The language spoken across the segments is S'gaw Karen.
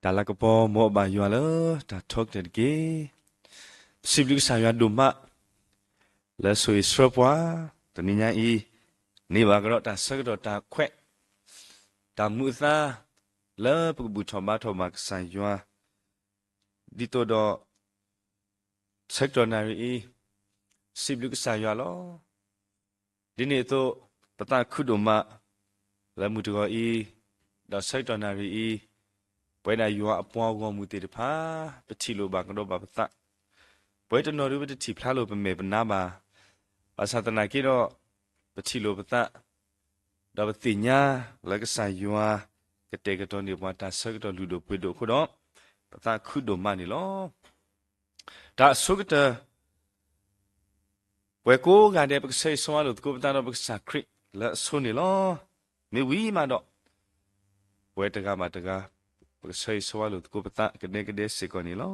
တၢ်လၤကပီၤ မ်အဘၣ်ယွၤလၢတၢ်ထီကတၢၢ်တက့ၢ်. ပစံးဘျုးကစၢ်ယွၤဒိၣ်မး လၢဆိၣ်ဂ့ၤဆှၢပှၤ တနံၤညါအံၤ န့ၢ်ဘၣ်ကဒီးတၢ်ဆၢကတီၢ်တၢ်ခွဲး တၢ်မူအသါ လၢပကဘူၣ်ထီၣ်ဘါထီၣ်ဘၣ်ကစၢ်ယွၤ ဒ်သိးဒီး ဆၢကတီၢ်နၣ်ရံၣ်အံၤ စံးဘျုးကစၢ်ယွၤလီၤ. ဒ်န့ၣ်အသိး ပသးခုဒိၣ်မး လၢမုၢ်တဂီၤအံၤ ဒီးဆၢကတီၢ်နၣ်ရံၣ်အံၤ ပဝဲဒၣ်ယွၤအပှၤဂီၢ်မုၢ်သ့ၣ်တဖၣ် ပထံၣ်လိာ်ဘၣ်ကဒီးဘၣ်ပသး, ပဝဲတနီၤဒုးပတထံၣ်ဖျါလိာ်ပမဲာ်ပနါဘၣ်. ဘၣ်ဆၣ်သနာ်က့ဒီး ပထံၣ်လိာ်ပသး ဒီးပသ့ၣ်ညါလၢကစၢ်ယွၤ ကတဲာ်ကတီၤန့ၢ်ပှၤတၢ်ဆၢကတီၢ်လုၢ်ဒိၣ်ပှ့ၤဒိၣ်အဃိဒီး ပသးခုဒိၣ်မးန့ၣ်လီၤ. တၢ်အဆိကတၢၢ် ပှၤကိးဂၤဒဲး ပကဆၢဂ့ၤဆၢဝါလိာ်သကိးပသးဒီးပကစၢ်ခရံာ်လၢအဆိန့ၣ်လီၤ. မ့ၢ်ဝံၤမးဒီး ပဝဲတဂၤဘၣ်တဂၤ ပကဆၢဂ့ၤဆၢဝါလိာ်သကိးပသး ကဒဲကဒဲစ့ၢ်ကီးန့ၣ်လီၤ.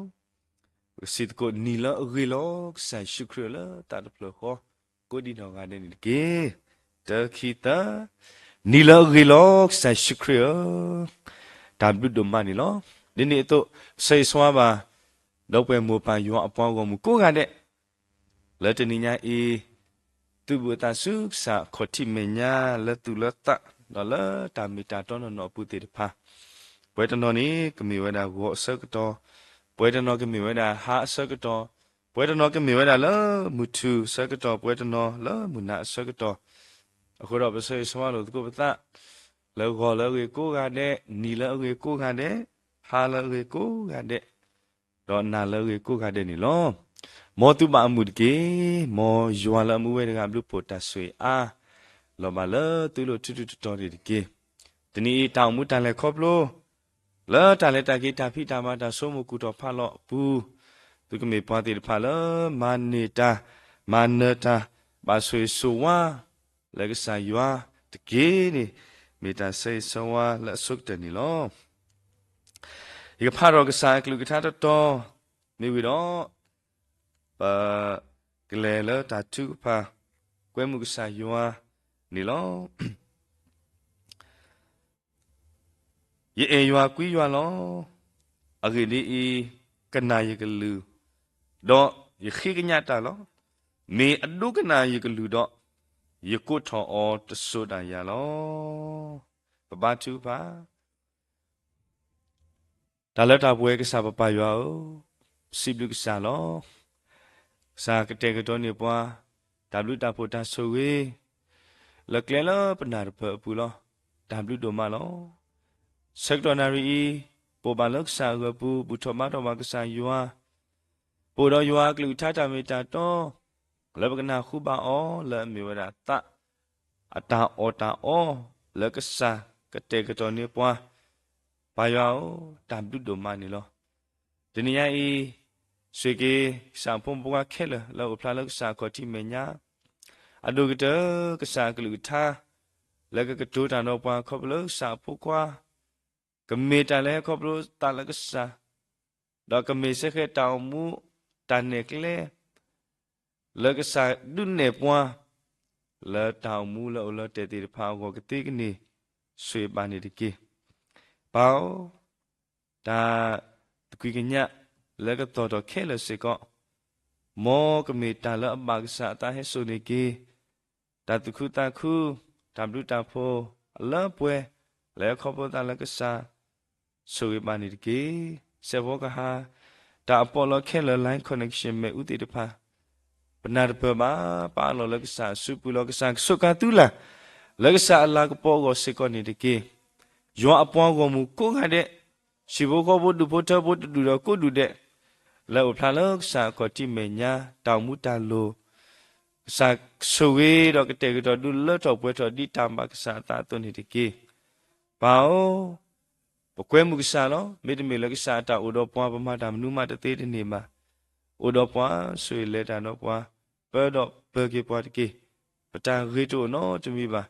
ပကစံးသကိး နံၤလၢအဂ့ၤလီၤ ကစၢ်ယ့ၣ်ၡူးခရံာ်ဧၢ လၢတၢ်တဖျၢၣ်ဃီ ကိးဒံနီၢ်ဂၤဒဲးန့ၣ်တက့ၢ်. တၢခံသၢ, နံၤလၢအဂ့ၤလီၤ ကစၢ်ယ့ၣ်ၡူးခရံာ်ဧၢ, တၢ်ဘျုးဒိၣ်မးန့ၣ်လီၤ. ဒ်န့ၣ်အသိး ပဆၢဂ့ၤဆၢဝါဘၣ် ဒီပုၢ်ဝဲၢ်မိၢ်ပၢ်ယွၤအပှၤဂီၢ်မုၢ်ကိးဂၤဒဲး လၢတနံၤညါအံၤ သုးဘူးအသးဆူကစၢ်အခီၣ်ထံးမဲာ်ညါ လၢသူၣ်လၢသး ဒီးလၢတၢ်မ့ၢ်တၢ်တီနီၢ်နီၢ်အပူၤသ့ၣ်တဖၣ်, ပဝဲတနီၤန့ၣ် ကမ့ၢ်ဝဲဒၣ်ဂီၤအဆၢကတီၢ်, ပဝဲတနီၤကမ့ၢ်ဝဲဒၣ်ဟါအဆၢကတီၢ်, ပဝဲတနီၤကမ့ၢ်ဝဲဒၣ်လၢမုၢ်ထူၣ်အဆၢကတီၢ်, ပဝဲတနီၤလၢမုၢ်နၤအဆၢကတီၢ်, အဃိဒီးပဆၢဂ့ၤဆၢဝါလိာ်သကိးပသး လၢဂီၤလၢအဂ့ၤကိးဂၤဒဲး, နံၤလၢအဂ့ၤကိးဂၤဒဲး, ဟါလၢအဂ့ၤကိးဂၤဒဲး ဒီးနၤလၢအဂ့ၤကိးဂၤဒဲးန့ၣ်လီၤ. မ်သုဘၣ်အမုာ်တက့ၢ်. မ်ယွၤလၢအမူဝဲတဂၤအဘျုးအဖှိၣ်တၢ်ဆိၣ်ဂ့ၤအါ လီၤဘၣ်လၢသုလိၤထူထူတီတီန့ၣ်တက့ၢ်. တနံၤအံၤတၢ်အိၣ်မူတၢ်လဲၤခီဖျိ လၢတၢ်လဲၤတၢ်က့ၤတၢ်ဖံးတၢ်မၤတၢ်ဆိကမိၣ်ကူၣ်ထီၣ်ဖးလီၤအပူၤ, သုကမ့ၢ်ပှၤသ့ၣ်တဖၣ်လၢမၤန့ၢ်တၢ် မၤနၢၤတၢ် ဘၣ်ဆိၣ်ဂ့ၤဆိၣ်ဝါ လၢကစၢ်ယွၤတက့ၢ်န့ၣ် မ့ၢ်တၢ်ဆၢဂ့ၤဆၢဝါလၢအဆိကတၢၢ်န့ၣ်လီၤ. ယကဖးထီၣ်ကစၢ်အကလုၢ်ကထါတတီၤ မ့ၢ်ဝံၤဒီး ပကလဲၤလၢတၢ်ထုကဖၣ် ကွဲမုာ်ကစၢ်ယွၤန့ၣ်လီၤ. ယအဲၣ်ယွၤကွံယွၤလီၤ. အဂ့ၢ်ဒ်အံၤ, ကနၣ်ယကလုၢ်, ဒီးယဃ့ကညးတၢ်လီၤ. မ့ၢ်အဒိကနၣ်ယကလုၢ်ဒီး, ယကိးထီၣ်အီၤတစိၤဒၣ်ယၤလီၤ. ပဘါထုကဖၣ် တၢ်လၢတၢ်ပှဲၤကစၢ်ပပၢ်ယွၤဧၢ, ပစံးဘျုးကစၢ်လီၤ. ကစၢ်ကတဲာ်ကတီၤန့ၢ်ပှၤ တၢ်ဘျုးတၢ်ဖှိၣ်တၢ်ဆိၣ်ဂ့ၤ လၢကျဲလၢပနၢ်တဖၢၣ်အပူၤလီၤ. တၢ်ဘျုးဒိၣ်မးလီၤ. ဆၢကတီၢ်နၣ်ရံၣ်အံၤ ပအိၣ်ဘၣ်လၢကစၢ်အဂီၢ်ပူၤ ဘူၣ်ထီၣ်ဘါထီၣ်ဘၣ်ကစၢ်ယွၤ ပအိၣ်ဒီးယွၤအကလုၢ်ကထါတၢ်မ့ၢ်တၢ်တီ လၢပကနၢ်ဟူဘၣ်အီၤ လၢအမ့ၢ်ဝဲဒၣ်သး အတၢ်အီၣ်တၢ်အီ လၢကစၢ်ကတဲာ်ကတီၤန့ၢ်ပှၤ ပၢ်ယွၤဧၢ, တၢ်ဘျုးဒိၣ်မးန့ၣ်လီၤ. တနံၤညါအံၤ ဆိၣ်ဂ့ၤက့ၤ ကစၢ်ဖိမုၣ်ဖိခွါခဲလၢာ် လၢအအိၣ်ဖျါလၢကစၢ်အခီၣ်ထံးမဲာ်ညါ အဒိၣ်ကတၢၢ် ကစၢ်အကလုၢ်ကထါ လၢကကတိၤတၢ်ဒီးပှၤခီဖျိလၢကစၢ်အဖိခွါ ကမ့ၢ်တၢ်လၢဟဲခီဖျိသးလၢကစၢ်, ဒီးကမ့ၢ်စ့ၢ်ကီးတၢ်အိၣ်မူ တၢ်နဲၣ်ကျဲ လၢကစၢ်ဒုးနဲၣ်ပှၤ လၢတၢ်အိၣ်မူလၢအိၣ်လၢတဲာ်သ့ၣ်တဖၣ်အဂီၢ်ကသ့ကန့ၢ် ဆိၣ်ဂ့ၤဘၣ်န့ၣ်တက့ၢ်. ပၢ်ဧၢ, တၢ်သကွံာ်ကညးလၢကသီၣ်ထီၣ်ခဲလၢာ်စ့ၢ်ကီး, မ်ကမ့ၢ်တၢ်လၢအဘၣ်ကစၢ်အသးဟဲစိာ်န့ၢ်က့ၤ တၢ်သူၣ်ခုသးခု, တၢ်ဘျုးတၢ်ဖှိၣ်အလၢအပှဲၤ လၢဟဲခီဖျိသးလၢကစၢ် ဆိၣ်ဂ့ၤဘၣ်န့ၣ်တက့ၢ်. စဲးဖီကဟါ တၢ်အပီးလီခဲလၢာ် Line Connection မ့ၣ်အူသ့ၣ်တဖၣ် ပနၢ်တပၢၢ်ဘၣ် ပအးလီၤလၢကစၢ်အစုပူၤလီၤ. ကစၢ်ကဆိးကါသုလၢ် လၢကစၢ်အလၤကပီၤအဂီၢ်စ့ၢ်ကီးန့ၣ်တက့ၢ်. ယွၤအပှၤဂီၢ်မုၢ်ကိးဂၤဒဲး, ဟံၣ်ဖိဃီဖိဒူၣ်ဖိထၢဖိတဒူၣ်ဒီးကိးဒူၣ်ဒဲး, လၢအိၣ်ဖျါလၢကစၢ်အခီၣ်ထံးမဲာ်ညါ တၢ်အိၣ်မူတၢ်လိၤ ကစၢ်ဆိၣ်ဂ့ၤဒီးကတဲာ်ကတီၤဒုးလၢထီၣ်ပှဲၤထီၣ်ဒ်တၢ်ဘၣ်ကစၢ်အသးအသိးန့ၣ်တက့ၢ်. ပၢ်ဧၢ, ပကွဲမုာ်ကစၢ်လီၤ. မ့တမ့ၢ်လၢကစၢ်အတၢ်အိၣ်ဒီးပှၤ ပမၤတၢ်မနုၤမးတသ့တန့ၢ်ဘၣ်. အိၣ်ဒီးပှၤ ဆိၣ်ဂ့ၤလဲၤတၢ်ဒီးပှၤ ပၢဒီးပၢၤက့ၤပှၤတက့ၢ်. ပတၢ်ဂ့ၤတအိၣ်နီတမံၤဘၣ်.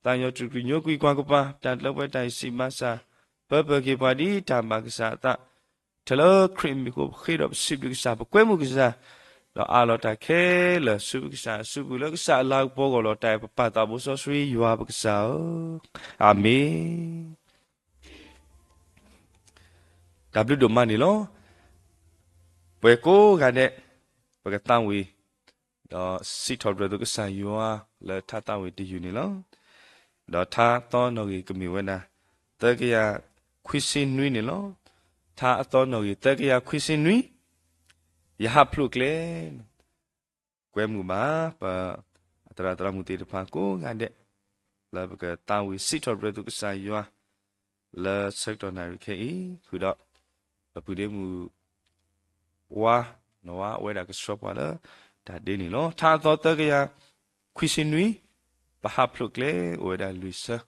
သးညီတြူၢ်ကညိကွံာ်ကွၢ်ကပၤ တၢ်တလၢပှဲၤတၢ်အံၤစံးဘၣ်ဆၣ် ပၢပၢၤက့ၤပှၤဒ်တၢ်ဘၣ်ကစၢ်အသး ထဲလၢခရံာ်အမံၤအဃိ ပဃ့ဒီးပစံးဘျုးကစၢ် ပကွဲမုာ်ကစၢ် ဒီးအးလီၤတၢ်ခဲလၢာ်ဆူကစၢ်အစုပူၤ လၢကစၢ်အလၤကပီၤအဂီၢ်လီၤ. တၢ်အဲၣ်ပပၢ်သးဘိစီဆှံယွၤပကစၢ်ဧၢ, အၤမ့ၣ်. တၢ်ဘျုးဒိၣ်မးန့ၣ်လီၤ. ပှၤကိးဂၤဒဲး ပကသးဝံၣ် ဒီးစံးထီၣ်ပတြၢၤသုကစၢ်ယွၤလၢထါသးဝံၣ်တယုၢ်န့ၣ်လီၤ. ဒီးထါအသီနီၣ်ဂံၢ်ကမ့ၢ်ဝဲဒၣ် သၢကယၤခွံဆံနွံန့ၣ်လီၤ. ထါအသီနီၣ်ဂံၢ်သၢကယၤခွံဆံနွံ, ယဟးဖျိးကျဲ ကွဲမုာ်ဘၣ် ပသရၣ်သရၣ်မုၣ်သ့ၣ်တဖၣ်ကိးဂၤဒဲး လၢပကသးဝံၣ်စံးထီၣ်ပတြၢၤသုကစၢ်ယွၤ လၢဆၢကတီၢ်နၣ်ရံၣ်ခဲအံၤ ဃုာ်ဒီး ပပုၢ်ဒ့မုၣ်ဝါ နီၢ်ဝါ အဝဲဒၣ်ကဆှၢပှၤလၢတၢ်ဒ့န့ၣ်လီၤ. ထါအသီသၢကယၤခွံဆံနွံ, ပဟးဖျိးကျဲ အိၣ်ဝဲဒၣ်လွံၢ်ဆၢ,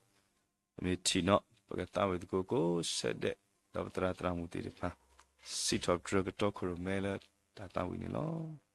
ပမ့ၢ်ထံၣ်နီၤ ပကသးဝံၣ်သကိးကိးဆၢဒဲး ဒီးပသရၣ်သရၣ်မုၣ်သ့ၣ်တဖၣ် စံးထီၣ်ပတြၢၤကတီခိၣ်ရိၣ်မဲလၢတၢ်သးဝံၣ်န့ၣ်လီၤ.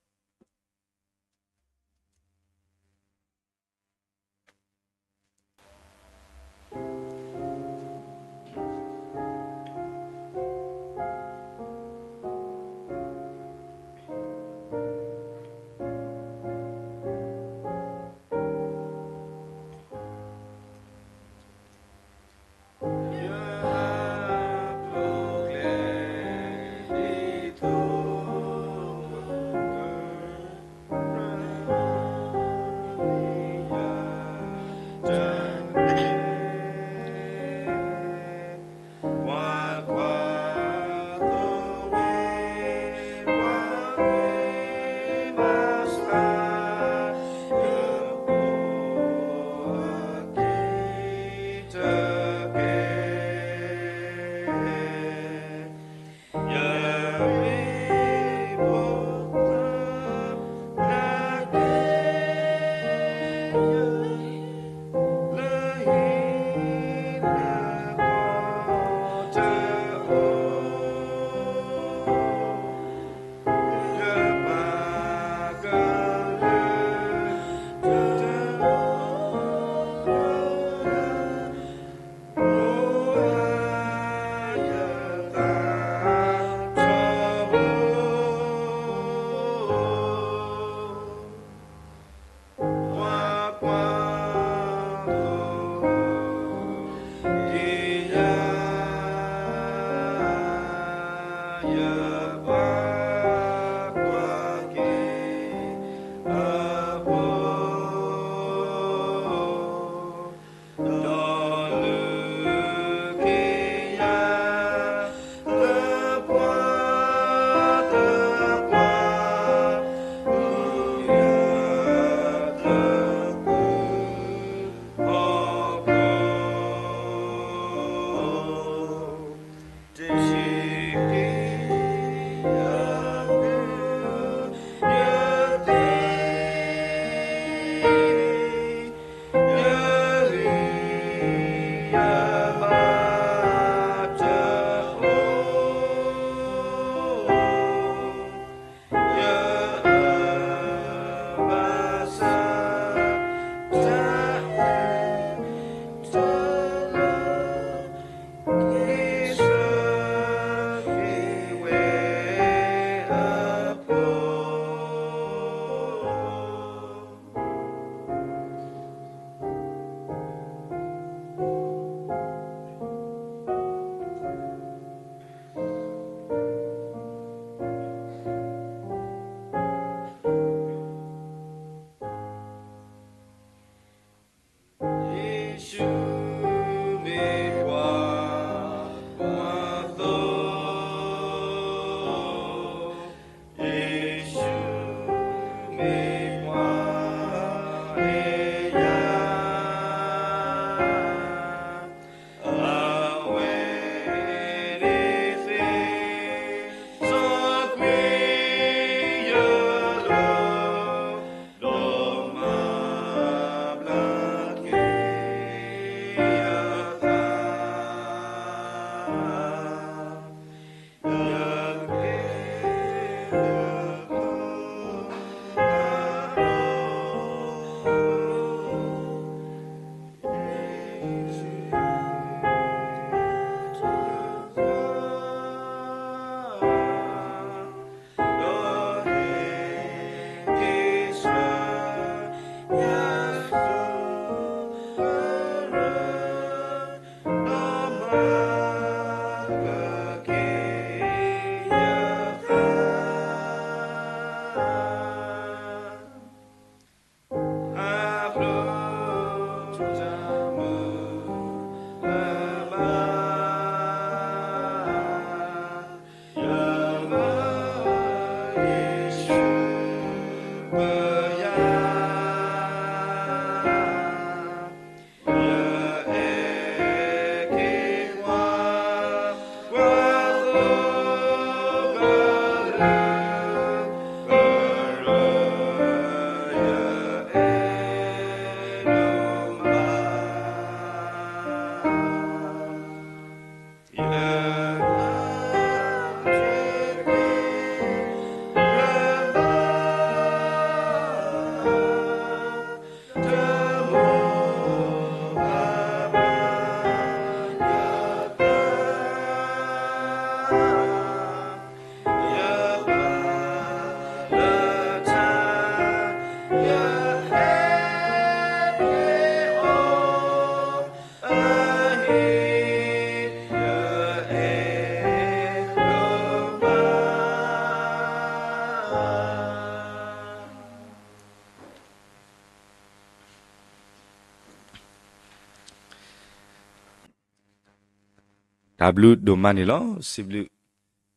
တၢ်ဘျုးဒိၣ်မးန့ၣ်လီၤ. စံးဘျုး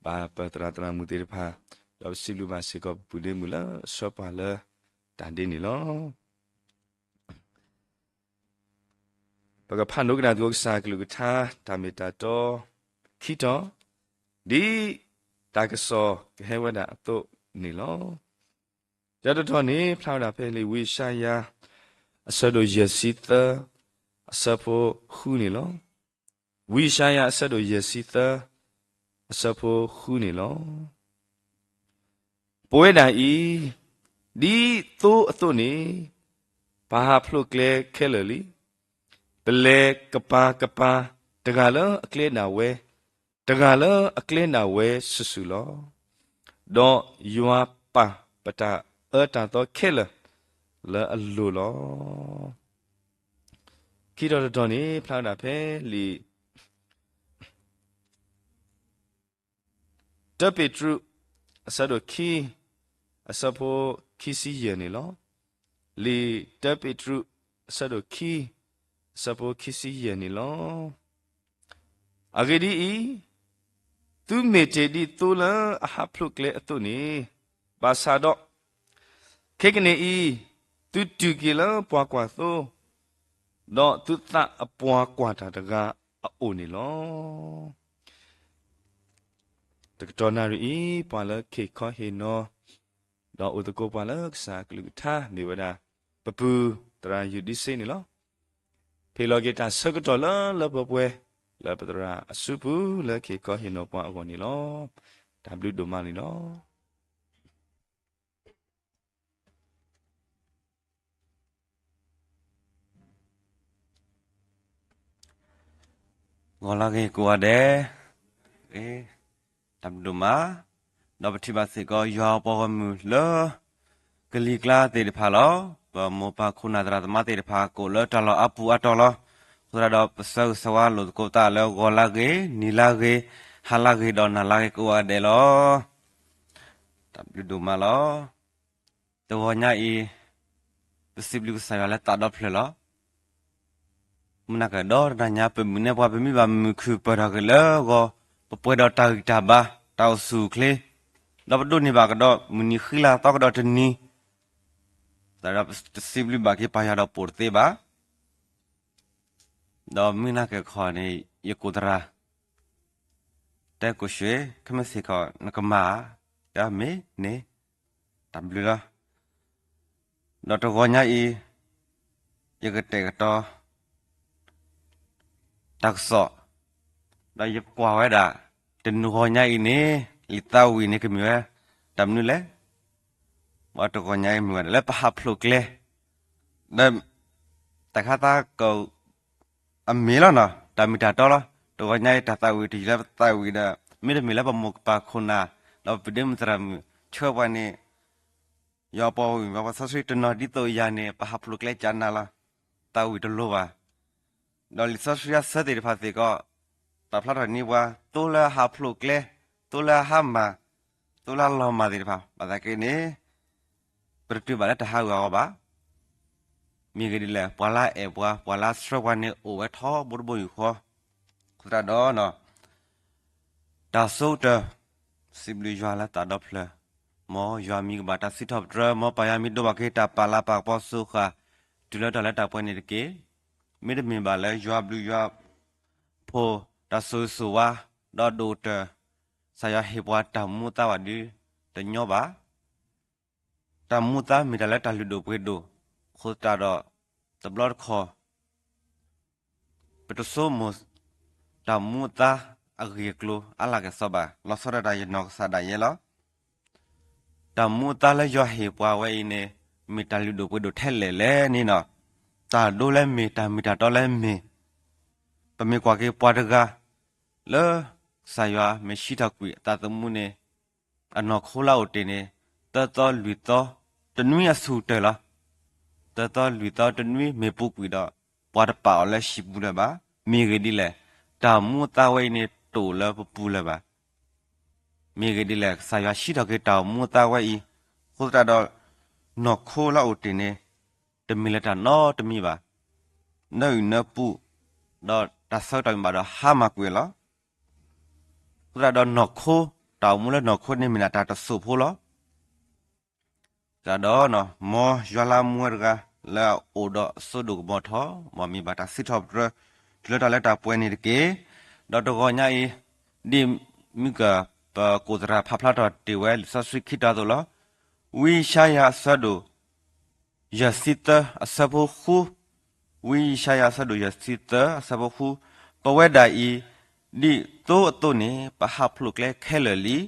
ဘၣ်ပသရၣ်သရၣ်မုၣ်သ့ၣ်တဖၣ်, ဒီးပစံးဘျုးဘၣ်စ့ၢ်ကီးပပုၢ်ဒ့မုၣ်လၢဆှၢပှၤလၢတၢ်ဒ်န့ၣ်လီၤ. ပကဖးနုာ်ကနၣ်သကိးကစၢ်ကလုၢ်ကထါ တၢ်မ့ၢ်တၢ်တီ ခံတီၤ, ဒ်တၢ်ကစီၣ်ကဟဲဝဲဒၣ်အသိးန့ၣ်လီၤ. တၢ်တတီၤန့ၣ် ဖျါဝဲဒၣ်ဖဲလံာ်ဝံယၡါယၤ အဆၢဒိၣ်ယဲၢ်ဆံသၢ အဆၢဖိဃုန့ၣ်လီၤ. ဝံယၡါယၤအဆၢဒိၣ်ယဲၢ်ဆံသၢ အဆၢဖိဃုန့ၣ်လီၤ. ပဝဲဒၣ်အံၤ ဒ်သိအသိးန့ၣ် ပဟးဖျိးကျဲခဲလၢာ်လံ. ပလဲၤကပၤကပၤ တဂၤလၢအကျဲဒၣ်ဝဲ, တဂၤလၢအကျဲဒၣ်ဝဲစုာ်စုာ်လီၤ. ဒီးယွၤပာ်ပတၢ်အၢတၢ်သီခဲလၢာ်လၢအလိၤလီၤ. ခံတီၤတတီၤန့ၣ် ဖျါဝဲဒၣ်ဖဲလံာ် တၢပ့းတရူး အဆၢဒိၣ်ခံ အဆၢဖိခံဆံယဲၢ်န့ၣ်လီၤ. လံာ်တၢပ့းတရူး အဆၢဒိၣ်ခံ အဆၢဖိခံဆံယဲၢ်န့ၣ်လီၤ. အဂ့ၢ်ဒ်အံၤ, သုမ့ၢ်တ့ၢ်ဒ်သိလၢအဟးဖျိးကျဲအသိးန့ၣ်, ဘၣ်ဆၣ်ဒီး ခဲကနံၣ်အံၤ သုတုၤက့ၤလၢပှၤကွၢ်သိ, ဒီးသုသးအပှၤကွၢ်တၢ်တဂၤအအိၣ်န့ၣ်လီၤ. တကတီၢ်နၣ်ရံၣ်အံၤ ပှၤလၢဟ့ၣ်ခီဟ့ၣ်နီၤ ဒီးအိၣ်သကိးပှၤလၢကစၢ်အကလုၢ်ကထါ မ့ၢ်ဝဲဒၣ် ပပုၢ်သရၣ်ယူၣ်ဒံစ့န့ၣ်လီၤ. ဟ့ၣ်လီၤက့ၤတၢ်ဆၢကတီၢ်လၢလၢပှဲၤပှဲၤ လၢပသရၣ်အစုပူၤ လၢကဟ့ၣ်ခီဟ့ၣ်နီၤပှၤအဂီၢ်န့ၣ်လီၤ. တၢ်ဘျုးဒိၣ်မးန့ၣ်လီၤ. ဂီၤလၢဂ့ၤကိးဂၤဒဲး, တၢ်ဘျုးဒိၣ်မး, ဒီးပထံၣ်ဘၣ်စ့ၢ်ကီး ယွၤအပှၤဂီၢ်မုၢ်လၢ ကလံၤကျါသ့ၣ်တဖၣ်လီၤ. ပမိၢ်ပၢ်ခိၣ်နၢ်သရၣ်သမါသ့ၣ်တဖၣ် ကိးလၢတၢ်လီၢ်အါပူၤအါတီၤလီၤ. အဃိသတးဒီး ပဆၢဂ့ၤဆၢဝါလိာ်သကိးသးလၢ ဂီၤလၢဂ့ၤ, နံၤလၢဂ့ၤ, ဟါလၢဂ့ၤ, ဒီးနၤလၢဂ့ၤကိးဂၤဒဲးလီၤ. တၢ်ဘျုးဒိၣ်မးလီၤ. တဂီၤညါအံၤ ပစံးဘျုးကစၢ်ယွၤလၢသးဒီဖျၢၣ်လီၤ. မုၢ်နၤကဒီးတနၤညါ ပမုၢ်နဲၣ်ပှၤ ပမ့ၢ်ဘၣ်မုာ်ခုၣ်ပၢၢ်ထီၣ်က့ၤလၢဂီၤ, ပပှဲၤဒီးတၢ်ဂံၢ်တၢ်ဘါ, တၢ်အိၣ်ဆူၣ်အိၣ်ချ့, ဒီးပဒိးန့ၢ်ဘၣ်ကဒီး မုၢ်နံၤဃံလၤသီကဒီးတနံၤ, သတးဒီးပတစံးဘျုးဘၣ်က့ၤပၢ်ယွၤဒီးပိာ်တသ့ဘၣ်. ဒီးမုၢ်နၤကခီန့ၣ် ယကိးသရၣ် တဲကိးဆွ့ၣ် ခဲမုၢ်ဆ့ၣ်ခီ နကမၤဧါ, တဲမ့ၢ်န့ၣ် တၢ်ဘျုးလီၤ. ဒီးတဂီၤညါအံၤ ယကတဲာ်ကတီၤ တၢ်ကစီၣ်, ဒီးယကွၢ်ဝဲဒၣ် တနံၤဂီၤညါအံၤန့ၣ် လံာ်သးဝံၣ်န့ၣ်ကမ့ၢ်ဝဲ တၢ်မနုၤလဲၣ်. ဘၣ်တဂီၤညါအံၤမ့ၢ်ဝဲဒၣ်လၢပဟးဖျိးကျဲ, ဒီး တၢ်ခါသးက အမ့ၢ်လီၤနီၤ, တၢ်မ့ၢ်တၢ်တီလီၤ. တဂီၤညါအံၤတၢ်သးဝံၣ်တယံၤလၢပသးဝံၣ်ဒီး မ့တမ့ၢ်လၢပမိၢ်ပၢ်ခိၣ်နၢ် ဒီးပဒ့မုၣ်သရၣ်မုၣ် ဆှၢပှၤန့ၣ် ယွၤပှၤဝံၣ်ပှၤစီဆှံတနီၤဒ်သိးယၤန့ၣ် ပဟးဖျိးကျဲကနၤလီၤ. သးဝံၣ်တလိၤဘၣ်. ဒီးလံာ်စီဆှံအဆၢသ့ၣ်တဖၣ်စ့ၢ်ကီး ပာ်ဖျါထီၣ်န့ၢ်ပှၤ သိလၢအဟးဖျိးကျဲ, သိလၢအဟးမၤ, သိလၢအလီၤမၢ်သ့ၣ်တဖၣ် ဘၣ်သနာ်က့န့ၣ် ပတတုၤဘၣ်လၢတၢ်ဟးဂူာ်ဟးဂီၤဘၣ်. မ့ၢ်ဂ့ၢ်ဒ်လဲၣ်, ပှၤလၢအအဲၣ်ပှၤ, ပှၤလၢအဆှၢပှၤန့ၣ် အိၣ်ဝဲထီဘိတဘိယူၢ်ဃီ. အဃိသတးဒီး တၢ်ဆိကတၢၢ် စံးဘျုးယွၤလၢသးဒီဖျၢၣ်, မ်ယွၤမံၤကဘၣ်တၢ်စံးထီၣ်ပတြၢၤ, မ်ပၢ်ယွၤမံၤဒိၣ်ဘၣ်က့ၤတၢ်ပာ်လၤပာ်ကပီၤစူၤဃာ် တုၤလၢတၢ်လၢတၢ်ပှဲၤန့ၣ်တက့ၢ်. မ့တမ့ၢ်ဘၣ်လၢယွၤဘျုးယွၤဖှိၣ် တၢ်ဆိၣ်ဂ့ၤဆိၣ်ဝါ ဒီးဒိၣ်ကတၢၢ် ကစၢ်ယွၤဟ့ၣ်ပှၤတၢ်မူအသါဘၣ်ဒီး တညီဘၣ်. တၢ်မူအသါမ့ၢ်တၢ်လၢတၢ်လုၢ်ဒိၣ်ပှ့ၤဒိၣ်, အဃိသတးဒီး တဘျီတခီၣ် ပတဆိကမိၣ် တၢ်မူအသါအဂ့ၢ်အကျိၤအါလၢကစီဘၣ်, လီၤဆီဒၣ်တၢ်ယနီၢ်ကစၢ်ဒၣ်ယဲလီၤ. တၢ်မူအသါလၢယွၤဟ့ၣ်ပှၤဝဲအံၤန့ၣ် မ့ၢ်တၢ်လုၢ်ဒိၣ်ပှ့ၤဒိၣ်ထဲလဲၣ်လဲၣ်န့ၣ်လီၤ. တၢ်ဒိလၢမ့ၢ်, တၢ်မ့ၢ်တၢ်တီလၢမ့ၢ်, ပမ့ၢ်ကွၢ်က့ၤပှၤတဂၤ လၢကစၢ်ယွၤမ့ၢ်ဟံးထီၣ်ကွံာ်အသးသမူန့ၣ် အနီၢ်ခိလၢအအိၣ်တ့ၢ်န့ၣ် သၢသီလွံၢ်သီတနွံအဆူၣ်တၢၢ်လီၤ. သၢသီလွံၢ်သီတနွံမ့ၢ်ပူၤကွံာ်ဒီး ပှၤတပာ်အီၤလၢဟံၣ်ပူၤလၢၤဘၣ်. မ့ၢ်ဂ့ၢ်ဒ်လဲၣ်, တၢ်မူအသါဝဲအံၤန့ၣ်တအိၣ်လၢပပူၤလၢၤဘၣ်. မ့ၢ်ဂ့ၢ်ဒ်လဲၣ်, ကစၢ်ယွၤဟံးထီၣ်က့ၤတၢ်မူအသါဝဲအံၤ, အဃိသတးဒီး နီၢ်ခိလၢအအိၣ်တ့ၢ်န့ၣ် တမ့ၢ်လၢတၢ်နီတမံၤဘၣ်. နၢအုၣ်နၢပူၤ ဒီးတၢ်ဆၢကတီၢ်မ့ၢ်ဘၣ်ဒီးဟါမၢ်ကွံာ်လီၤ. အဃိသတးဒီးနီၢ်ခိ, တၢ်အိၣ်မူလၢနီၢ်ခိန့ၣ်မ့ၢ်ဒၣ်တၢ်တစိၢ်ဖိလီၤ. သတးဒီး မ်ယွၤလၢအမူဝဲတဂၤ လၢအအိၣ်ဒီးအစိဒိၣ်ကမီၤထီၣ်, မ်မ့ၢ်ဘၣ်တၢ်စံးထီၣ်ပတြၢၤ တုၤလၢတၢ်လၢတၢ်ပှဲၤန့ၣ်တက့ၢ်. ဒီးတဂီၤညါအံၤ ဒ်မုၢ်ကၢၢ် ပကိးသရၣ်ဖးဖျါထီၣ်တ့ၢ်ဝဲလံာ်စီဆှံခံတီၤအသိးလီၤ. ဝံယၡါယၤအဆၢဒိၣ် ယဲၢ်ဆံသၢအဆၢဖိဃု, ဝံယၡါယၤအဆၢဒိၣ်ယဲၢ်ဆံသၢအဆၢဖိဃု, ပဝဲဒၣ်အံၤ ဒ်သိအသိးန့ၣ် ပဟးဖျိးကျဲခဲလၢာ်လံ.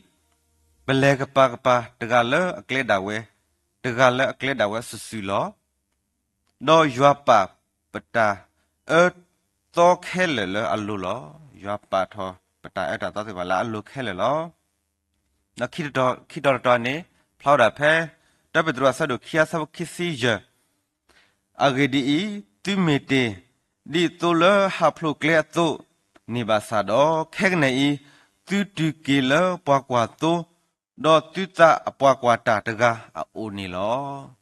ပလဲၤကပၤကပၤ တဂၤလၢအကျဲဒၣ်ဝဲ, တဂၤလၢအကျဲဒၣ်ဝဲစုာ်စုာ်လီၤ. ဒီးယွၤပာ်ပတၢ်အၢသီခဲလၢာ်လၢအလိၤလီၤ. ယွၤပာ်ထီၣ်ပတၢ်အၢတၢ်သီသ့ၣ်တဖၣ်လၢအလိၤခဲလၢာ်လီၤ. ဒီးခံတီၤတတီၤန့ၣ် ဖျါဝဲဒၣ်ဖဲ တၢပ့းတရူးအဆၢဒိၣ်ခံအဆၢဖိခံဆံယဲၢ်, အဂ့ၢ်ဒ်အံၤ, သုမ့ၢ်တ့ၢ် ဒ်သိလၢဟးဖျိးကျဲအသိးန့ၣ်ဘၣ်ဆၣ်ဒီး, ခဲကနံၣ်အံၤ သုတုၤက့ၤလၢပှၤကွၢ်သိ, ဒီးသုသးအပှၤကွၢ်တၢ်တဂၤအအိၣ်န့ၣ်လီၤ.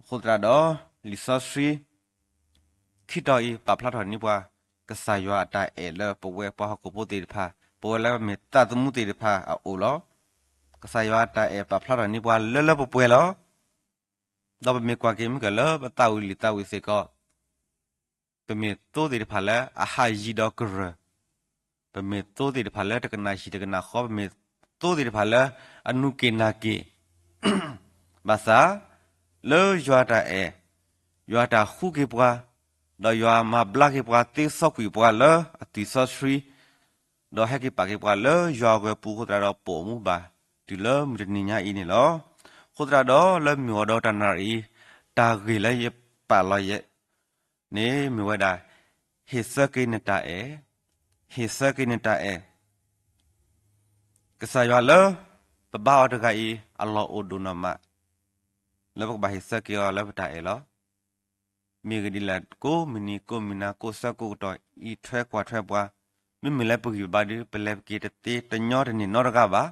အဃိသတးဒီး လံာ်စီဆှံ ခံတီၤအံၤ ပာ်ဖျါထီၣ်န့ၢ်ပှၤ ကစၢ်ယွၤအတၢ်အဲၣ်လၢပဝဲပှၤဟီၣ်ခိၣ်ဖိသ့ၣ်တဖၣ်, ပဝဲလၢမ့ၢ်သးသမူသ့ၣ်တဖၣ်အအိၣ်လီၤ. ကစၢ်ယွၤအတၢ်အဲၣ်ပာ်ဖျါထီၣ်န့ၢ်ပှၤလၢလၢပှဲၤပှဲၤလီၤ. ဒီးပမ့ၢ်ကွၢ်က့ၤမုၢ်ကၢၢ်လၢပသးဝံၤလံာ်သးဝံၤစ့ၢ်ကီး, ပမ့ၢ်သိသ့ၣ်တဖၣ်လၢအဟးယံၤဒီးကရၢၢ်, ပမ့ၢ်သိသ့ၣ်တဖၣ်လၢတကနၣ်ဟံၣ်တကနၣ်ဃီ, ပမ့ၢ်သိသ့ၣ်တဖၣ်လၢအနူးက့ၣ်နၢ်က့ၣ်, ဘၣ်ဆၣ် လၢယွၤတၢ်အဲၣ်, ယွၤတၢ်ဃုက့ၤပှၤ, ဒီးယွၤမၤဘျါက့ၤပှၤသ့စီကွံာ်ပှၤလၢအသွံၣ်စီဆှံ, ဒီးဟဲက့ၤပာ်က့ၤပှၤလၢယွၤအဂီၢ်ပူၤအဃိသတးဒီး ပအိၣ်မူဘၣ်တုၤလၢမုၢ်တနံၤညါအံၤန့ၣ်လီၤ. အဃိသတးဒီးလၢမုၢ်အီၤဒီးတၢ်နၣ်ရံၣ်အံၤ, တၢ်ဂ့ၢ်လၢယပာ်လီၤယဲ န့ၣ်မ့ၢ်ဝဲဒၣ်, ဟ့ၣ်ဆၢက့ၤနတၢ်အဲၣ်, ဟ့ၣ်ဆၢက့ၤနတၢ်အဲၣ်. ကစၢ်ယွၤလၢပဘါအီၤတဂၤအံၤ အလီၢ်အိၣ်ဒိၣ်နီၢ်မး လၢပကဘၣ်ဟ့ၣ်ဆၢက့ၤအီၤလၢပတၢ်အဲၣ်လီၤ. မ့ၢ်ဂ့ၢ်ဒ်လဲၣ်, ကိးမုၢ်နံၤကိးမုၢ်နၤ ကိးဆၢကိးကတီၢ် အံးထွဲကွၢ်ထွဲပှၤ, မ့မ့ၢ်လၢပဂံၢ်ပဘါဒီး ပလဲၤပက့ၤတသ့တညီတန့ၢ်နီတဂၤဘၣ်.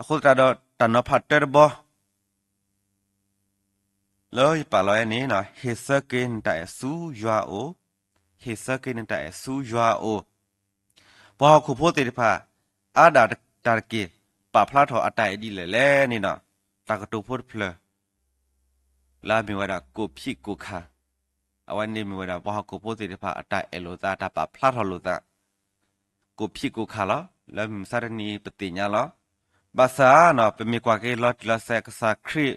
အဃိသတးဒီးတၢ်နီၤဖးတၢတဘီ လၢယပာ်လီၤဝဲန့ၣ်, ဟ့ၣ်ဆၢက့ၤနတၢ်အဲၣ်ဆူယွၤအအိၣ်, ဟ့ၣ်ဆၢက့ၤနတၢ်အဲၣ်ဆူယွၤအအိၣ်. ပှၤဟီၣ်ခိၣ်ဖိသ့ၣ်တဖၣ် အါဒၣ်တၢ်တက့ၢ် ပာ်ဖျါထီၣ်အတၢ်အဲၣ်ဒ်လဲၣ်လဲၣ်န့ၣ်ဒီး, တၢ်ကတိၤဖိတဖျၢၣ် လၢအမ့ၢ်ဝဲဒၣ်ကိးဖံးကိးခါ, အဝဲန့ၣ်မ့ၢ်ဝဲဒၣ်ပှၤဟီၣ်ခိၣ်ဖိသ့ၣ်တဖၣ်အတၢ်အဲၣ်လိာ်သး တၢ်ပာ်ဖျါထီၣ်လိာ်သး ကိးဖံးကိးခါလီၤ. လၢမုၢ်မဆါတနံၤအံၤပသ့ၣ်ညါလီၤ. ဘၣ်ဆၣ်နီၤ ပမ့ၢ်ကွၢ်က့ၤလီၤတံၢ်လီၤဆဲးကစၢ်ခရံာ်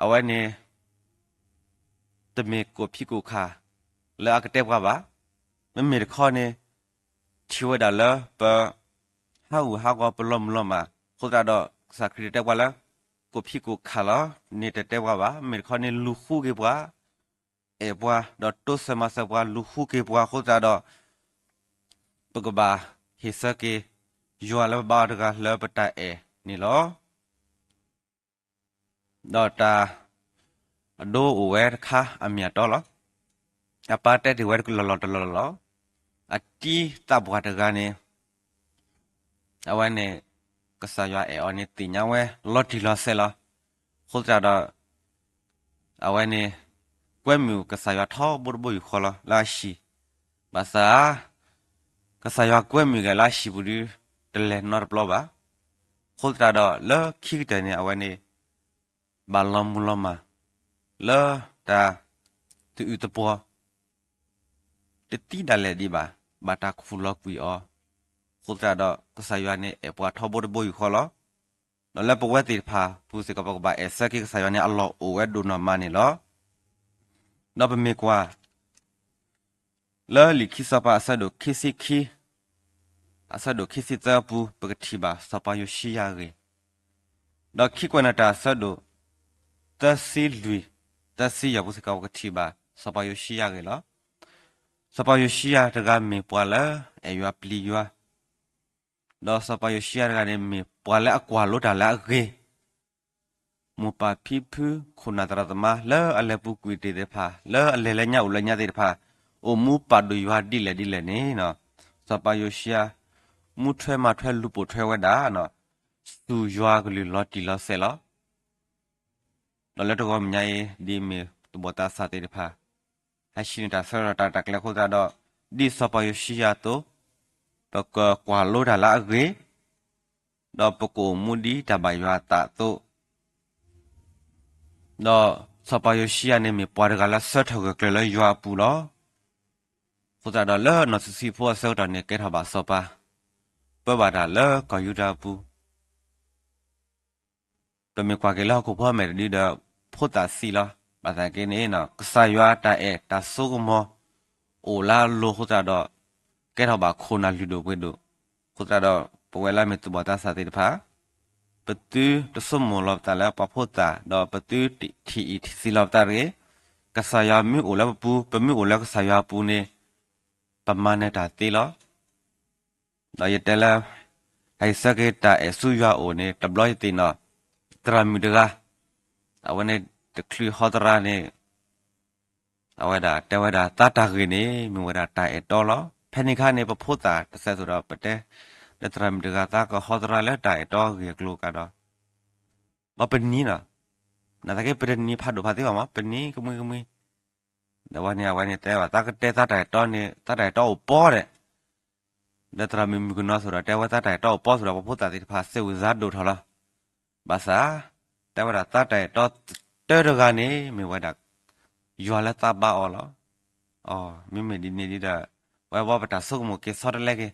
အဝဲန့ၣ် တမ့ၢ်ကိးဖံးကိးခါ လၢအကတဲပှၤဘၣ်. မ့မ့ၢ်တခီန့ၣ် ထံၣ်ဝဲဒၣ်လၢပ ဟးဂူာ်ဟးဂီၤပလီၤမုၢ်လီၤမၢ် အဃိသတးဒီး ကစၢ်ခရံာ်တတဲပှၤလၢ ကိးဖံးကိးခါလီၤ. န့ၣ်တတဲပှၤဘၣ်. မ့ၢ်တခီန့ၣ်လူၤဃုက့ၤပှၤ အဲၣ်ပှၤ ဒီးတိစၢၤမၤစၢၤပှၤ လူၤဃုက့ၤပှၤအဃိသတးဒီး ပကဘၣ်ဟ့ၣ်ဆၢက့ၤ ယွၤလၢပဘါအီၤတဂၤလၢပတၢ်အဲၣ်န့ၣ်လီၤ. ဒီးတၢ်အဒိအိၣ်ဝဲတခါအမ့ၢ်အတီလီၤ. အပၢ်တဲတ့ၢ်ဝဲတကလီၢ်လီၢ်တလီၢ်လီၢ်လီၤ. အတံၤသးပှၢ်တဂၤန့ၣ် အဝဲန့ၣ် ကစၢ်ယွၤအဲၣ်အီၤန့ၣ်သ့ၣ်ညါဝဲလီၤတံၢ်လီၤဆဲးလီၤ. အဃိသတးဒီး အဝဲန့ၣ် ကွဲမုာ်ကစၢ်ယွၤထီဘိတဘိယူၢ်ဃီလီၤ လၢအဟံၣ်. ဘၣ်ဆၣ် ကစၢ်ယွၤကွဲမုာ်က့ၤလၢအဟံၣ်ပူၤဒီး တလဲၤနီတဘျီဘၣ်. အဃိသတးဒီးလၢခံကတၢၢ်န့ၣ် အဝဲန့ၣ် ဘၣ်လီၤမူလီၤမၢ် လၢတၢ် တအုးတပှီၤ တသံဒၣ်လဲာ်ဒံးဘၣ်, ဘၣ်တၢ်ခူၣ်လီၤကွံာ်အီၤ. အဃိသတးဒီး ကစၢ်ယွၤန့ၣ် အဲၣ်ပှၤထီဘိတဘိယူၢ်ဃီလီၤ. ဒီးလၢပဝဲသ့ၣ်တဖၣ်အပူၤစ့ၢ်ကီး ပကဘၣ်အဲၣ်ဆၢက့ၤကစၢ်ယွၤန့ၣ် အလီၢ်အိၣ်ဝဲဒိၣ်နီၢ်မးန့ၣ်လီၤ. ဒီးပမ့ၢ်ကွၢ် လၢလံာ်ခံစီၤပၤအဆၢဒိၣ်ခံဆံခံ အဆၢဒိၣ်ခံဆံသၢအပူၤ ပကထံၣ်ဘၣ်စီၤပၤယိၤၡံယၤအဂ့ၢ်, ဒီးခံကွဲးနီၣ်တၢ်အဆၢဒိၣ် သၢဆံလွံၢ် သၢဆံယဲၢ်ပူၤစ့ၢ်ကီး ပကထံၣ်ဘၣ်စီၤပၤယိၤၡံယၤအဂ့ၢ်လီၤ. စီၤပၤယိၤၡံယၤတဂၤမ့ၢ်ပှၤလၢအဲၣ်ယွၤပျံၤယွၤ, ဒီးစီၤပၤယိၤၡံယၤတဂၤန့ၣ် မ့ၢ်ပှၤလၢအကွၢ်လိတၢ်လၢအဂ့ၤ မိၢ်ပၢ်ဖံဖု ခိၣ်နၢ်သရၣ်သမါ လၢအလဲၤပူၤကွံာ်သ့ၣ်တဖၣ် လၢအလဲၤလၢညါအိၣ်လၢညါသ့ၣ်တဖၣ် အိၣ်မူပာ်ဒိၣ်ယွၤဒ်လဲၣ်ဒ်လဲၣ်န့ၣ်, စီၤပၤယိၤၡံယၤ မူထွဲမၤထွဲလူၤပိာ်ထွဲဝဲဒၣ် သူၣ်ယွၤကလုၢ်လီၤတံၢ်လီၤဆဲးလီၤ. ဒီးလၢတဂီၤမုၢ်ညါအံၤ ဒ်မ့ၢ်သူၣ်ဘီၣ်သးစၢ်သ့ၣ်တဖၣ် ဟဲဆှၢန့ၢ်တၢ်ဆၢကတီၢ်တၢ်ရဲၣ်တၢ်ကျဲၤအဃိသတးဒီး ဒ်စီၤပၤယိၤၡံယၤအသိး ပကကွၢ်လိတၢ်လၢအဂ့ၤ, ဒီးပကအိၣ်မူဒ်တၢ်ဘၣ်ယွၤအသးအသိး, ဒီးစီၤပၤယိၤၡံယၤန့ၣ်မ့ၢ်ပှၤတဂၤလၢဆၢထၢၣ်ဂၢၢ်ကျၢၤလၢယွၤအပူၤလီၤ. အဃိသတးဒီးလၢနီၢ်ဆံးဆံးဖိအဆၢကတီၢ်န့ၣ် ကဲထီၣ်ဘၣ်စီၤပၤ ပၢဘၣ်တၢ်လၢကီၢ်ယူဒၤအပူၤ ပမ့ၢ်ကွၢ်က့ၤလၢဟီၣ်ခိၣ်ဖီမဲာ်တဒုဒီး ဖိသၣ်ဆံးလီၤ. ဘၣ်ဆၣ်က့န့ၣ် ကစၢ်ယွၤတၢ်အဲၣ်တၢ်စိကမီၤ အိၣ်လၢအလိၤအဃိသတးဒီး ကဲထီၣ်ဘၣ်ခိၣ်နၢ်လုၢ်ဒိၣ်ပှ့ၤဒိၣ်, အဃိသတးဒီး ပဝဲလၢအမ့ၢ်သူၣ်ဘီၣ်သးစၢ်သ့ၣ်တဖၣ် ပသုတဆိကမိၣ်လီၤပသးလၢပှၤဖိသၣ် ဒီးပသုတထံၣ်အံၤထံၣ်ဆံးလီၤပသးတဂ့ၤ. ကစၢ်ယွၤမ့ၢ်အိၣ်လၢပပူၤ ပမ့ၢ်အိၣ်လၢကစၢ်ယွၤအပူၤန့ၣ် ပမၤနၢၤတၢ်သ့လီၤ. ဒီးယတဲလၢ ဟဲဆၢက့ၤတၢ်အဲၣ်ဆူယွၤအအိၣ်န့ၣ် တဘျီယသ့ၣ်နီၣ် သရၣ်မုၣ်တဂၤ အဝဲန့ၣ်တချုးဟီသရၣ်န့ၣ် အဝဲဒၣ်တဲဝဲဒၣ်သးတၢ်ဂ့ၢ်န့ၣ် မ့ၢ်ဝဲဒၣ်တၢ်အဲၣ်တီလီၤ. ဖဲန့ၣ်အခါန့ၣ် ပဖိသၣ်တစဲးသိးဒီးပတဲ လၢသရၣ်မုၣ်တဂၤသးကဟီသရၣ်လၢတၢ်အဲၣ်တီအဂ့ၢ်အကျိၤကဒီး ဘၣ်ပနံၤနီၤ, နာ်သက့ပတနံၤဖးဒိၣ်ဖးသ့ဘၣ်မး ပနံၤကမှံကမှံ. ဒီးဝဲန့ၣ် အဝဲန့ၣ်တဲဘၣ် သးကတဲသးတၢ်အဲၣ်တီန့ၣ် သးတၢ်အဲၣ်တီအိၣ်ပီဒီး ဒီးသရၣ်မုၣ်မုၣ်ကနီၤသိးဒီး တဲဝဲသးတၢ်အဲၣ်တီအိၣ်ပီသိးဒီး ပဖိသၣ်သ့ၣ်တဖၣ်စ့ၢ်ဝံၤစါဒိၣ်ထီၣ်လီၤ. ဘၣ်ဆၣ် တဲဝဲဒၣ်သးတၢ်အဲၣ်တီတၢတဂၤန့ၣ် မ့ၢ်ဝဲဒၣ် ယွၤလၢသးဘါအီၤလီၤ. အီၤ မ့မ့ၢ်ဒ်န့ၣ်ဒ်ဒီး ဝဲဝဲပတၢ်ဆိကမိၣ်က့ၤဆီတလဲက့ၤ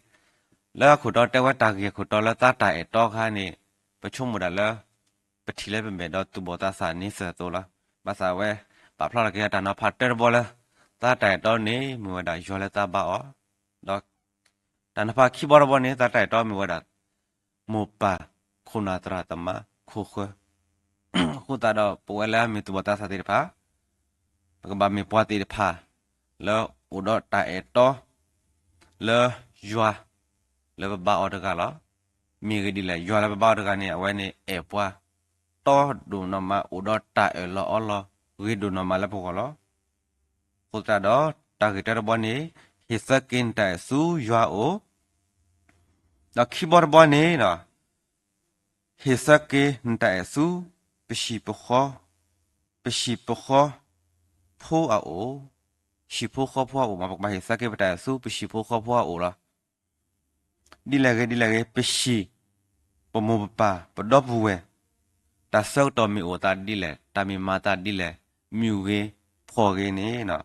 လၢအခိၣ်တီတဲဝဲတၢ်ဂ့ၢ်အခိၣ်တီလၢသးတၢ်အဲၣ်တီအခါန့ၣ် ပဆိကမိၣ်ဒၣ်လၢ ပထံၣ်လၢပမဲာ်ဒီးသူၣ်ဘီၣ်သးစၢ်န့ဆၢၣ်အသိးလီၤ. ဘၣ်ဆၣ်ဝဲ ပာ်ဖျါထီၣ်က့ၤအတၢ်နီၤဖးတၢတဘီလၢ သးတၢ်အဲၣ်တီန့ၣ် မ့ၢ်ဝဲဒၣ်ယွၤလၢသးဘါအီၤ, ဒီး တၢ်နီၤဖးခံဘီတဘီန့ၣ် သးတၢ်အဲၣ်တီမ့ၢ်ဝဲဒၣ် မိၢ်ပၢ် ခိၣ်နၢ်သရၣ်သမါ ခိၣ်ဃၢၤ အဃိသတးဒီး ပဝဲလၢအမ့ၢ်သူၣ်ဘီၣ်သးစၢ်သ့ၣ်တဖၣ် ပကဘၣ်မ့ၢ်ပှၤသ့ၣ်တဖၣ် လၢအိၣ်ဒီးတၢ်အဲၣ်တီ လၢယွၤ လၢပဘါအီၤတဂၤလီၤ. မ့ၢ်ဂ့ၢ်ဒ်လဲၣ် ယွၤလၢပဘါအီၤတဂၤန့ၣ် အဝဲန့ၣ်အဲၣ်ပှၤ တီဒိၣ်နီၢ်မး အိၣ်ဒီးတၢ်အၢၣ်လီၤအီလီၤ ဂ့ၤဒိၣ်နီၢ်မးလၢပဂီၢ်လီၤ. အဃိသတးဒီး တၢ်ဂ့ၢ်တၢတဘီန့ၣ် ဟ့ၣ်ဆၢက့ၤနတၢ်အဲၣ်ဆူယွၤအအိၣ်, ဒီးခံဘီတဘီန့ၣ် ဟ့ၣ်ဆၢက့ၤနတၢ်အဲၣ်ဆူ ပဟံၣ်ပဃီ ပဟံၣ်ပဃီဖိအအိၣ်, ဟံၣ်ဖိဃီဖိအအိၣ်မး ပကဘၣ်ဟ့ၣ်ဆၢက့ၤပတၢ်အဲၣ်ဆူ ပဟံၣ်ဖိဃီဖိအအိၣ်လီၤ. ဒ်လဲၣ်ဂ့ၤ ဒ်လဲၣ်ဂ့ၤ ပဟံၣ် ပမိၢ်ပပၢ် ပဒီပုၢ်ဝဲၢ် တၢ်ဆၢကတီၢ်မ့ၢ်အိၣ်သးဒ်လဲၣ် တၢ်မ့ၢ်မၤသးဒ်လဲၣ် မုၢ်ဂ့ၤ ဖှီၣ်ဂ့ၤန့ၣ်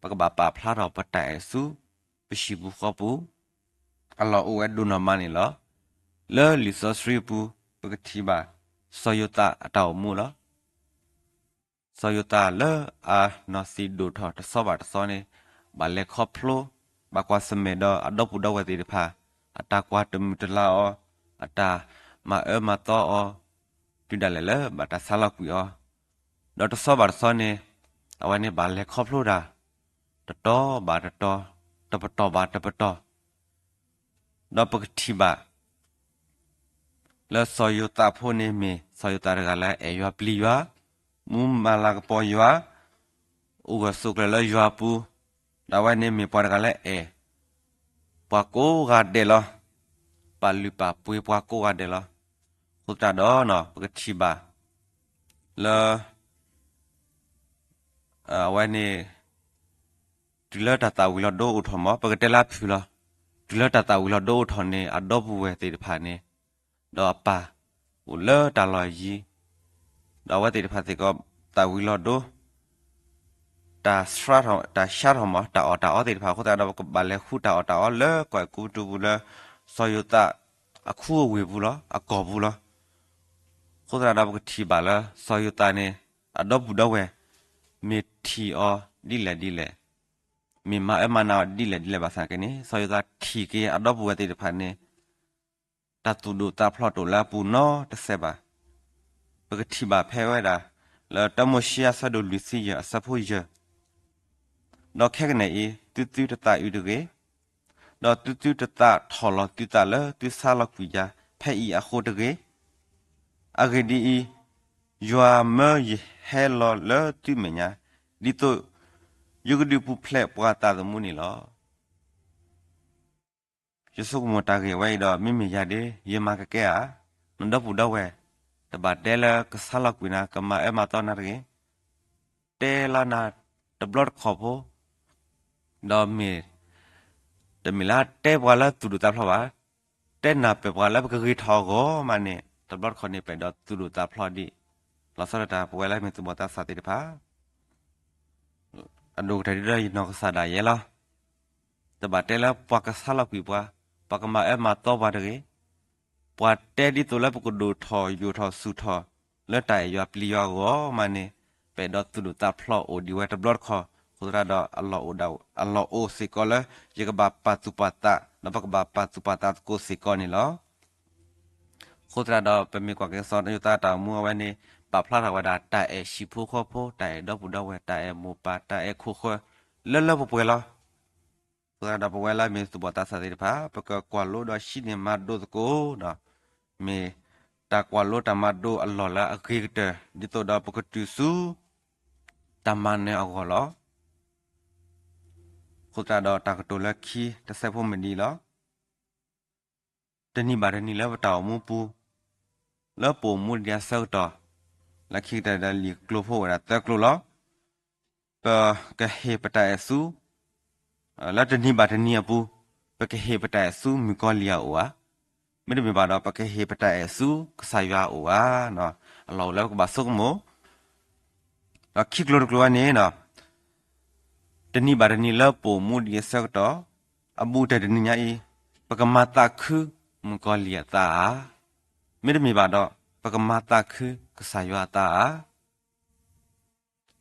ပကဘၣ်ပာ်ဖျါထီၣ်ပတၢ်အဲၣ်ဆူ ပဟံၣ်ပူၤဃီပူၤ အလီၢ်အိၣ်ဝဲဒိၣ်နီၢ်မးန့ၣ်လီၤ. လၢလံာ်စီဆှံအပူၤ ပကထံၣ်ဘၣ် စီၤယိၤသးအတၢ်အိၣ်မူလီၤ. စီၤယိၤသးလၢအနီၢ်သံၣ်ဒိၣ်ထီၣ်တဆီဘၣ်တဆီန့ၣ် ဘၣ်လဲၤခီဖျိ ဘၣ်ကွၢ်ဆၢၣ်မဲာ်ဒီးအဒီပုၢ်ဒီဝဲၢ်သ့ၣ်တဖၣ် အတၢ်ကွၢ်တမုာ်တလၤအီၤ, အတၢ်မၤအၢမၤသီအီၤ, တုၤဒၣ်လဲာ်လၢဘၣ်တၢ်ဆါလီၤကွံာ်အီၤ, ဒီးတဆီဘၣ်တဆီန့ၣ် အဝဲန့ၣ်ဘၣ်လဲၤခီဖျိတၢ် တတီၤဘၣ်တတီၤ, တပတီၢ်ဘၣ်တပတီၢ် ဒီးပကထံၣ်ဘၣ် လၢစီၤယိၤသးဖိန့ၣ်မ့ၢ် စီၤယိၤသးတဂၤလၢအဲၣ်ယွၤပျံၤယွၤ, မူမၤလၤကပီၤယွၤ, အိၣ်ဂၢၢ်ဆိးကျၢၤလၢယွၤအပူၤ, ဒီးအဝဲန့ၣ်မ့ၢ်ပှၤတဂၤလၢအဲၣ် ပှၤကိးဂၤဒဲးလီၤ. ပာ်လုၢ်ပာ်ပှ့ၤပှၤကိးဂၤဒဲးလီၤ. အဃိသတးဒီး ပကထံၣ်ဘၣ် လၢ အဝဲန့ၣ် တုၤလၢတၢ်သၣ်ဝံၤလီၤဒိအိၣ်ထီၣ်မး ပကတဲလၢအဖုၣ်လီၤ. တုၤလၢတၢ်သၣ်ဝံၤလီၤဒိအိၣ်ထီၣ်န့ၣ် အဒီပုၢ်ဝဲၢ်သ့ၣ်တဖၣ်န့ၣ် ဒီးအပၢ် အိၣ်လၢတၢ်လီၢ်ယံၤ, ဒီးအဝဲသ့ၣ်တဖၣ်စ့ၢ်ကီး သၣ်ဝံၤလီၤဒိ တၢ်ဆှးထီၣ်မး တၢ်အီၣ်တၢ်အီသ့ၣ်တဖၣ်အဃိသတးဒီး ပကဘၣ်လဲၤဃုတၢ်အီၣ်တၢ်အီလၢကီၢ်အဲၤကူပတူးပူၤလၢ စီၤယိၤသးအခူအဝ့ၢ်ပူၤလီၤ, အကီၢ်ပူၤလီၤ. အဃိသတးဒီး ပကထံၣ်ဘၣ်လၢစီၤယိၤသးန့ၣ် အဒီပုၢ်ဒီဝဲၢ် မ့ၢ်ထံၣ်အီၤဒ်လဲၣ်ဒ်လဲၣ်, မ့ၢ်မၤအၢမၤနးအီၤဒ်လဲၣ်ဒ်လဲၣ်ဘၣ်ဆၣ်က့န့ၣ် စီၤယိၤသးထံၣ်က့ၤအဒီပုၢ်ဝဲၢ်သ့ၣ်တဖၣ်န့ၣ် တၢ်သူၣ်ဒိၣ်သးဖျိးတအိၣ်လၢအပူၤနီတစဲးဘၣ်. ပကထံၣ်ဘၣ်ဖဲဝဲဒၣ် လၢတၢမိၤၡ့အဆၢဒိၣ်လွံၢ်ဆံယဲၢ်အဆၢဖိယဲၢ်, ဒီးခဲကနံၣ်အံၤ သုသုတသးအုးတဂ့ၤ, ဒီးသုသုတသးထီၣ်လီၤသုသးလၢသုဆါလီၤကွံာ်ယၤဖဲအံၤအဃိတဂ့ၤ. အဂ့ၢ်ဒ်အံၤ, ယွၤမၢယဟဲလီၤလၢသုမဲာ်ညါ, ဒ်သိးယကဒုးပူၤဖျဲးပှၤသးသမူန့ၣ်လီၤ. ယဆိကမိၣ်တၢ်ဂ့ၢ်ဝဲအံၤဒီး မ့မ့ၢ်ယၤဒၣ် ယမၤကကဲဧါ. နဒီပုၢ်ဒီဝဲၢ် တဘၣ်တဲလၢကဆါလီၤကွံာ်နၤ ကမၤအၢမၤသီနၤတဂ့ၤ. တဲလီၤနၤတဘျီတခီၣ်ဖိ, ဒီးမ့ၢ် တမ့ၢ်လၢတဲပှၤလၢသူၣ်ဒိၣ်သးဖျိးဘၣ်, တဲနၢ်ပၢၢ်ပှၤလၢပကဂ့ၤထီၣ်အဂီၢ်မးန့ၣ် တဘျီတခီၣ်န့ၣ် ပအဲၣ်ဒိးသူၣ်ဒိၣ်သးဖျိးဒံး, လီၤဆီဒၣ်တၢ်ပဝဲလၢမ့ၢ်သူၣ်ဘီၣ်သးစၢ်သ့ၣ်တဖၣ် အဒိၣ်ကတၢၢ်ဒ်ဒီးယနီၢ်ကစၢ်ဒၣ်ယဲလီၤ. တဘၣ်တဲလၢပှၤကဆါလီၤကွံာ်ပှၤ, ပှၤကမၤအၢမၤသီပှၤတဂ့ၤ. ပှၤတဲဒ်သိးလၢပကဒိၣ်ထီၣ်ယိာ်ထီၣ်ဆူၣ်ထီၣ် လၢတၢ်အဲၣ်ယွၤပျံၤယွၤအဂီၢ်မးန့ၣ် ပအဲၣ်ဒိးသူၣ်ဒိၣ်သးဖျိးအိၣ်ဒံးဝဲတဘျီတခီၣ်, အဃိသတးဒီး အလီၢ်အိၣ်စ့ၢ်ကီးလၢ ယကဘၣ်ပာ်သူၣ်ပာ်သး ဒီးပကဘၣ်ပာ်သူၣ်ပာ်သးသကိးစ့ၢ်ကီးန့ၣ်လီၤ. အဃိသတးဒီး ပမ့ၢ်ကွၢ်က့ၤစီၤယိၤသးအတၢ်အိၣ်မူအဝဲန့ၣ် ပာ်ဖျါထီၣ်ဝဲဒၣ်တၢ်အဲၣ်ဟံၣ်ဖိဃီဖိ, တၢ်အဲၣ်ဒီပုၢ်ဒီဝဲၢ်, တၢ်အဲၣ်မိၢ်ပၢ်, တၢ်အဲၣ်ခိၣ်ဃၢၤ လၢလၢပှဲၤပှဲၤလီၤ. အဃိသတးဒီး ပဝဲလၢမ့ၢ်သူၣ်ဘီၣ်သးစၢ်သ့ၣ်တဖၣ် ပကကွၢ်လိဒီးဟံးန့ၢ်မၤဒိးသကိးဒီး မ့ၢ်တၢ်ကွၢ်လိတၢ်မၤဒိးအလီၢ်လၢအဂ့ၤကတၢၢ် ဒ်သိးဒီးပကတုၤဆူ တၢ်မၤနၢၤအဂီၢ်လီၤ. အဃိသတးဒီး တၢ်ကတိၤလၢခံတစဲးဖိမ့ၢ်ဒ်အံၤလီၤ. တနံၤဘၣ်တနံၤလၢပတၢ်အိၣ်မူပူၤ, လၢပအိၣ်မူဒံးအဆၢကတီၢ်, လၢခံကတၢၢ်ဒီးလံာ်ကျိၤဖိအိၣ်ဝဲဒၣ်သၢကျိၤလီၤ. ပကဟ့ၣ်ပတၢ်အဲၣ်ဆူ လၢတနံၤဘၣ်တနံၤအပူၤ, ပကဟ့ၣ်ပတၢ်အဲၣ်ဆူမုၣ်ကီၤလံၢ်အအိၣ်ဧါ, မ့တမ့ၢ်ဘၣ်ဒီး ပကဟ့ၣ်ပတၢ်အဲၣ်ဆူကစၢ်ယွၤအအိၣ်ဧါ, အလီၢ်အိၣ်လၢပကဘၣ်ဆိကမိၣ်. ဒီးခံကျိၤတကျိၤဝဲန့ၣ် တနံၤဘၣ်တနံၤလၢပအိၣ်မူဒံးအဆၢကတီၢ်, အဘူးကတၢၢ်တနံၤညါအံၤ, ပကမၤသးခုမုၣ်ကီၤလံၢ်အသးဧါ, မ့တမ့ၢ်ဘၣ်ဒီး ပကမၤသးခုကစၢ်ယွၤအသးဧါ.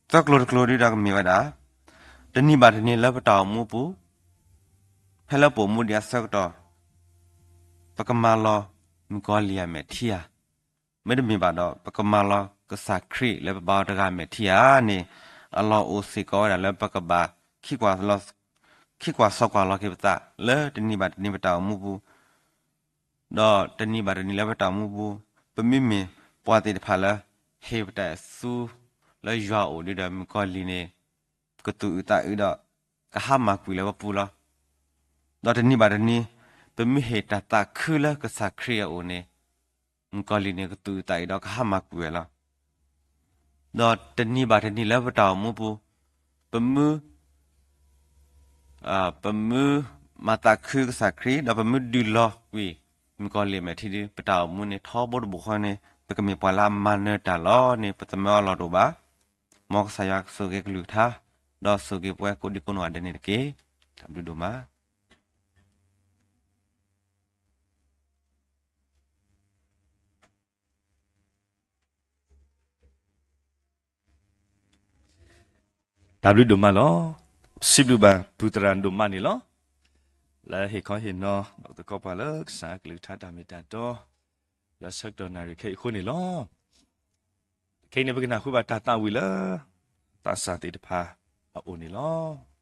သၢကျိၤတကျိၤဒ်ဒီးကမ့ၢ်ဝဲဒၣ်, တနံၤဘၣ်တနံၤလၢပတၢ်အိၣ်မူပူၤ, ဖဲလၢပအိၣ်မူဒံးအဆၢကတီၢ်, ပကမၤလီၤမုၣ်ကီၤလံၢ်အမဲာ်ထံဧါ, မ့တမ့ၢ်ဘၣ်ဒီး ပကမၤလီၤကစၢ်ခရံာ်လၢပဘါအီၤတဂၤအမဲာ်ထံဧါန့ၣ်, အလီၢ်အိၣ်စ့ၢ်ကီးဝဲဒၣ်လၢပကဘၣ် ခံကွၢ်စီကွၢ်လီၤက့ၤပသးလၢတနံၤဘၣ်တနံၤပတၢ်အိၣ်မူပူၤ ဒီးတနံၤဘၣ်တနံၤလၢပတၢ်အိၣ်မူပူၤ, ပမ့မ့ၢ်ပှၤသ့ၣ်တဖၣ်လၢ ဟ့ၣ်ပတၢ်အဲၣ်ဆူ လၢယွၤအအိၣ်ဒ်ဒီးမုၣ်ကီၤလံၢ်န့ၣ်, ကသူၣ်အုးသးအုးဒီး ကဟါမၢ်ကွံာ်လၢပပူၤလီၤ. ဒီးတနံၤဘၣ်တနံၤ, ပမ့ၢ်ဟ့ၣ်တၢ်သးခုလၢကစၢ်ခရံာ်အအိၣ်န့ၣ်, မုၣ်ကီၤလံၢ်န့ၣ်ကသူၣ်အုးသးအုးဒီးကဟါမၢ်ကွံာ်ဝဲလီၤ. ဒီးတနံၤဘၣ်တနံၤလၢပတၢ်အိၣ်မူပူၤ, ပမ့ၢ် ပမ့ၢ်မၤသးခုကစၢ်ခရံာ် ဒီးပမ့ၢ်ဒုးလီၤကွံာ် မုၣ်ကီၤလံၢ်အမဲာ်ထံဒီး ပတၢ်အိၣ်မူန့ၣ်ထီဘိတဘိဃီန့ၣ် ပကမ့ၢ်ပှၤလၢအမၤနၢၤတၢ်လီၤန့ၣ် ပသမၢအီၤလီၤတအိၣ်ဘၣ်. မ်ကစၢ်ယွၤကဆိၣ်ဂ့ၤကလုၢ်ကထါ, ဒီးဆိၣ်ဂ့ၤပဝဲကိးဒံကိးနီၢ်ဂၤဒဲးန့ၣ်တက့ၢ်. တၢ်ဘျုးဒိၣ်မး. တၢ်ဘျုးဒိၣ်မးလီၤ. စံးဘျုးဘၣ်ပုၢ်သရၣ်ဒိၣ်မးန့ၣ်လီၤ. လၢဟ့ၣ်ခီဟ့ၣ်နီၤ ဒီးသကိးပှၤလၢကစၢ်ကလုၢ်ကထါတၢ်မ့ၢ်တၢ်တီ လၢဆၢကတီၢ်နၣ်ရံၣ်ခဲအံၤအဃိန့ၣ်လီၤ. ခဲအံၤန့ၣ် ပကနၢ်ဟူဘၣ်တၢ်သးဝံၣ်လၢ သးစၢ်သ့ၣ်တဖၣ်အအိၣ်န့ၣ်လီၤ.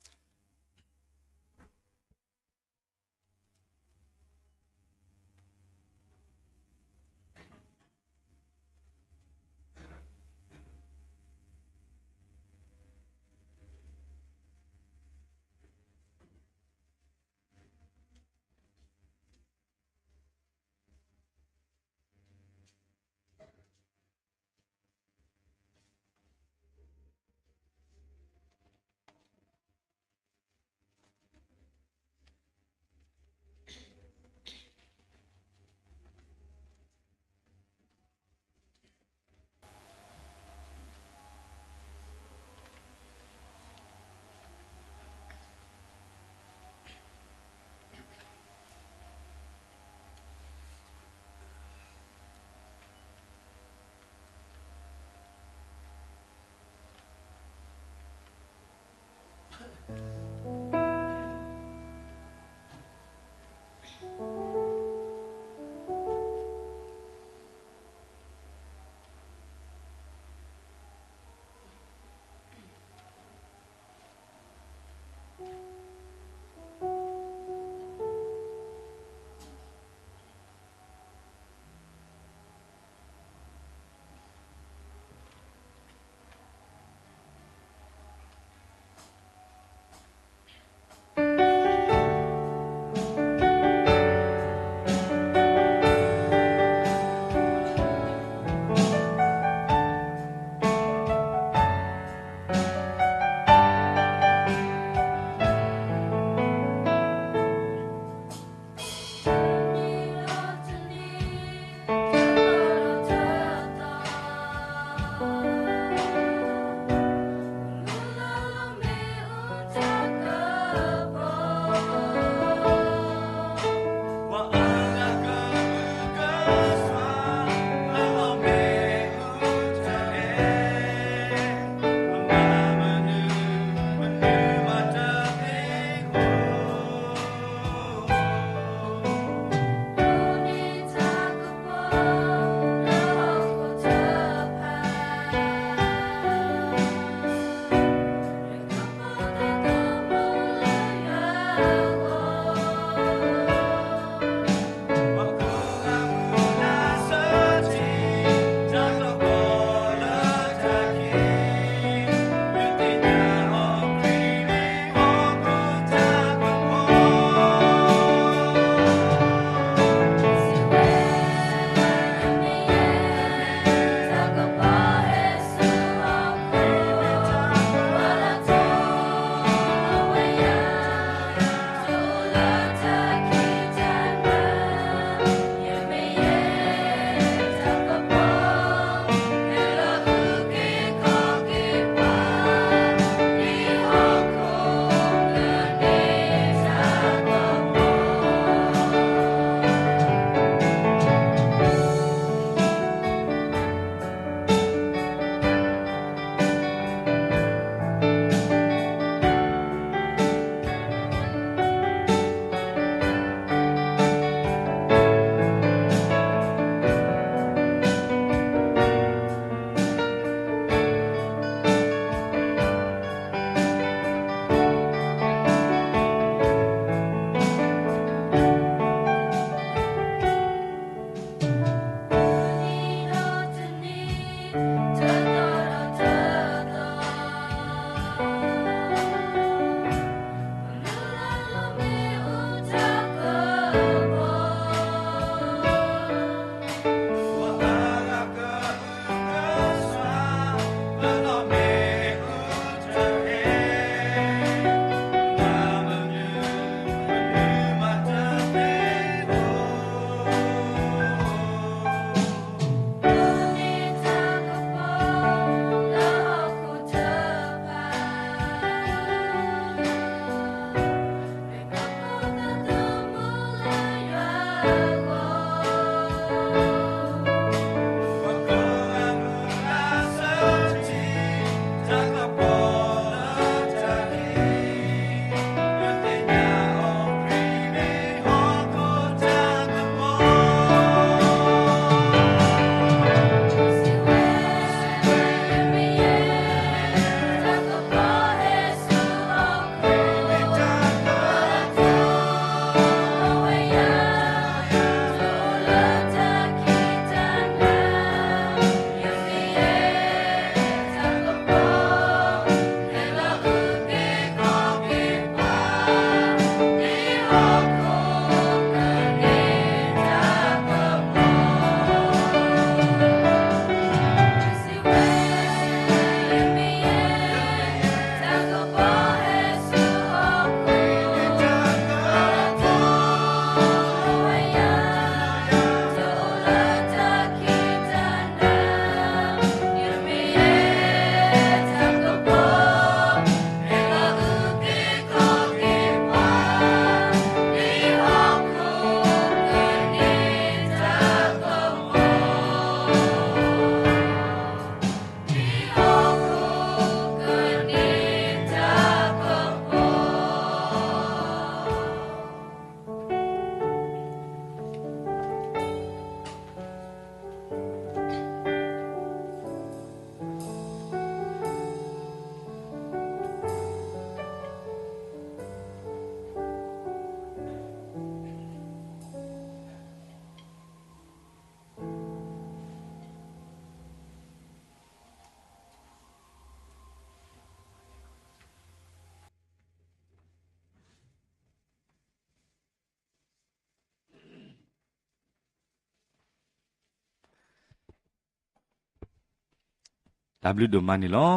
တၢ်ဘျုးဒိၣ်မးန့ၣ်လီၤ.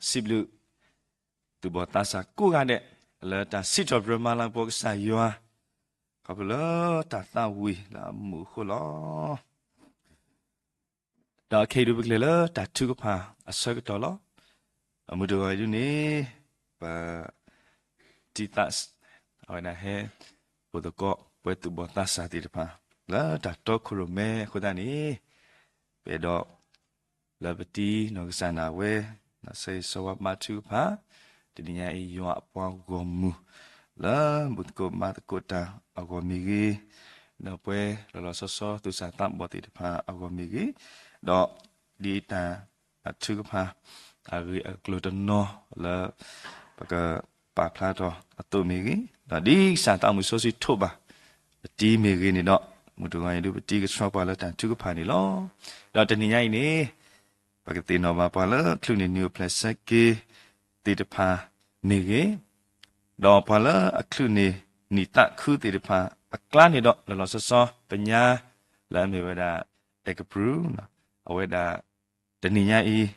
စံးဘျုး သူၣ်ဘီၣ်သးစၢ်ကိးဂၤဒဲး လၢတၢ်စံးထီၣ်ပတြၢၤမၤလၤကပီၤကစၢ်ယွၤ ခီဖျိလၢတၢ်သးဝံၣ်လၢအမုာ်အဃိလီၤ. ဒီးခဲအံၤဒုးပကလဲၤလၢတၢ်ထုကဖၣ်အဆၢကတီၢ်လီၤ. အမုၢ်တဂီၤအံၤဒုးန့ၣ် ပ တံသး အဝဲဒၣ်ဟဲ အိၣ်သကိးပှၤသူၣ်ဘီၣ်သးစၢ်သ့ၣ်တဖၣ် လၢတၢ်တီခိၣ်ရိၣ်မဲအဃိသတးန့ၣ် ပအဲၣ်ဒိး လၢပတံၤနီၢ်ကစၢ်ဒၣ်ဝဲ ဆၢဂ့ၤဆၢဝါဘါထုကဖၣ် တနံၤညါအံၤယွၤအပှၤဂီၢ်မုၢ် လၢဘူၣ်သကိးဘါသကိးတၢ်အဂီၢ်မ့ၢ်ဂ့ၤ, ဒီးပှၤလီၤလီၤဆီဆီသူၣ်စၢ်သးဘီၣ်သ့ၣ်တဖၣ်အဂီၢ်မ့ၢ်ဂ့ၤ, ဒီးဒ်တၢ် အထုကဖၣ် အဂ့ၢ်အကျိၤတနီၤလၢ ပကပာ်ဖျါထီၣ်အသိးမ့ၢ်ဂ့ၤ, ဒီးဒ်ကစၢ်သးမုၢ်စီဆှံထိးဘၣ် ပတံၤမ့ၢ်ဂ့ၤန့ၣ်ဒီး မုၢ်တဂီၤအံၤဒုးပတံၤကဆှီပှၤလၢတၢ်ထုကဖၣ်န့ၣ်လီၤ. ဒီးတနံၤညါအံၤန့ၣ် ပကသ့ၣ်နီၣ်ဘၣ်ပှၤလၢအချုးန့ၢ်နံၣ်အိၣ်ဖျဲၣ်ဆၢက့ၤသ့ၣ်တဖၣ်မ့ၢ်ဂ့ၤ, ဒီးပှၤလၢအချုးန့ၢ်နံၣ်သးခုသ့ၣ်တဖၣ်အကျါန့ၣ်ဒီး လီၤလီၤဆီဆီ ပညါ လၢအမ့ၢ်ဝဲဒၣ် အဲကပရူၤ အဝဲဒၣ် တနံၤညါအံၤ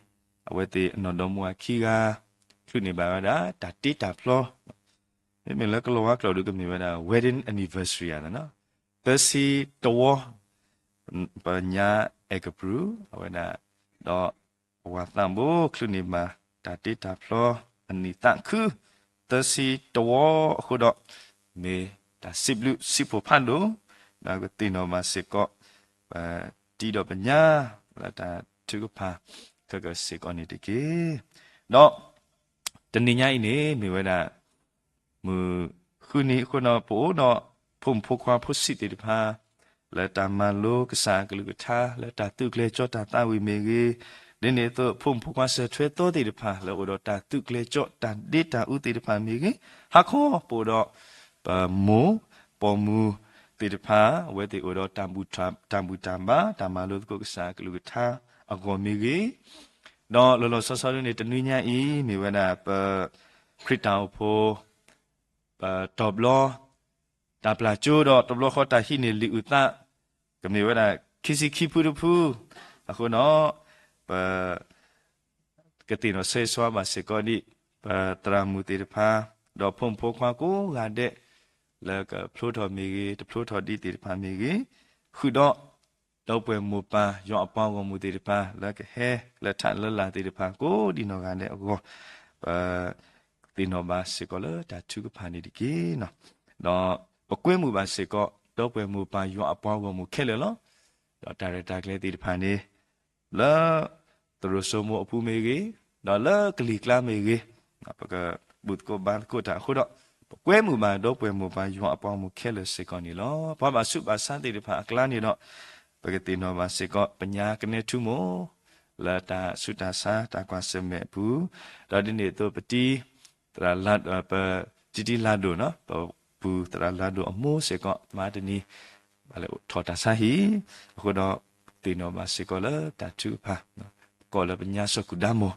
အဝဲသ့ၣ်အနီၢ်ဒီမါဝၤခံဂၤ ချုးန့ၢ်ဘၣ်ဝဲဒၣ် တၢ်တ့တၢ်ဖျီ မ့မ့ၢ်လၢကလီၤဝါကျိာ်ဒုးကမ့ၢ်ဝဲဒၣ် wedding anniversary သၢဆံတဝီ ပညါအဲကပရူၤ အဝဲဒၣ် ဒီးအဝၤသးဘိချုးန့ၢ်ဘၣ် တၢ်တ့တၢ်ဖျီ အနံၣ်သးခု သၢဆံတဝီအဃိဒီး မ့ၢ်တၢ်စံးဘျုးစံးဖှိၣ်ဖးဒိၣ် ဒီးကသ့ၣ်နီၣ်ဘၣ်စ့ၢ်ကီး ပတံၤဒီးပညါ လၢတၢ်ထုကဖၣ် ခဲကစ့ၢ်ကီးန့ၣ်တက့ၢ်. ဒီး တနံၤညါအံၤန့ၣ် မ့ၢ်ဝဲဒၣ် မုၢ်ဃုနံၤအဃိဒီး ပအိၣ်ဒီး ဖိမုၣ်ဖိခွါဖိဆံးသ့ၣ်တဖၣ် လၢတၢ်မၤလိကစၢ်အကလုၢ်ကထါ လၢတၢ်သုးကျဲၤကၠီတၢ်သးဝံၣ်မ့ၢ်ဂ့ၤ, ဒ်န့ၣ်အသိး ဖိမုၣ်ဖိခွါစၢၤထွဲသိသ့ၣ်တဖၣ် လၢအိၣ်ဒီးတၢ်သုးကျဲၤကၠီတၢ်ဒ့တၢ်အူသ့ၣ်တဖၣ်မ့ၢ်ဂ့ၤ, ဟါခီပအိၣ်ဒီး ပမိၢ်ပိာ်မုၣ်သ့ၣ်တဖၣ် အဝဲသ့ၣ်အိၣ်ဒီးတၢ်ဘူၣ်တၢ်ဘါ တၢ်မၤလိသကိးကစၢ်အကလုၢ်ကထါအဂီၢ်မ့ၢ်ဂ့ၤ, ဒီးလီၤလီၤဆီဆီဒ်န့ၣ် တနွံညါအံၤ မ့ၢ်ဝဲဒၣ်ပ ခရံာ်တၢ်အိၣ်ဖှိၣ် ပတီၤဘျီ တၢ်ပျၢ်ကၠိဒီးတဘျီဃီတၢ်ဟံးန့ၢ်လံာ်အုၣ်သး ကမ့ၢ်ဝဲဒၣ်ခံဆံခံဖုတဖု အဃိဒီး ပ ကသ့ၣ်နီၣ်ဆၢဂ့ၤဆၢဝါဘၣ်စ့ၢ်ကီးဒ် ပသရၣ်မုၣ်သ့ၣ်တဖၣ် ဒီးဖိမုၣ်ဖိခွါကိးဂၤဒဲး လၢကဖျိထီၣ်မ့ၢ်ဂ့ၤ တဖျိထီၣ်ဒံးသ့ၣ်တဖၣ်မ့ၢ်ဂ့ၤ, ဃုာ်ဒီး ဒီပုၢ်ဝဲၢ်မိၢ်ပၢ်ယွၤအပှၤဂီၢ်မုၢ်သ့ၣ်တဖၣ် လၢကဟဲလၢထးလၢလာ်သ့ၣ်တဖၣ် ကိးဒံနီၢ်ဂၤဒဲးအဂီၢ် ပသ့ၣ်နီၣ်ဘၣ်စ့ၢ်ကီးလၢတၢ်ထုကဖၣ်န့ၣ်တက့ၢ်. ဒီးပကွဲမုာ်ဘၣ်စ့ၢ်ကီး ဒီပုၢ်ဝဲၢ်မိၢ်ပၢ်ယွၤအပှၤဂီၢ်မုၢ်ခဲလၢာ်လီၤ. ဒီးတၢ်ရဲၣ်တၢ်ကျဲၤသ့ၣ်တဖၣ်န့ၣ် လၢ သရိာ်စိမိၤအပူၤမ့ၢ်ဂ့ၤ, ဒီးလၢကလံၤကျါမ့ၢ်ဂ့ၤ, ပကဘူၣ်သကိးဘါသကိးတၢ်အဃိဒီး ပကွဲမုာ်ဘၣ်ဒီပုၢ်ဝဲၢ်မိၢ်ပၢ်ယွၤအပှၤဂီၢ်မုၢ်ခဲလၢာ်စ့ၢ်ကီးန့ၣ်လီၤ. ပှၤဘၣ်ဆူးဘၣ်ဆါသ့ၣ်တဖၣ်အကျါန့ၣ်ဒီး ပကသ့ၣ်နီၣ်ဘၣ်စ့ၢ်ကီး ပညါကနဲထူမိၢ် လၢတၢ်ဆူးတၢ်ဆါတၢ်ကွၢ်ဆၢၣ်မဲာ်အပူၤ, ဒီးဒ်န့ၣ်အသိးပတံၤ သရၣ်လါ ပတံၤတံၤလါဒိၣ်နီၤ ပပူၤသရၣ်လါဒိၣ်အမိၢ်စ့ၢ်ကီး မၤတနံၤ ဘၣ်လဲၤအိၣ်ထီၣ်တၢ်ဆါဟံၣ်, အဃိဒီး သ့ၣ်နီၣ်ဘၣ်စ့ၢ်ကီးလၢတၢ်ထုကဖၣ် ကိးလၢပညါစီၤကူၣ်ဒါမိၢ်,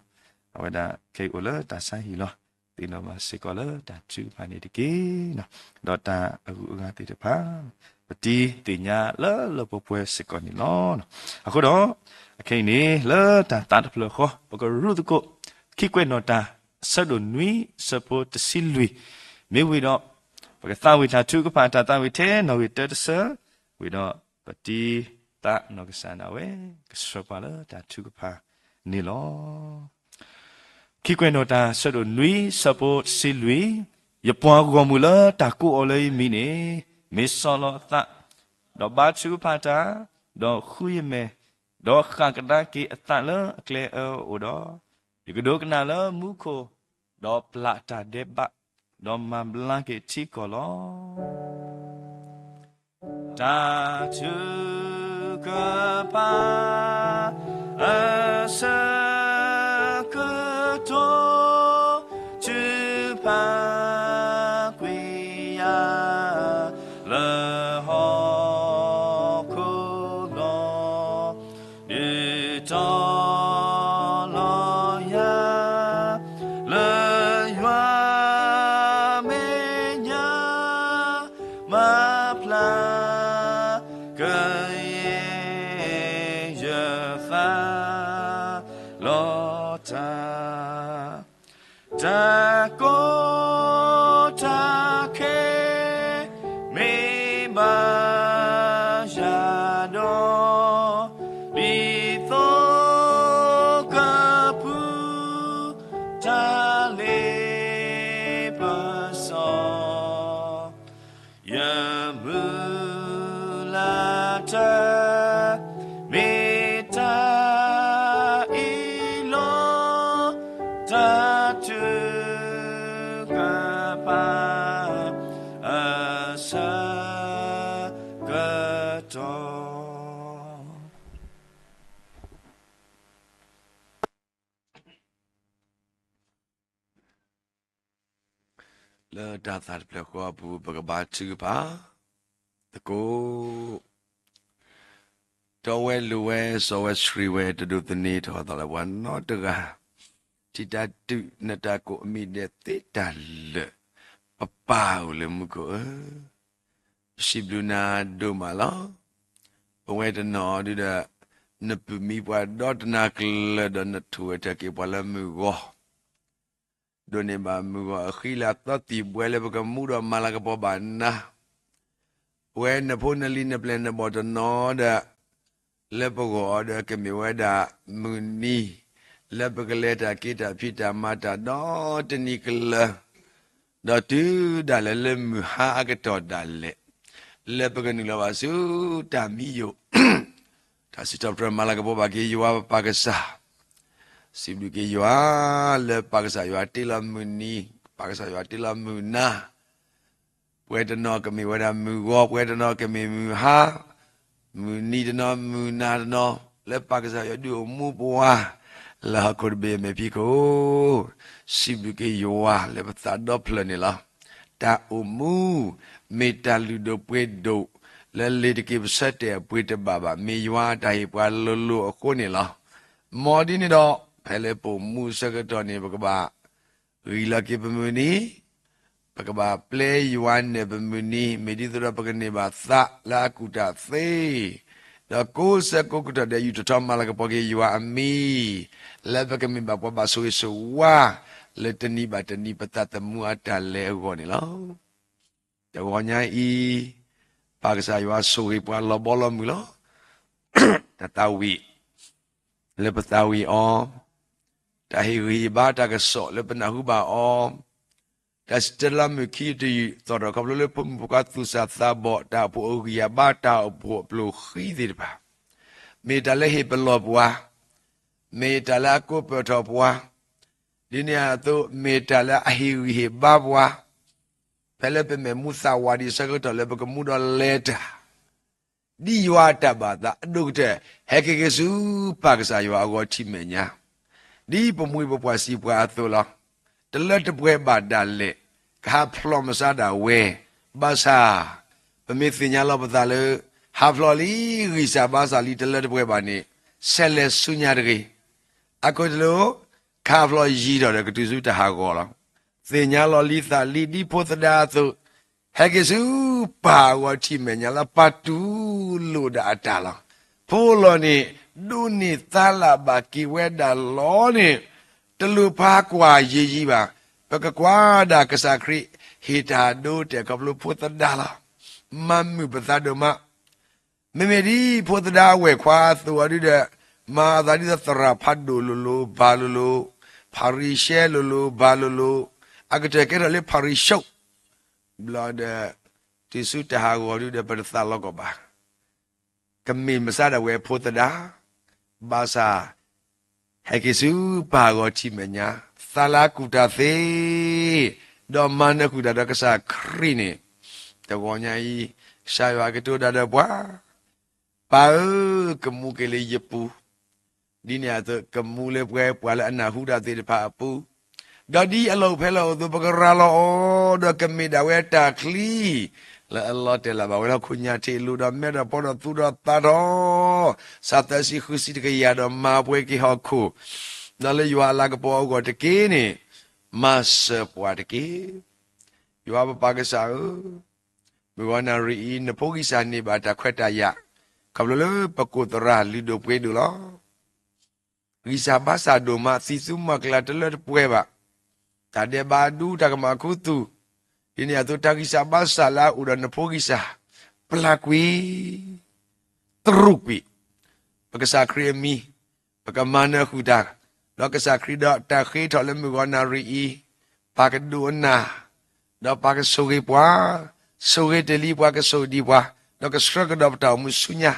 အဝဲဒၣ်ခဲအံၤအိၣ်လၢတၢ်ဆါဟံၣ်လီၤ. သ့ၣ်နီၣ်ဘၣ်စ့ၢ်ကီးလၢတၢ်ထုကဖၣ်န့ၣ်တက့ၢ်. ဒီးတၢ်အဂုၤအဂၤသ့ၣ်တဖၣ် ပတံၤသ့ၣ်ညါလၢလၢပှဲၤပှဲၤစ့ၢ်ကီးန့ၣ်လီၤ. အဃိဒီး အခဲအံၤန့ၣ် လၢတၢ်သးတဖျၢၣ်ဃီ ပကရူၢ်သကိး ခံကွဲးနီၣ်တၢ် အဆၢဒိၣ်နွံ အဆၢဖိတဆံလွံၢ်, မ့ၢ်ဝံၤဒီး ပကသးဝံၣ်တၢ်ထုကဖၣ် တၢ်သးဝံၣ်ထဲနီၣ်ဂံၢ်တၢတဆၢ, ဝံၤဒီးပတံၤသးနီၢ်ကစၢ်ဒၣ်ဝဲ ကဆှၢပှၤလၢတၢ်ထုကဖၣ်န့ၣ်လီၤ. ခံကွဲးနီၣ်တၢ် အဆၢဒိၣ်နွံ အဆၢဖိတဆံလွံၢ်, ယပှၤဂီၢ်မုၢ်လၢတၢ်ကိးအီၤလၢယမံၤန့ၣ် မ့ၢ်ဆီၣ်လီၤအသး, ဒီးဘါထုကဖၣ်တၢ်, ဒီးဃုယမဲာ်, ဒီးဃၣ်ကဒါက့ၤအသးလၢအကျဲအၢအအိၣ်ဒီး, ယကဒိကနၣ်လၢမူခိၣ်, ဒီးပျၢ်တၢ်ဒဲးဘး, ဒီးမၤဘျါက့ၤထံကီၢ်လီၤ. တၢ်ထုကဖၣ် အဆၢကတီၢ် ထုကဖၣ်ကွံာ်ယၤ လၢဟီၣ်ခိၣ်လီၤ. ဒုးတီၤလီၤယၤ လၢယွၤမဲာ်ညါ မၤဖျါကယဲၢ်ယသးလီၤ. တၢ်ကီတၢ်ခဲ မ့ၢ်ဘၣ်ယၤဒီး ဒ်သိကပူၤ တၢ်လ့ပစီ ယမုၢ်လၢ်တၢ် မ့ၢ်တၢ်အ့ၣ်လိာ် တၢ်ထုကဖၣ် အဆၢကတီၢ် လၢတၢ်သးတဖျၢၣ်ဃီအပူၤ ပကဘါထုကဖၣ်သကိး, တီဝဲလိၤဝဲ စီၤဝဲဆှံဝဲ တဒိးသန့ၤထီၣ်သးလၢပှၤနီတဂၤ, ထံတၢ်တုၤနတၢ်ကိးအမံၤဒဲးသ့တၢ်လၢာ်, ပပၢ်အိၣ်လၢမူခိၣ်ဧၢ, ပစံးဘျုးနၤဒိၣ်မးလီၤ. ပဝဲတနီၤဒုဒီး နပုၢ်မံပှၤဒီတနၤကျၢၤဒီး နထူၣ်ဝဲထၢက့ၤပှၤလၢမုၢ်ဂီၤ ဒိးန့ၢ်ဘၣ်မုၢ်ဂီၤအဃံလၤသီသံၣ်ဘှဲလၢပကမူဒီးမၤလၤကပီၤဘၣ်နၤ, ပဝဲနဖိနလံၤနပျဲၢ်နဘီၣ်တနီၤဒီး လၢပဂီၢ်အီၤဒီးကမ့ၢ်ဝဲဒၣ်မုၢ်နံၤ လၢပကလဲၤတၢ်က့ၤတၢ်ဖံးတၢ်မၤတၢ်ဒီတနံၤကျၢၤ, ဒီးတုၤဒၣ်လဲာ်လၢမုၢ်ဟါအကတီၢ်ဒၣ်လဲာ်, လၢပကနုာ်လီၤဘၣ်ဆူတၢ်မံယိာ်, တၢ်စံးထီၣ်ပတြၢၤမၤလၤကပီၤဘၣ်က့ၤယွၤပပၢ်ကစၢ်, စံးဘျုးက့ၤယွၤ လၢပၢ်ကစၢ်ယွၤတ့လီၤမုၢ်နံၤ, ပၢ်ကစၢ်ယွၤတ့လီၤမုၢ်နၤ ပဝဲတနီၤကမ့ၢ်ဝဲဒၣ်မုၢ်ဂီၤ, ပဝဲတနီၤကမ့ၢ်မုၢ်ဟါ, မုၢ်နံၤတနီၤ, မုၢ်နၤတနီၤ, လၢပၢ်ကစၢ်ယွၤဒုးအိၣ်မူပှၤ လၢဟီၣ်ခိၣ်တဘ့ၣ်အမဲာ်ဖံးခိၣ်, စံးဘျုးက့ၤယွၤလၢပသးဒီဖျၢၣ်န့ၣ်လီၤ. တၢ်အိၣ်မူ မ့ၢ်တၢ်လုၢ်ဒိၣ်ပှ့ၤဒိၣ် လၢလ့ၤတက့ၤပဆၢတဲာ်အပှ့ၤတဘၣ်ဘၣ်, မ့ၢ်ယွၤအတၢ်ဟ့ၣ်ပှၤလိၤလိၤအဃိန့ၣ်လီၤ. မ်ဒ်န့ၣ်ဒီး ဖဲလၢပအိၣ်မူအဆၢကတီၢ်န့ၣ် ပကဘၣ် ဂံၢ်လီၤက့ၤပမုၢ်နံၤ, ပကဘၣ်ပျဲယွၤနဲၣ်ပမုၢ်နံၤ, မ့ၢ်ဒ်သိးဒီးပကန့ၢ်ဘၣ်သးလၢအကူၣ်တၢ်သ့, ဒီးကိးဆၢကိးကတီၢ်ဒဲး ယူၢ်ထီၣ်ထီမၤလၤကပီၤက့ၤယွၤအမံၤ, လၢပကမ့ၢ်ဘၣ်ပှၤဘၣ်ဆိၣ်ဂ့ၤဆိၣ်ဝါ လၢတနံၤဘၣ်တနံၤပသးသမူအတၢ်လဲၤအဂီၢ်န့ၣ်လီၤ. တဂီၤညါအံၤ ပၢ်ကစၢ်ယွၤဆိၣ်ဂ့ၤပှၤလီၤဘီလီၤမုၢ်လီၤ. တၢ်သးဝံၣ်လၢပသးဝံၣ်အီၤ, တၢ်ဟ့ၣ်ဂံၢ်ဟ့ၣ်ဘါတၢ်ကစီၣ်လၢပနၢ်ဟူဘၣ်အီၤ, တၢ်စံးတၢ်လၢမုၢ်ခံတယုၢ်သီၣ်ထီၣ်ခီဖျိလၢဖိမုၣ်ဖိခွါသူၣ်စၢ်သးဘီၣ် တၢ်အိၣ်ဖှိၣ်အဂံၢ်အဘါ တၢ်အိၣ်ဖှိၣ်အပျိၢ်ဃံသ့ၣ်တဖၣ်, မ့ၢ်တၢ်လၢဟ့ၣ်ပလီၢ်ပှၤ, မ့ၢ်တၢ်လၢအကိးပၢၢ်ထီၣ်ပှၤ, ဒ်န့ၣ်အသိး မ့ၢ်တၢ်လၢအဟ့ၣ်ဂံၢ်ဟ့ၣ်ဘါပှၤ, ဖဲလၢပမဲာ်မူသးဝးဒံးအဆၢကတီၢ်လၢပကမူဒီးလဲၤတၢ် ဒ်ယွၤအတၢ်ဘၣ်သးအဒိၣ်ကတၢၢ် ဟဲက့ၤက့ၤဆူပၢ်ကစၢ်ယွၤအဂီၢ်ထံမဲာ်ညါ, ဒ်ပမိၢ်ပပၢ်စံးပှၤအသိးလီၤ. တလၢတပှဲၤဘၣ်ဒၣ်လဲာ်, ကဟးဖျိးမၤစၢ်ဒၣ်ဝဲ, ဘၣ်ဆၣ် ပမ့ၢ်သ့ၣ်ညါလီၤပသးလၢ ဟးဖျိးလံ ဂံၢ်စၢ်ဘါစၢ်လံ တလၢတပှဲၤဘၣ်န့ၣ် ဆဲးလဲၤဆူညါတဂ့ၤ. အခိၣ်တလိၤ ကဟးဖျိးယံာ်ထီၣ်ဒီးကတုၤဆူတၢ်ဟးဂီၤလီၤ. သ့ၣ်ညါလီၤလံသးလံဒ်ဖိသဒါအသိး, ဟဲက့ၤဆူပၢ်အဂီၢ်ထံမဲာ်ညါလၢပာ်တူၢ်လိာ်ဒၣ်အတၢ်လီၤ. ဖိလီၤန့ၣ် ဒိးန့ၢ်သါလၢ်ဘၣ်က့ၤဝဲဒၣ်လီၤန့ၣ်, တလိၣ်ဖးကွၢ်ယံာ်ယံာ်ဘၣ်. ပကကွၢ်ဒၣ်ကစၢ်ခရံာ် ဟ့ၣ်တၢ်ဒိတဲာ်ခီဖျိဖိသဒါလီၤ. မၤမုာ်ပသးဒိၣ်မး မ့မ့ၢ်ဒ်ဖိသဒါအဝဲၢ်ခွါအသိးအီၤဒုဒီး, မၤအသးဒ်သိးသရၣ်ဖးဒိၣ်လိၤလိၤ ဘၣ်လိၤလိၤ, ဖၤရံၤၡဲလိၤလိၤ ဘၣ်လိၤလိၤ, အကတၢၢ်ကဲထီၣ်လၢဖၤရံၤၡိ, ဘျီဒီး တုၤဆူတၢ်ဟးဂီၤဒုဒီး ပတသးလီၤကီၢ်ဘၣ်. ကမ့ၢ်မဆါဒၣ်ဝဲဖိသဒါ, ဘၣ်ဆၣ် ဟဲက့ၤဆူပၢ်အဂီၢ်ထံမဲာ်ညါ, သးလၢအကူၣ်တၢ်သ့, ဒီးမၤနၢၤဃုာ်တၢ်ဒီးကစၢ်ခရံာ်န့ၣ်, တဂီၤညါအံၤ ကစၢ်ယွၤကတိၤတၢ်ဒီးပှၤ, ပၢ်ဧၢ, ကမူက့ၤလၢယပူၤ, ဒ်န့ၣ်အသိး ကမူလၢပှဲၤပှၤလၢအနၢ်ဟူတၢ်သ့ၣ်တဖၣ်အပူၤ, ဒီးဒ်အလီၢ်အိၣ်ဖဲလဲၣ်အသိး ပကရၤလီၤအီၤ, ဒီးကမ့ၢ်ဒၣ်ဝဲတၢ်ချံ လၢအလီၤတဲာ်လၢ်ဘၣ်ဝဲလၢဟီၣ်ခိၣ်ညါထံးလိၤဒီး မဲထီၣ်ပီထီၣ်သူၣ်ထီၣ်သးထီၣ်, စးသၢဆံဃုဆံတကယၤဒီးမၤပှဲၤက့ၤဟီၣ်ခိၣ်, ဒီးလၢယွၤအလၤကပီၤအဂီၢ်တက့ၢ်န့ၣ်, မၤစၢၤပှၤတက့ၢ်. ယွၤပပၢ်ကစၢ်ဧၢ, မုၢ်ဂီၤနၣ်ရံၣ်အံၤ နဖိဂံၢ်စၢ်န့ၢ်ဘၣ်တၢ်ခွဲးတၢ်ယာ်, ခီဖျိလၢပကိၢ်သရၣ်လုၢ်ဒိၣ်ပှ့ၤဒိၣ်လီၤ. ဂံၢ်စၢ်ဘါစၢ်ဒိၣ်မး သံသူမီၢ်ကျၢ်တလၢတပှဲၤဘၣ်. တၢ်ဒဲးဘးဒူ တၢ်ကမၣ်ခူသူၣ်, ဒ်န့ၣ်အသိး တၢ်ဂံၢ်စၢ်ဘါစၢ်လၢအအိၣ်ဒီးနဖိဂံၢ်စၢ်, ပျၢ်ကွံာ်, တရူးကွံာ်, ပကစၢ်ခရံာ်အမံၤ, ပကမၤနၢၤဃုာ်တၢ်, ဒီးကစၢ်ခရံာ်ဒီးတၢ်ဃ့ထီၣ်လၢမုၢ်ဂီၤနၣ်ရံၣ်အံၤ, ပၢ်ကဒိးနၢ်, ဒီးပၢ်ကဆိၣ်ဂ့ၤပှၤ, ဆိၣ်ဂ့ၤတ့ၢ်လံပှၤ ကဆိၣ်ဒံးပှၤ, ဒီးကဆှၢကဒီးပတၢ်အိၣ်မူဆူညါ,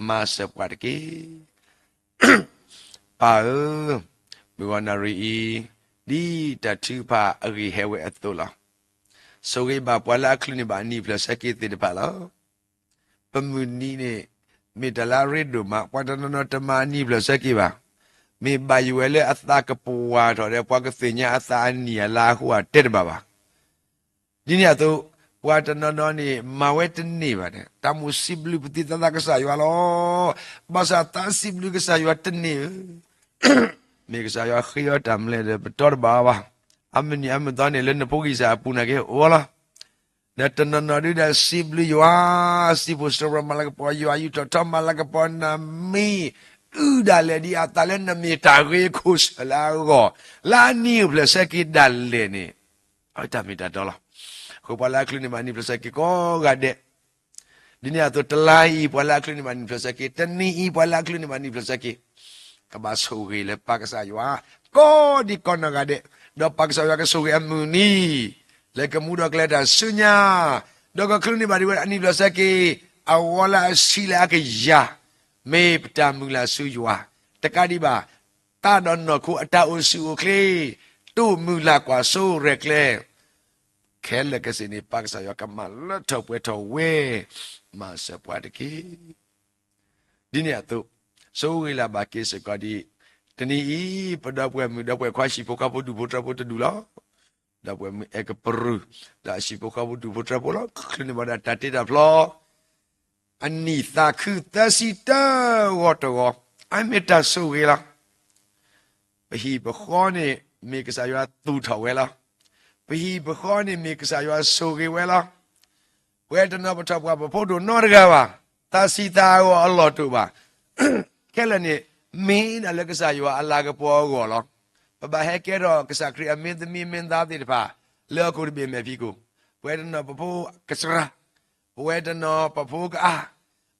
မၤစၢၤပှၤတက့ၢ်. ပၢ်ဧၢ, မုၢ်ဂီၤနၣ်ရံၣ်အံၤ, ဒ်တၢ်ထုကဖၣ်အဂ့ၢ်ဟဲဝဲအသိးလီၤ. ဆိၣ်ဂ့ၤဘၣ်ပှၤလၢအချုးန့ၢ်ဘၣ်အနံၣ်ဖျၢၣ်ဆၢက့ၤသ့ၣ်တဖၣ်လီၤ. ပမုၢ်နံၤန့ၣ် မ့ၢ်တၢ်လၢအရ့ဒိၣ်မး, ပှၤတနီၤနီၤတမၤအနံၣ်ဖျၢၣ်ဆၢက့ၤဘၣ်. မ့ၢ်ဘၣ်ယိၣ်ဝဲလၢအသးကပှၢ်ထီၣ်ဒီး ပှၤကသ့ၣ်ညါအသးအနံၣ်အလါအဃိအတဲတဘၣ်ဘၣ်. ဒ်န့ၣ်အသိး, ပှၤတနီၤနီၤန့ၣ် မၤဝဲတန့ၢ်ဘၣ်န့ၣ် တၢ်မိၣ်စံးဘျုးပသံသးသးကစၢ်ယွၤလီၤ. ဘၣ်ဆၣ်သးစံးဘျုးကစၢ်ယွၤတန့ၢ်ဧၢ, မ့ၢ်ကစၢ်ယွၤဃ့အီၤတၢ်မလဲၣ်ဒီး ပတီတဘၣ်အီၤဘၣ်. အမုၢ်နံၤအမုၢ်သီန့ၣ် လၢနဖိဂံၢ်စၢ်အပူၤနာ်က့ အိၣ်လီၤ. ဒီးတနီၤနီၤဒုးဒီးစံးဘျုးယွၤ, စံးဖှိၣ်စရီမၤလၤကပီၤယွၤ, ယူာ်ထီၣ်ထီမၤလၤကပီၤနမံၤ, အုၣ်ဒၣ်လဲာ်ဒ်အသးလၢနမ့ၢ်တၢ်ဂ့ၤခိၣ်ဆၢၣ်လၢအဂီၢ်, လၢအနံၣ်အိၣ်ဖျၢၣ်ဆၢက့ၤဒၣ်လဲာ်န့ၣ်, အဝဲတၢ်မ့ၢ်တၢ်တီလီၤ. အဃိပှၤလၢအချုးန့ၢ်ဘၣ်နံၣ်ဖျၢၣ်ဆၢက့ၤကိးဂၤဒဲး, ဒ်န့ၣ်အသိးတလါအံၤ ပှၤလၢအချုးန့ၢ်ဘၣ်နံၣ်ဖျၢၣ်ဆၢက့ၤ, တနံၤအံၤ ပှၤလၢအချုးန့ၢ်ဘၣ်နံၣ်ဖျၢၣ်ဆၢက့ၤ, ကဘၣ်ဆိၣ်ဂ့ၤလၢပၢ်ကစၢ်ယွၤ, ကိးဒံးကိးနီၢ်ဂၤဒဲး, ဒီးပၢ်ကစၢ်ယွၤကဆိၣ်ဂ့ၤအမုၢ်နံၤ, လၢကမူဒီးကလဲၤတၢ်ဆူညါ, ဒီးကချုးန့ၢ်ဘၣ်ဒံးဝဲအနံၣ်ဖျၢၣ်ဆၢက့ၤ, အဝီလၢအဆံးလၢအကယၤ, မ့ၢ်ပတၢ်မုၢ်လၢ်ဆူယွၤ, တကးဒံးဘၣ်, တၢ်ဒီးနီၢ်ခိအတၢ်အိၣ်ဆူၣ်အိၣ်ချ့, တိၢ်မုၢ်လၢ်ကွၢ်စိရဲၣ်ကျဲၤ ခဲလၢာ်ကစ့ၢ်န့ၣ် ပၢ်ကစၢ်ယွၤကမၤလၢထီၣ်ပှဲၤထီၣ်ဝဲ, မၤစၢၤပှၤတက့ၢ်. ဒ်န့ၣ်အသိး, ဆိၣ်ဂ့ၤလၢ်ဘၣ်က့ၤစ့ၢ်ကီးဒ်, တနံၤအံၤ ပဒီပုၢ်ဝဲၢ်မုၣ်ဒီပုၢ်ဝဲၢ်ခွါဟံၣ်ဖိဃီဖိဒူၣ်ဖိထၢဖိတဒူၣ်လီၤ. ဒီပုၢ်ဝဲၢ်မုၣ်အဲၣ်ကပရူၢ်, ဒီးဟံၣ်ဖိဃီဖိဒူၣ်ဖိထၢဖိလီၤ. ချုးန့ၢ်ဘၣ်ဒၣ်တၢ်တ့တၢ်ဖျီ အနံၣ်သးခုသၢဆံတၢဂီၤတဂီၤ, အမ့ၢ်တၢ်ဆိၣ်ဂ့ၤလီၤ. ပဟံၣ်ပဃီန့ၣ် မ့ၢ်ကစၢ်ယွၤသူၣ်ထီၣ်ဝဲလီၤ. ပဟံၣ်ပဃီန့ၣ် မ့ၢ်ကစၢ်ယွၤဆိၣ်ဂ့ၤဝဲလီၤ. ပဝဲတနီၤပထီၣ်ပှၢ်ပဖိဒိၣ်နီတဂၤဘၣ်, သးဆံးသးအဂီၢ်အလီၢ်တအိၣ်ဘၣ်. ခဲလၢာ်န့ၣ် မ့ၢ်ဒၣ်လၢကစၢ်ယွၤအလၤကပီၤအဂီၢ်လီၤ. ပဘၣ်ဟဲကဲထီၣ်ကစၢ်ခရံာ်အမင်းသမီးမင်းသားသ့ၣ်တဖၣ် လၢဟီၣ်ခိၣ်တဘ့ၣ်မဲာ်ဖံးခိၣ်, ပဝဲတနီၤပဖိကစှၤ, ပဝဲတနီၤပဖိကအါ,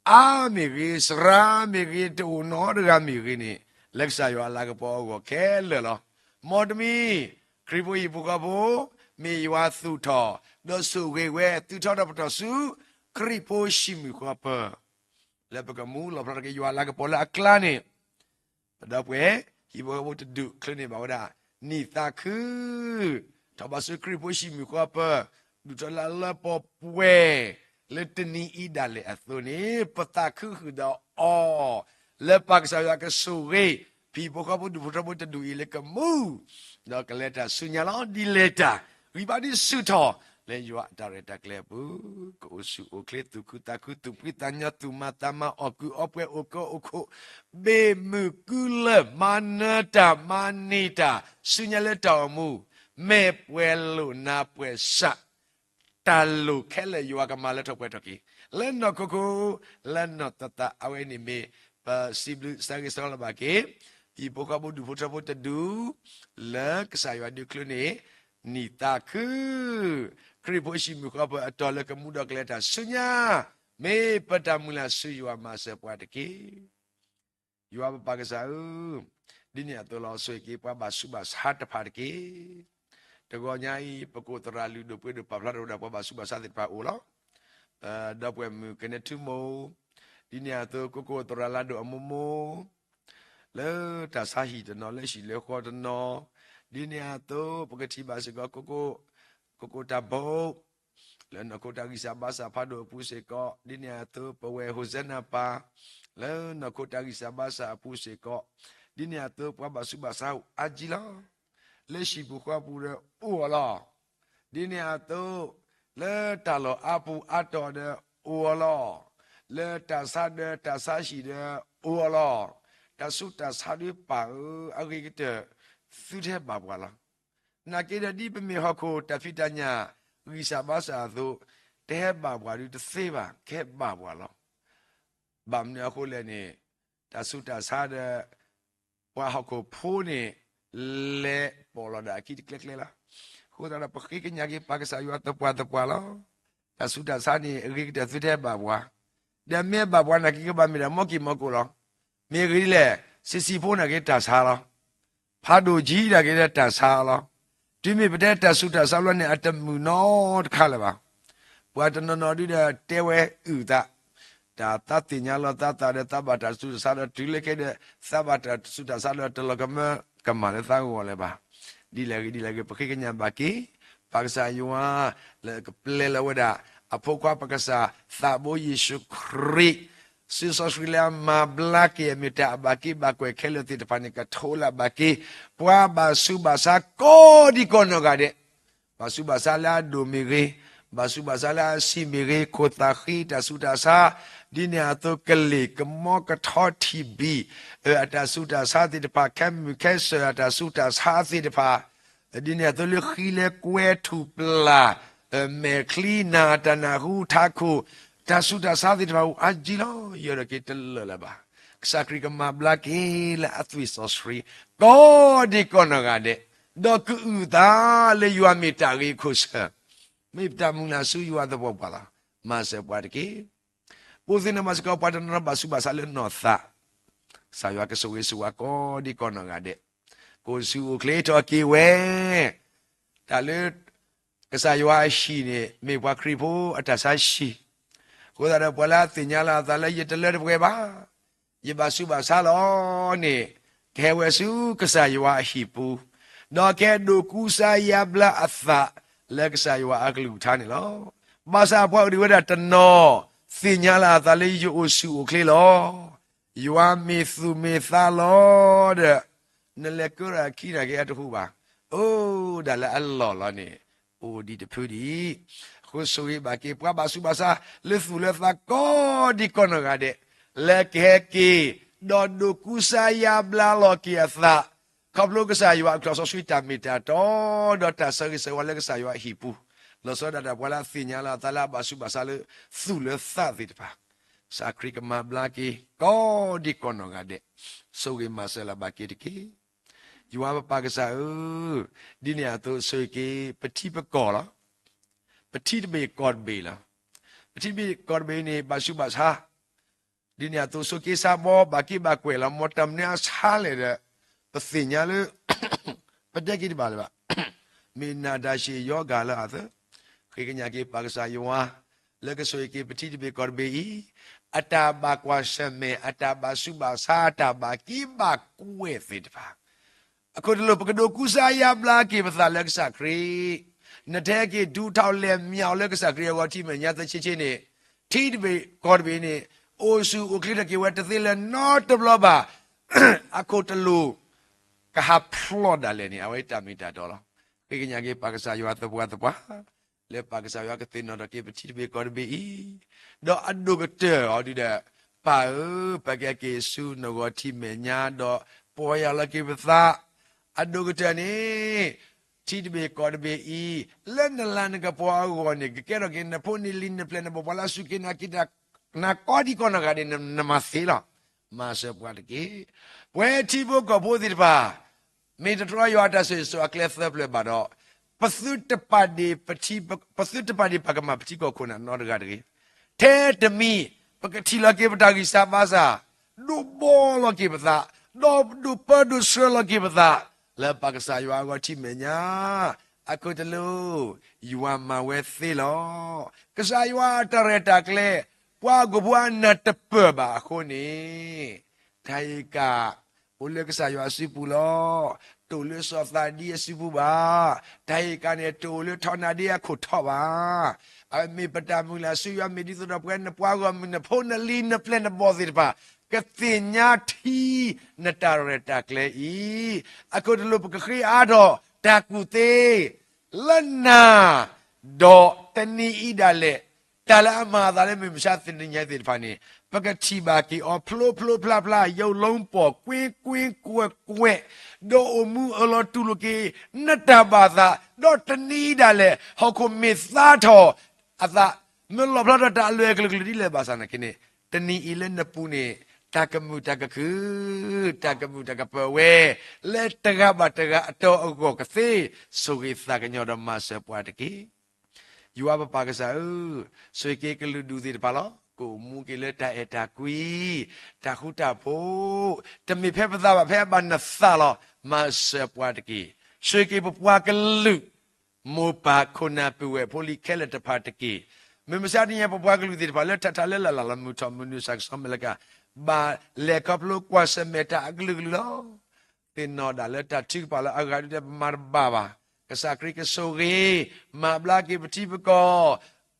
အါမ့ၢ်ဂ့ၤ, စှၤမ့ၢ်ဂ့ၤ, တအိၣ်နီတဂၤမ့ၢ်ဂ့ၤန့ၣ်, လၢကစၢ်ယွၤအလၤကပီၤအဂီၢ်ခဲလၢာ်လီၤ. မ်တမံၤ ခရံာ်ဖိဟံၣ်ဖိဃီဖိ မ့ၢ်ယွၤသူၣ်ထီၣ်, ဒီးဆိၣ်ဂ့ၤဝဲ သုးထီၣ်ဒီးပထီၣ်ဆူ ခရံာ်ဖိဟံၣ်မုၢ်ဃီပၢၤ, လၢပကမူလီၢ်ဖျါထီၣ်က့ၤယွၤအလၤကပီၤလၢအကျါန့ၣ်, ပဒီပုၢ်ဝဲၢ် ဟံၣ်ဖိဃီဖိတဒူၣ် ချုးန့ၢ်ဘၣ်ဝဲဒၣ် နံၣ်သးခု ထီၣ်ဘးဆူခရံာ်ဖိဟံၣ်မုၢ်ဃီပၢၤ, ဒူၣ်ထီၣ်လၢလၢပှဲၤပှဲၤ, လၢတနံၤအံၤဒၣ်လဲာ်အသိးန့ၣ် ပသးခုဃုာ်ဒီးအီၤ, လၢပၢ်ကစၢ်ယွၤကဆိၣ်ဂ့ၤ ဟံၣ်ဖိဃီဖိဒူၣ်ဖိထၢဖိတဒူၣ်အံၤလၢကမူ ဒီးကလဲၤတၢ်ဆူညါလီၤ. ဒ်လဲၣ်တၢ် ဂံၢ်ဘါဒ်ဆူၣ်ထီၣ် လၢယွၤအတၢ်ရဲၣ်တၢ်ကျဲၤအပူၤ, ကအိၣ်ဆူၣ်အိၣ်ချ့ သူၣ်ခုသးခု သူၣ်ဖှံသးညီ သူၣ်မၤသးမၤ အီၣ်ကုးအီပှဲၤ အိၣ်ကၢအိၣ်ခိး, ဘ့ၣ်မုၢ်ကုလၢၢ် မၤနၢၤတၢ် မၤန့ၢ်တၢ် ဆူညါလၢတၢ်အိၣ်မူ, မဲာ်ပှဲၤလိာ်နါပှဲၤစး, တၢ်လိၣ်ခဲလၢာ်ယွၤကမၤလၢထီၣ်ပှဲၤထီၣ်က့ၤ လၢနီၢ်ခိခိၣ် လၢနီၢ်သးသး အဝဲန့ၣ်မ့ၢ် ပစံးဘျုးစၢ်ဂ့ၤစၢ်ဝါလၢ်ဘၣ်က့ၤ ဟံၣ်ဖိဃီဖိဒူၣ်ဖိထၢဖိတဒူၣ် လၢကစၢ်ယွၤဒုးချုးန့ၢ် နံၣ်သးခု ခရံာ်ဖိဟံၣ်မုၢ်ဃီပၢၤအတီၤလၢကမူဒီးကလဲၤတၢ်ဆူညါ, မ့ၢ်ပတၢ်မုၢ်လၢ်ဆူယွၤ မၤစၢၤပှၤတက့ၢ်. ယွၤပပၢ်ကစၢ်ဧၢ, ဒ်န့ၣ်အသိးလီၤ ဆိၣ်ဂ့ၤက့ၤပှၤဘၣ်ဆူးဘၣ်ဆါတဖၣ်တက့ၢ်. တဂီၤညါအံၤ ပကိးသရၣ်လုၢ်ဒိၣ်ပှ့ၤဒိၣ်ပာ်ဖျါထီၣ်ဝဲဒၣ်ပှၤဘၣ်ဆူးဘၣ်ဆါသ့ၣ်တဖၣ်အိၣ်လီၤ. ဒီပုၢ်ဝဲၢ်မုၣ်ကနဲထူမိၢ်, ဒ်န့ၣ်အသိး ကိကိၣ်သရၣ်လါဒိၣ်အမိၢ်မိၢ် လၢတၢ်ဆါဟံၣ်တနီၤ လၢဟံၣ်လၢဃီတနီၤ, ဒ်န့ၣ်အသိး ပကထံၣ်ဘၣ်စ့ၢ်ကီး ကိကိၣ်, ကိကိၣ်တၢ်ဘိး လၢနီၢ်ခိတၢ်ဂံၢ်စၢ်ဘါစၢ်ဖးဒိၣ်အပူၤစ့ၢ်ကီး, ဒ်န့ၣ်အသိး ပဝဲၢ်ဟိၣ်စဲနၤပၢ် လၢနီၢ်ခိတၢ်ဂံၢ်စၢ်ဘါစၢ်အပူၤစ့ၢ်ကီး, ဒ်န့ၣ်အသိး ပှၤဘၣ်ဆူးဘၣ်ဆါအိၣ်အါကံလီၤ. လၢဟံၣ်ပူၤဃီပူၤဒီးအိၣ်အီၤလီၤ. ဒ်န့ၣ်အသိး လၢတၢ်လီၢ်အါပူၤအါတီၤဒီးအိၣ်အီၤလီၤ. လၢတၢ်ဆါဒီးတၢ်ဆါဟံၣ်ဒီးအိၣ်အီၤလီၤ. တၢ်ဆူးတၢ်ဆါဒုးပၢ်ဧၢ, အဂ့ၤကတၢၢ် သုတဟဲဘၣ်ပှၤလီၤ. နာ်က့ဒီး ဒ်ပမ့ၢ်ဟီၣ်ခိၣ်တၢ်ဖံးတၢ်ညၣ် ဂံၢ်စၢ်ဘါစၢ်အသိး, တဟဲဘၣ်ပှၤဒုးတသ့ဘၣ်, ကဟဲဘၣ်ပှၤလီၤ. ဘၣ်မနုၤအဃိလဲၣ်န့ၣ်, တၢ်ဆူးတၢ်ဆါဒီး ပှၤဟီၣ်ခိၣ်ဖိန့ၣ် လဲၤပိာ်လီၤဒၣ်အခံတကျဲကျဲလီၤ. အဃိသတးဒီး ပဃ့ကညးက့ၤပၢ်ကစၢ်ယွၤသပှၢ်သပှၢ်လီၤ. တၢ်ဆူးတၢ်ဆါန့ၣ် အဂ့ၤကတၢၢ်သုထဲဘၣ်ပှၤ, ဒီးမ့ၢ်ဘၣ်ပှၤနာ်က့ ကဘၣ်မ့ၢ်ဒၣ်မီၢ်ကံၢ်မီၢ်ကိၣ်လီၤ. မ့ၢ်အဂ့ၤဒ်လဲၣ်, ဆံးဆံးဖိနာ်က့တၢ်ဆါလီၤ. ဖးဒိၣ်ကံနာ်က့ဒီးတၢ်ဆါလီၤ. တုၤမ့ၢ်ပတဲတၢ်ဆူးတၢ်ဆါလီၤန့ၣ် အတမုာ်နီတခါလၢၤဘၣ်. ပှၤတနီၤနီၤဒုဒီးတဲဝဲအုၣ်သး, တၢ်သးသ့ၣ်ညါလီၤသးသးဒီးသးဘၣ်တၢ်ဆူးတၢ်ဆါဒီး တုၤလၢခဲဒီး သးဘၣ်တၢ်ဆူးတၢ်ဆါဒီး တလီၤကမၢကမၣ်လၢသးဂီၢ်လၢၤဘၣ်. ဒ်လဲၣ်ဂ့ၤဒ်လဲၣ်ဂ့ၤ ပဃ့ကညးဘၣ်က့ၤ ပၢ်ကစၢ်ယွၤ လၢကပျဲလီၤဝဲဒၣ် အဖိခွါပကစၢ်သးဘိယ့ၣ်ၡူးခရံာ် စီၤစီဆှံလၢအမၤဘျါက့ၤ အမ့ၢ်တၢ်အဘၣ်က့ဘၣ်ကွဲၢ်ခဲလၢာ်သ့ၣ်တဖၣ်န့ၣ် ကထိးလၢ်ဘၣ်က့ၤ ပှၤဘၣ်ဆူးဘၣ်ဆါကိးဒံကိးနီၢ်ဂၤဒဲး, ဘၣ်ဆူးဘၣ်ဆါလၢအဒိၣ်မ့ၢ်ဂ့ၤ, ဘၣ်ဆူးဘၣ်ဆါလၢအဆံးမ့ၢ်ဂ့ၤ, ခိၣ်သၣ်ဃံတၢ်ဆူးတၢ်ဆါ, ဒ်န့ၣ်အသိးကလ့ၢ်ကမီကထီထံၣ်ဘံၣ် အတၢ်ဆူးတၢ်ဆါသ့ၣ်တဖၣ်, ခဲမုၢ်ခဲဆၢၣ်အတၢ်ဆူးတၢ်ဆါသ့ၣ်တဖၣ် ဒ်န့ၣ်အသိးလၢဃံလဲၤကွဲထူၣ်ပျၢ်, မဲာ်ချံနၢ်တၢ်နၢ်ဟူထးခိၣ်, တၢ်ဆူးတၢ်ဆါသ့ၣ်တဖၣ်အိၣ်အါကံလီၤ. ယအဲၣ်ဒိးက့ၤတလၢာ်လၢၤဘၣ်. ကစၢ်ခရံာ်ကမၤဘျါက့ၤလၢအသွံၣ်စီဆှံ ကိးဒံကိးနီၢ်ဂၤဒဲး, ဒီးကအုၣ်သးလၢယွၤမ့ၢ်တၢ်ဂ့ၤခိၣ်ဆၢၣ်, မ့ၢ်ပတၢ်မုၢ်လၢ်ဆူယွၤသပှၢ်ပှၢ်လီၤ. မၤစၢၤပှၤတက့ၢ်. ပသ့ၣ်နီၣ်ဘၣ်စ့ၢ်ကီး ပှၤတနီၤနီၤဘၣ်ဆူးဘၣ်ဆါလၢနီၢ်သး, ကစၢ်ယွၤကဆိၣ်ဂ့ၤဆိၣ်ဝါကိးဒံကိးနီၢ်ဂၤဒဲး, ကအိၣ်ဆူၣ်အိၣ်ချ့ထီၣ်က့ၤဝဲ, တၢ်လၢ ကစၢ်ယွၤအဟံၣ်န့ၣ် မ့ၢ်ပှၤခရံာ်ဖိအတၢ်ဆါဟံၣ်, အဃိသတးဒီး ပှၤလၢအသ့ၣ်ညါလီၤအသးလၢယတလၢတပှဲၤဘၣ်, ယဘၣ်ဆူးဘၣ်ဆါလီၤန့ၣ်, ကဟဲဝဲဆူကစၢ်ယွၤအဟံၣ်ပူၤ, ဒီးကဟဲဒိးကူစါယါဘျါအသးလၢကစၢ်ယွၤအကလုၢ်ကထါန့ၣ်လီၤ. ဘၣ်ဆၣ်ပှၤအိၣ်ဒံးဝဲဒၣ်တနီၤ သ့ၣ်ညါလီၤအသးလၢယအိၣ်ဆူၣ်အိၣ်ချ့လီၤ. ယွၤမ့ၢ်သူၣ်မ့ၢ်သးလီၤဒီး နလဲၤကၢထီၣ်အခံနာ်က့အတဟူးဘၣ်. အိၣ်ဒၣ်လၢအလီၢ်လီၤန့ၣ် အိၣ်ဒံးတဖုဒံး. အဃိဆိၣ်ဂ့ၤဘၣ်က့ၤ ပှၤဘၣ်ဆူးဘၣ်ဆါလၢသူၣ်လၢသးကိးဒံကိးနီၢ်ဂၤဒဲး, လၢကဟဲက့ၤ ဒီးဒိးကူစါယါဘျါလီၤက့ၤအသး ခီဖျိကစၢ်ယွၤအကျိာ်စီဆှံတၢ်မ့ၢ်တၢ်တီ ဒီးတၢ်ဆၢဂ့ၤဆၢဝါလၢကစၢ်ယွၤအဟံၣ်ပူၤ, လီၤဆီဒၣ်တၢ်ပှၤလၢအသ့ၣ်ညါလီၤအသးလၢအဘၣ်ဆူးဘၣ်ဆါလၢသူၣ်လၢသးသ့ၣ်တဖၣ်, ကစၢ်ခရံာ်ကမၤဘျါက့ၤ ကိးဒံကိးနီၢ်ဂၤဒဲး, ဆိၣ်ဂ့ၤမၤစၢၤလၢ်ဘၣ်က့ၤတက့ၢ်. ယွၤပပၢ်ကစၢ်ဧၢ, ဒ်န့ၣ်အသိးဆိၣ်ဂ့ၤက့ၤ ပထံပကီၢ်လီၤ. ပထံတဘ့ၣ်ကီၢ်တဘ့ၣ်လီၤ. ပထံတဘ့ၣ်ကီၢ်တဘ့ၣ်န့ၣ် ဘၣ်ဆူးဘၣ်ဆါ ဒ်န့ၣ်အသိးဆိၣ်က့ၤစးဘီ ဘၣ်က့ဘၣ်ကွဲၢ်လီၤ. မ်တၢ်မနုၤအဆါလဲၣ်ဒီး ပသ့ၣ်ညါလၢ ပတဲက့ၤတဘၣ်လၢၤဘၣ်. မ့ၢ်နၤဒါရှ့ယီဂာ်လၢအသၢ, ဃ့ကညးက့ၤပၢ်ကစၢ်ယွၤ လၢကဆိၣ်ဂ့ၤက့ၤပထံတဘ့ၣ်ကီၢ်တဘ့ၣ်အံၤ, အတၢ်ဘၣ်ကွၢ်ဆၢၣ်မဲာ် အတၢ်ဘၣ်ဆူးဘၣ်ဆါ အတၢ်ဘၣ်က့ဘၣ်ကွဲၢ်သ့ၣ်တဖၣ် အခိၣ်တလိၣ် ပကဒိးကူစါယါဘျါက့ၤပသးလၢကစၢ်ခရံာ်, နထဲက့ၤဒူးထီၣ်လဲၢ်မၠးလၢကစၢ်ခရံာ်အဂီၢ်ထံမဲာ်ညါသ့ဆ့ဆ့န့ၣ်, ထံတဘ့ၣ်ကီၢ်တဘ့ၣ်န့ၣ် အိၣ်ဆူၣ်အိၣ်ချ့ထီၣ်က့ၤဝဲတသ့လၢၤနီတဘျီဘၣ်. အခိၣ်တလိၣ် ကဟးဖျိးဒၣ်လဲာ်န့ၣ် အဝဲတၢ်မ့ၢ်တၢ်တီလီၤ. ဃ့ကညးက့ၤပၢ်ကစၢ်ယွၤသပှၢ်သပှၢ် လၢပၢ်ကစၢ်ယွၤကသ့ၣ်နီၣ်ထီၣ်က့ၤပထံတဘ့ၣ်ကီၢ်တဘ့ၣ်အံၤ, ဒီးအဒိၣ်ကတၢၢ်အီၤဒုဒီး ပၢ်ဧၢ, ပကက့ၤဆူနဂီၢ်ထံမဲာ်ညါ ဒီးပီၢ်ယၢ်လီၤက့ၤပသး, အဒိၣ်ကတၢၢ်န့ၣ် ထံတဘ့ၣ်ကီၢ်တဘ့ၣ်အံၤ လၢနလၤနကပီၤအဂီၢ်န့ၣ် ကကဲထီၣ်က့ၤနဖိနလံၤနပျဲၢ်နဘီၣ်ပှၤလၢအစူၢ်က့ၤနာ်က့ၤ နၤကိးဒံကိးနီၢ်ဂၤဒဲး နမၤသ့လီၤ. မၤစၢၤပှၤတက့ၢ်. ပဝဲထံဖိကီၢ်ဖိသ့ၣ်တဖၣ် မ့ၢ်တတြီယွၤအတၢ်ဆိၣ်ဂ့ၤဆိၣ်ဝါအကျဲသၢဖျၢၣ်ဘၣ်ဒီး, ပသုတပာ်ဒ့ၣ်ပထံ, ပသုတပာ်ဒ့ၣ်ပကမၣ်ပထံကီၢ်ခိၣ်နၢ်နီတဂၤတဂ့ၤ. ထဲတမံၤ ပကထံၣ်လီၤက့ၤပတၢ်ဂံၢ်စၢ်ဘါစၢ်, ဒိးဘီလီၤက့ၤပသး, ဒီးဒိးပၢဒိးဆှၢလီၤက့ၤပသး, လၢပၢ်ကစၢ်ယွၤအဂီၢ်ထံမဲာ်ညါ, အခိၣ်တလိၣ် ယွၤမၤဝဲသ့လီၤ. ကစၢ်ယွၤအတၢ်ရဲၣ်တၢ်ကျဲၤ, ပှၤဟီၣ်ခိၣ်ဖိအနၢ်တပၢၢ်ဘၣ်အဃိန့ၣ်, တၢ်အံၤက အိၣ်လၢကစၢ်ယွၤအစုပူၤလီၤ. တအိၣ်လၢစီၤသးဒံအစုပူၤဘၣ်. တၢ်အံၤကန့ၣ် တအိၣ်လၢထီနၤဒ့အခိၣ်ထီဘၣ်. အမ့ၢ်ပတၢ်မုၢ်လၢ်ဆူယွၤ မ့ၢ်ဒ်သိးဒီးပဝဲနပှၤဂီၢ်မုၢ် နဖိနလံၤနပျဲၢ်နဘီၣ်သ့ၣ်တဖၣ် ကသ့ၣ်ညါထံနတၢ်ရဲၣ်တၢ်ကျဲၤအံၤ, အခိၣ်တလိၣ်ပကဃ့အါထီၣ်တၢ်ကူၣ်သ့ လၢနၤ, ဒီးတနံၤအံၤဒၣ်လဲာ် တၢ်လၢအမၤအသးလၢမုၢ်မဆါသနံၤညါသ့ၣ်တဖၣ်န့ၣ် ပကထံၣ်ဘၣ်က့ၤအီၤဖျိဖျိဖျါဖျါ ယိာ်လူၤပိာ်ကွ့ကွ့ကွဲးကွဲး, ဒီးအိၣ်မူအၢၣ်လီၤတူၢ်လိာ်က့ၤ နတၢ်ဘၣ်သး, ဒီးတနံၤအံၤဒၣ်လဲာ် ဟီၣ်ခိၣ်မ့ၢ်သါထီၣ်အသး, မ့ၢ်လီၣ်ဖျါထီၣ်တၢ်အလွဲၢ်အကလုာ်ကလုာ်ဒ်လဲၣ်ဘၣ်ဆၣ်နာ်က့န့ၣ်, တနံၤအံၤလၢနပူၤန့ၣ် တၢ်ကမုာ်တၢ်ကခုၣ်, တၢ်ကမုာ်တၢ်ကပၢၤဝဲ, လၢတဂၤဘၣ်တဂၤအတီၤအဂီၢ်ကသ့, ဆိၣ်ဂ့ၤသးကညီၤဒီးမၤစၢၤပှၤတက့ၢ်. ယွၤပပၢ်ကစၢ်ဧၢ, ဆိၣ်ဂ့ၤက့ၤကလုာ်ဒူၣ်သ့ၣ်တဖၣ်လီၤ. ကအိၣ်မူက့ၤလၢတၢ်အဲၣ်တၢ်ကွံ, တၢ်ဃူတၢ်ဖိး, တမ့ၢ်ဖဲပသးဘၣ် ဖဲအဘၣ်နသးလီၤ. မၤစၢၤပှၤတက့ၢ်. ဆိၣ်ဂ့ၤက့ၤပပှၤကလုာ် မိၢ်ပၢ်ခိၣ်နၢ်ပုၢ်ဝဲၢ်ဖိလံၤခဲလၢာ်တဖၣ်တက့ၢ်. မုၢ်မဆါတနံၤညါ ပပှၤကလုာ်သ့ၣ်တဖၣ်လၢထးထးလၢလၢ်လၢ်လီၤ မုၢ်ထီၣ်မုၢ်နုာ် စးကစီမ့ၢ်လၢက ဘၣ်လဲၤခီဖျိကွၢ်ဆၢၣ်မဲာ်တၢ်အကလုာ်ကလုာ်လီၤ. သ့ၣ်နီၣ်ဒၣ်လၢတၢ်ထုကဖၣ်လၢအဂၤဒုးဒီးပမၤတဘၣ်ဘၣ်. ကစၢ်ခရံာ်ကဆိၣ်ဂ့ၤ, မၤဘျါက့ၤပထံပကီ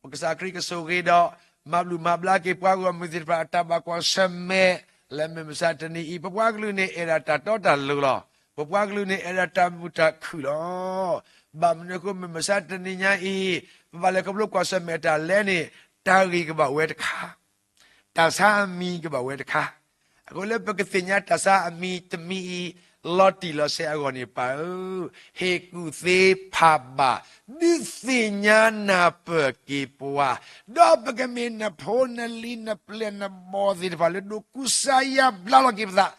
ၢ်, ကစၢ်ခရံာ်ကဆိၣ်ဂ့ၤဒီး မၤဘျုးမၤဘျါက့ၤပှၤဂီၢ်မုၢ်သ့ၣ်တဖၣ်အတၢ်ဘၣ်ကွၢ်ဆၢၣ်မဲာ်, လၢမုၢ်မဆါတနံၤအံၤ ပပှၤကလုာ်န့ၣ် အဲၣ်ဒၣ်တၢ်တီတၢ်လိၤလီၤ. ပပှၤကလုာ်န့ၣ်အဲၣ်ဒၣ်တၢ်မုာ်တၢ်ခုၣ်လီၤ. ဘၣ်မနုၤအဃိ မုၢ်မဆါတနံၤညါအံၤ ပဘၣ်လဲၤခီဖျိကွၢ်ဆၢၣ်မဲာ်တၢ်လဲၣ်န့ၣ် တၢ်ဂ့ၢ်ကဘၣ်ဝဲတခါ တၢ်ဆါအမံၤကဘၣ်ဝဲတခါ. အဃိလၢပကသ့ၣ်ညါတၢ်ဆါအမံၤတမံၤအံၤ လီၤတံၢ်လီၤဆဲးအဂီၢ်န့ၣ် ပၢ်ဧၢ, ဟ့ၣ်ကူၣ်သ့ဖးဘၣ်, ဒုးသ့ၣ်ညါနၢ်ပၢၢ်က့ၤပှၤ, ဒီးပကမ့ၢ်နဖိနလံၤနပျဲၢ်နဘီၣ်သ့ၣ်တဖၣ်လၢဒိးကူစါယါဘျါလီၤက့ၤပသး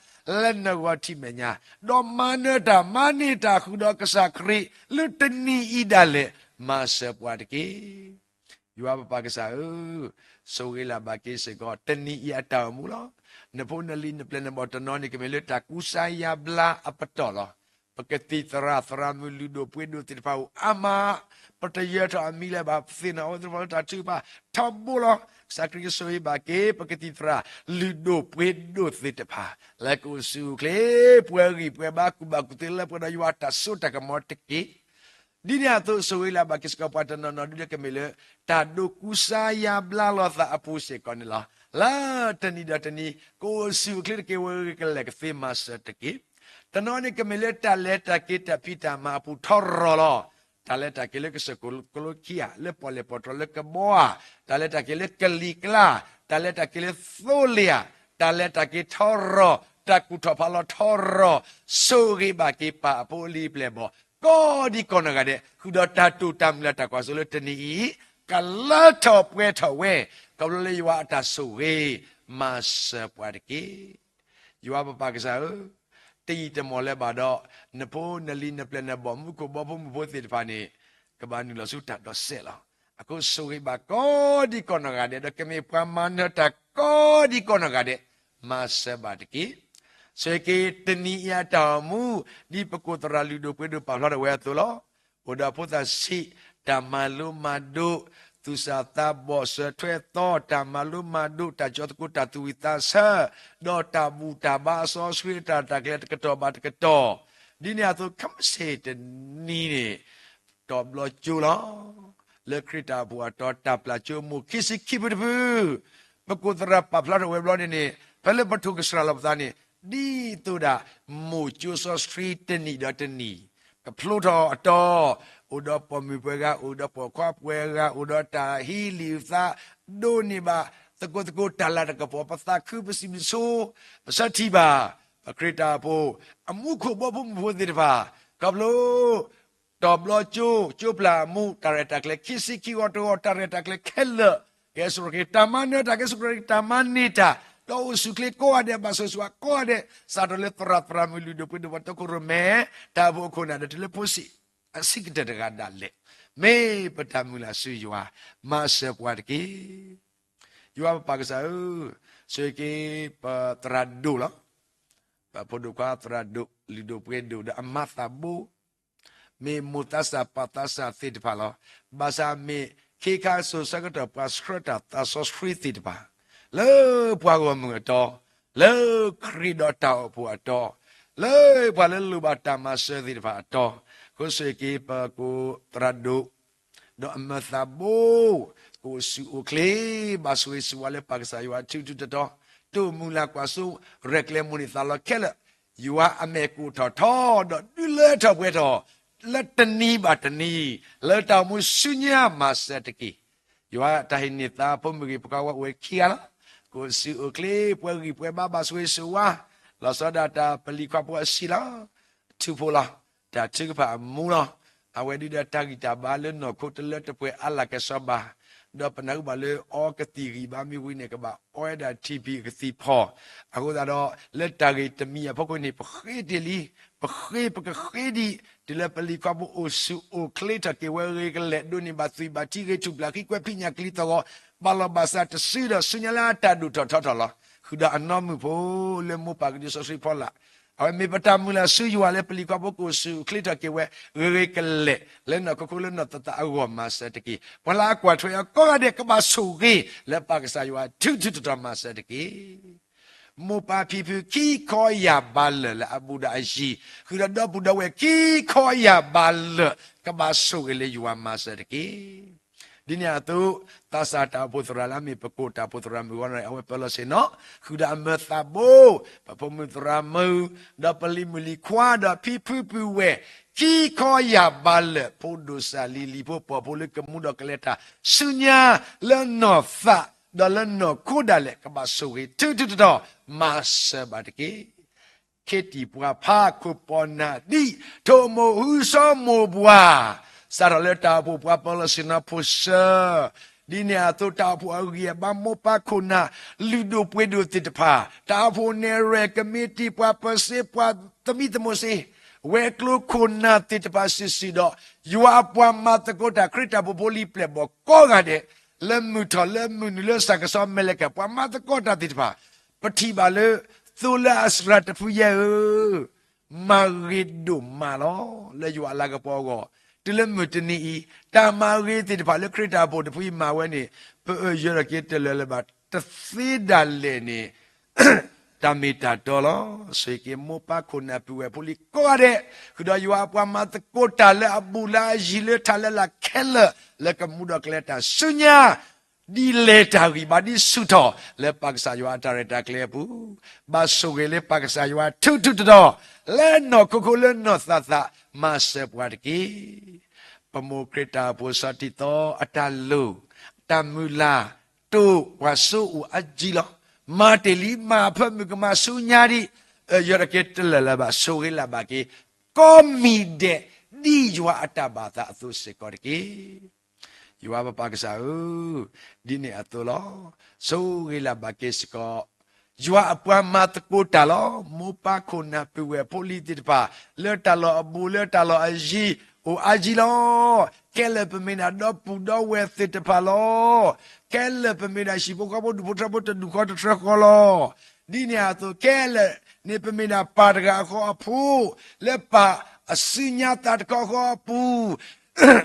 လၢနဂီၤထံးမဲာ်ညါ, ဒီးမၤနၢၤတၢ်မၤန့ၢ်တၢ်ဃုာ်ဒီးကစၢ်ခရံာ် လၢတနံၤအံၤဒၣ်လဲာ် မၤစၢၤပှၤတက့ၢ်. ယွၤပပၢ်ကစၢ်ဧၢ, ဆိၣ်ဂ့ၤလၢ်ဘၣ်က့ၤစ့ၢ်ကီး တနံၤအံၤအတၢ်အိၣ်မူလီၤ. နဖိနလံၤနပျဲၢ်နဘီၣ်တနီၤန့ၣ် ကမ့ၢ်လၢတၢ်ကူစါယါဘျါအပတီၢ်လီၤ. ပကသံၣ်သရၣ်သရၣ်မုၣ်လုၢ်ဒိၣ်ပှ့ၤဒိၣ်သ့ၣ်တဖၣ်အိၣ်အါမး, ပတယၢၤထီၣ်အမံၤလၢၤဘၣ်, ပသ့ၣ်နီၣ်အဝဲသ့ၣ်တဖၣ်လၢတၢ်ထုကဖၣ်ထီဘိလီၤ. ကစၢ်ခရံာ်ကဆိၣ်ဂ့ၤဘၣ်က့ၤ ပကသံၣ်သရၣ်လုၢ်ဒိၣ်ပှ့ၤဒိၣ်သ့ၣ်တဖၣ် လၢကအိၣ်ဆူၣ်အိၣ်ချ့ ပှဲၤဂံၢ်ပှဲၤဘါ ကူၣ်ဘၣ်ကူၣ်သ့လၢပှဲၤဒီးယွၤအတၢ်စိတၢ်ကမီၤတက့ၢ်. ဒ်န့ၣ်အသိး ဆိၣ်ဂ့ၤလၢ်ဘၣ်က့ၤစ့ၢ်ကီးပှၤတနီၤနီၤဒုးဒီး ကမ့ၢ်လၢ တၢ်ဒိးကူစါယါဘျါလိာ်သးအပူၤစ့ၢ်ကီးန့ၣ်လီၤ. လၢတနံၤဒီးတနံၤ ကအိၣ်ဆူၣ်အိၣ်ချ့တက့ၢ်, ဝဲဂ့ၤကလဲာ်ကသ့မၤစၢၤတက့ၢ်. တနီၤန့ၣ် ကမ့ၢ်လၢတၢ်လဲၤတၢ်က့ၤတၢ်ဖံးတၢ်မၤအပူၤထီရီၤလီၤ. တၢ်လဲၤတၢ်က့ၤလၢကစၢၢ်ကလိခံဂၤ, လၢပီၣ်လဲၣ်ပီၣ်တြီၤလၢကဘီဧါ, တၢ်လဲၤတၢ်က့ၤလၢကလံၤကျါ, တၢ်လဲၤတၢ်က့ၤလၢသိလ့ၣ်ဧါ, တၢ်လဲၤတၢ်က့ၤထီရီၤ, တၢ်ကူၣ်ထီၣ်ဖးလီၤထီရီၤ, ဆိၣ်ဂ့ၤဘၣ်က့ၤပၢ်အဖိအလံၤအပျဲၢ်အဘီၣ် ကိးဒံကိးနီၢ်ဂၤဒဲး, ဃုာ်ဒီးတၢ်တိာ်တၢ်မုၢ်လၢ်တၢ်ကွၢ်စိလၢတနံၤအံၤ ကလၢထီၣ်ပှဲၤထီၣ်ဝဲ, ခီဖျိလၢယွၤအတၢ်ဆိၣ်ဂ့ၤ မၤစၢၤပှၤတက့ၢ်. ယွၤပပၢ်ကစၢ်ဧၢ, တယံာ်တမီၢ်လၢၤဘၣ်ဒီး နဖိနလံၤနပျဲၢ်နဘီၣ်မူခိၣ်ဘီဖိမုၢ်ဖိသ့ၣ်တဖၣ်န့ၣ် ကဘၣ်နုာ်လီၤဆူတၢ်ဒိးစဲးလီၤ. အဃိဆိၣ်ဂ့ၤဘၣ်ကိးဒံကိးနီၢ်ဂၤဒဲး ဒီးကမ့ၢ်ပှၤမၤနၢၤတၢ်ကိးဒံကိးနီၢ်ဂၤဒဲး, မၤစၢၤဘၣ်တက့ၢ်. ဆိၣ်ဂ့ၤက့ၤတနံၤအံၤအတၢ်အိၣ်မူ ဒ်ပကိးသရၣ်လုၢ်ဒိၣ်ပှ့ၤဒိၣ်ပာ်ဖျါထီၣ်ဝဲအသိးလီၤ. အိၣ်ဒီးဖိသၣ်ဆံး, တၢ်မၤလိမၤဒိး, သူၣ်စၢ်သးဘီၣ်စၢၤထွဲသီ, တၢ်မၤလိမၤဒိး, တၢ်ကၠီသကိးတၢ်သူၣ်ဝံၣ်သးဆၢ, ဒီးတၢ်ဘူၣ်တၢ်ဘါအစီဆှံ တၢ်ရဲၣ်တၢ်ကျဲၤတကတီၢ်ဘၣ်တကတီၢ်, ဒ်န့ၣ်အသိးခဲမုၢ်ဆ့ၣ်တနံၤန့ၣ် တီၤဘျီကၠိလီၤ. လၢခရံာ်တၢ်အိၣ်ဖှိၣ်အတီၤ တၢ်ပျၢ်ကၠိမိၢ်ခံဆံခံဖုတဖု ပကိးသရၣ်ပာ်ဖျါထီၣ်ဝဲဘျီန့ၣ်န့ၣ် ဖဲလၢပထိၣ်ကစှၤလီၤပသးန့ၣ် ဒ်သိးဒၣ်မိၢ်ကၠိစီဆှံတနံၣ်ဒီးတနံၣ် ကဖျိထီၣ်အတီၤ, အိၣ်ဒီးပိာ်မုၣ်ပှဲၤဂၤ, အိၣ်ဒီးပိာ်ခွါပှဲၤဂၤ, အိၣ်ဒီးတၢ်ဟံးလံာ်သးဒိးန့ၢ်ဘၣ် သကိးသကိးတၢ်လၤတၢ်ကပီၤ ပသးခုပစံးဘျုးဆိ ပဆၢထံၣ်ဘၣ် ပခရံာ်တၢ်အိၣ်ဖှိၣ် အမူခိၣ်ဘီဖိမုၢ်ဖိသ့ၣ်တဖၣ် ခီဖျိ တီၤဘျီကၠိ, ကၠိပျၢ်အမူ, တၢ်ရဲၣ်တၢ်ကျဲၤခံဆံခံဂီၤတဂီၤ, တၢ်ရဲၣ်တၢ်ကျဲၤခဲလၢာ် ကဲစ့ၢ်ကီးတၢ်မၤနၢၤတၢ်, ကဲစ့ၢ်ကီးတၢ်မၤန့ၢ်တၢ်, ဒီးအိၣ်ဆူၣ်ချ့ကိးဂၤဒဲး, ဘၣ်ဆိၣ်ဂ့ၤဆိၣ်ဝါကိးဂၤဒဲး, စးထီၣ်လၢသရၣ်သရၣ်မုၣ်လုၢ်ဒိၣ်ပှ့ၤဒိၣ် ပှၤတီခိၣ်ရိၣ်မဲ, တၢ်အိၣ်ဖှိၣ်အခိၣ်အနၢ်ဒီး တုၤလၢဖိဆံးအဆံးကတၢၢ်တဂၤဒၣ်လဲာ်, မ့ၢ်ပတၢ်မုၢ်လၢ်ဆူယွၤ, မၤစၢၤပှၤတက့ၢ်. ယွၤပပၢ်ကစၢ်ဧၢ, ဆိၣ်ဂ့ၤက့ၤပသရၣ်ဒိၣ်လီၤ. ပဖိဒိၣ်ခွါသရၣ်ဒိၣ်, လုၢ်ဒိၣ်ပှ့ၤဒိၣ်ဒီးအမၤသးဘိ မ့ၢ်မိၢ်သးစၢ်ပၢ်သးစၢ်သ့ၣ်တဖၣ်လီၤ. ဘၣ်ဆၣ်မ့ၢ်ခ့ခါစိၤဆၢကတီၢ်ပှၤဆှၢတၢ်သးစီဆှံသ့ၣ်တဖၣ်, လၢပှၤဂီၢ်မုၢ်အတီ, လၢခရံာ်ဒီးတၢ်အိၣ်ဖှိၣ်အတီ, လၢပှၤလၢလိၣ်ဘၣ်တၢ်မၤစၢၤသ့ၣ်တဖၣ်အတီ, ဃိဆိၣ်ဂ့ၤက့ၤပကိးသရၣ်ဒိၣ် ဒီးအမၤသးဘိ, ကအိၣ်ဆူၣ်အိၣ်ချ့, ဘၣ်ဆိၣ်ဂ့ၤဆိၣ်ဝါလၢပၢ်ကစၢ်ယွၤအထူးထူးတီတီ, တိာ်မုၢ်လၢ်ကွၢ်စိ, ရဲၣ်ကျဲၤမိၣ်န့ၢ်သးလီၤခဲလၢာ်, ယွၤအမဲာ်ကအိၣ်ထီၣ်ထီ, ဒီးဒုးလၢထီၣ်ပှဲၤထီၣ်, လၢတနံၤဘၣ်တနံၤ, လၢတၢ်အိၣ်မူဆူညါမၤစၢၤတက့ၢ်. ယွၤတၢ်ဟ့ၣ်န့ၢ်သးဖိမုၣ်ဂ့ၤ ဖိခွါဝဲအိၣ်ဝဲခံဂၤလီၤ. ကအိၣ်ဆူၣ်အိၣ်ချ့, ပှဲၤဂံၢ်ပှဲၤဘါ ဘၣ်ဆိၣ်ဂ့ၤဆိၣ်ဝါ, လီၤဆီဒၣ်တၢ်ပလံၤခွါဖိအဆံးလီၤ. ထူဖိလီၤ. တၢ်ထုကဖၣ်အမူလီၤ. အဝဲဒုးဒီးတၢ်ဂံၢ်တၢ်ဘါလၢနီၢ်ခိတလၢတပှဲၤအါလၢ်ကစီၤဘၣ်, ဒီးပနၢ်ဟူဘၣ်လၢအီကသံၣ်ဂံၢ်ဘါမ့ၢ်ဝံၤန့ၣ် ကဘၣ်အီဝဲဒၣ်ထံဖံးကသံၣ်ဖီၣ်, အဃိသတးဒီး လၢတၢ်ဂ့ၢ်တမံၤအဖီခိၣ်န့ၣ် ပဃ့တ့ၢ်လံ, ပဃ့ပကဃ့ဒံး တုၤလၢပလံၤခီဖိအိၣ်ဆူၣ်အိၣ်ချ့ထီၣ်က့ၤဝဲဂ့ၤကလဲာ် ဒိးန့ၢ်ဘၣ်သွံၣ်ဘၣ်ထံ ဂ့ၤထူၣ်ပျၢ်ဃံကွဲးဖံးညၣ်ကလံၤသဂီၢ်, ဘၣ်လီၤဘၣ်စးတစုဒီးဆူညါလၢအတၢ်ဒိၣ်ထီၣ်ထီထီၣ်လီၤ. ဃုာ်ဒီးအနီၢ်မုၣ်ဖိလၢမိၢ်ပၢ်ကဒုးစီဆှံဖီလာ်, အဝဲမ့ၢ်ပတၢ်မုၢ်လၢ်ဆူယွၤလၢပလံၤခီဖိကအိၣ်ဆူၣ်အိၣ်ချ့ထီၣ်က့ၤဝဲ ဂ့ၤဂ့ၤကလဲာ် လၢနီၢ်ခိခိၣ်လၢနီၢ်သးသးအဂီၢ်မၤစၢၤတက့ၢ်. ပှၤလၢအကွၢ်ထွဲအီၤကိးဂၤဒဲး ကဘၣ်ဆိၣ်ဂ့ၤ လၢပၢ်ကစၢ်ယွၤထူထူတီတီမၤစၢၤတက့ၢ်. မိၢ်ပၢ်ဖံဖုခံခီယၢ်ဘးလၢာ်လၢအဘူးဒီးအယံၤ, ဃုာ်ဒီးဒီပုၢ်ဒီဝဲၢ်ခံခီယၢ်ဘးလၢာ် ကဘၣ်ဆိၣ်ဂ့ၤလၢယွၤမၤစၢၤတက့ၢ်. ဒ်န့ၣ်အသိး သးစၢ်တၢ်အိၣ်ဖှိၣ်သရၣ်လၢအမ့ၢ်ပကိၣ်တၢ်အိၣ်ဖှိၣ်သရၣ်မုၣ်ဂီၢ်န့ၣ် အဝဲပၢလီၤဆ့ၣ်နီၤ ဃုာ်ဒီးအမၢသးဘိ, ပဖိမုၣ်သရၣ်မုၣ်, ဒီးပလံၤမုၣ်လံၤခွါ ဒီးဖံဖုပုၢ်ဝဲၢ် ခံခီယၢ်ဘးလၢာ် ဖိဒိၣ်စၢ်လံၤ လံၤဖိပိာ်ဖိလၢကမူဒီးကလဲၤတၢ်ဆူညါ လၢနီၢ်သး ဒီးလၢနီၢ်ခိဒၣ်လဲာ် ကဘၣ်ဆိၣ်ဂ့ၤထူထူတီတီ မၤစၢၤဘၣ်တက့ၢ်. ခ့တံၢ်ပှၤဖးခိၣ်ပီၢ်နၢ်ဒံး ထိၣ်မိၢ်ဟုစီမိၢ်ပှၢ်, စးထီၣ်လၢတၢ်အိၣ်ဖှိၣ်ပှၤပၢလီၤဆ့ၣ်နီၤဖိဆၢ, ဒ်န့ၣ်အသိး တၢ်အိၣ်ဖှိၣ်အဂံၢ်အဘါမိၢ်ပၢ်ခိၣ်နၢ် လုၢ်ဒိၣ်ပှ့ၤဒိၣ်သ့ၣ်တဖၣ်, တၢ်အိၣ်ဖှိၣ်နဲၣ်ရွဲၣ်ကမံးတံာ် ပှၤပၢၤစ့ပှၤသမံသမိးစ့, ဝဲၤကျိၤခိၣ်နၢ်သ့ၣ်တဖၣ်စုာ်စုာ်ဒီး ယွၤအပှၤမၤသကိးတၢ်ခရံာ်တၢ်ဖိဖိလံၤပျဲၢ်ဘီၣ်ကိးဂၤဒဲး လၢမုၢ်ထီၣ်လၢမုၢ်နုာ်လၢစၢ်ကဆီမဲာ်လဲၤကဲၣ် ပှၤမၤသကိးတၢ်သ့ၣ်တဖၣ်, ပထံၣ်ဘၣ်လၢ သိလၢအစှၤတဖုယဲၢ်ဧၢ, မၤဂ့ၤဒိၣ်မးလီၤ. လၢယွၤအလၤကပီၤအဂီၢ် တုၤလၢမုၢ်တနံၤအံၤ တၢ်မၤဂ့ၤသ့ၣ်တဖၣ်လၢခရံာ်တၢ်အိၣ်ဖှိၣ်တဖုအံၤမၤဝဲန့ၣ် ပအၢၣ်ယၢၤထီၣ်က့ၤတလၢာ်လၢၤဘၣ် တသ့ဒၣ်လဲာ်န့ၣ် တၢ်မ့ၢ်တၢ်တီလီၤ. ဆိၣ်ဂ့ၤက့ၤမိၢ်ပၢ်ခိၣ်နၢ်ပုၢ်ဝဲၢ်ဖိလံၤကိးဂၤဒဲး, ဃုာ်ဒီးယွၤအပှၤမၤသကိးတၢ်လၢအဘူးလၢအယံၤလၢထးလၢလာ်ခဲလၢာ် လၢကမူဒီးကလဲၤတၢ်ဆူညါ ဒ်လဲၤတၢ်ဂံၢ်ဘါဒ်ဆူၣ်ထီၣ် လၢပၢ်ကစၢ်ယွၤအတၢ်ရဲၣ်တၢ်ကျဲၤအပူၤ, ဘၣ်ဆိၣ်ဂ့ၤလၢပၢ်ကစၢ်ယွၤထူထူတီတီ လၢနီၢ်ခိခိၣ်လၢနီၢ်သးသး မၤစၢၤပှၤတက့ၢ်. ပမိၢ်ခရံာ်တၢ်အိၣ်ဖှိၣ်စီၤတံၤသီအတၢ်လိၣ် တၢ်မုၢ်လၢ် တိာ်ပှၤစိအိၣ်အါကံလီၤ. မၤတ့ၢ်လံ မၤအဖၢမုၢ်ကမၣ်ဆူညါဒံး, အၢၣ်ယၢၤထီၣ်က့ၤတလၢာ်လၢၤဘၣ် ဆိၣ်ဂ့ၤလၢ်ဘၣ်က့ၤ ကိးမံၤဒဲး ဒ်ယွၤအတၢ်ဘၣ်သးအသိးစ့ၢ်ကီးတက့ၢ်. ယွၤပပၢ်ကစၢ်ဧၢ, ဒ်န့ၣ်အသိးလီၤ. ဆိၣ်ဂ့ၤလၢ်ဘၣ်က့ၤစ့ၢ်ကီး ယွၤအပှၤမၤသကိးတၢ်လီၤ. မိၢ်ပၢ်ခိၣ်နၢ်ပုၢ်ဝဲၢ်ဖိလံၤသ့ၣ်တဖၣ် လၢတၢ်လီၢ်အဘူး လၢတၢ်လီၢ်အယံၤ အိၣ်အါကံလီၤ. ခဲလၢာ်ပမ့ၢ်ဒၣ်ဒီပုၢ်ဒီဝဲၢ်သ့ၣ်တဖၣ်လီၤ. ခဲလၢာ်ပမ့ၢ်ဒၣ်ဟံၣ်ဖိဃီဖိဒူၣ်ဖိထၢဖိတဒူၣ်ဃီတထၢဃီလီၤ. ဒ်န့ၣ်အသိးခဲလၢာ်န့ၣ် ပမ့ၢ်ဒၣ်ပၢ်တဂၤအဃီအဖိး, လၢပၢ်အစုညါသးတခီအဃီအပူၤ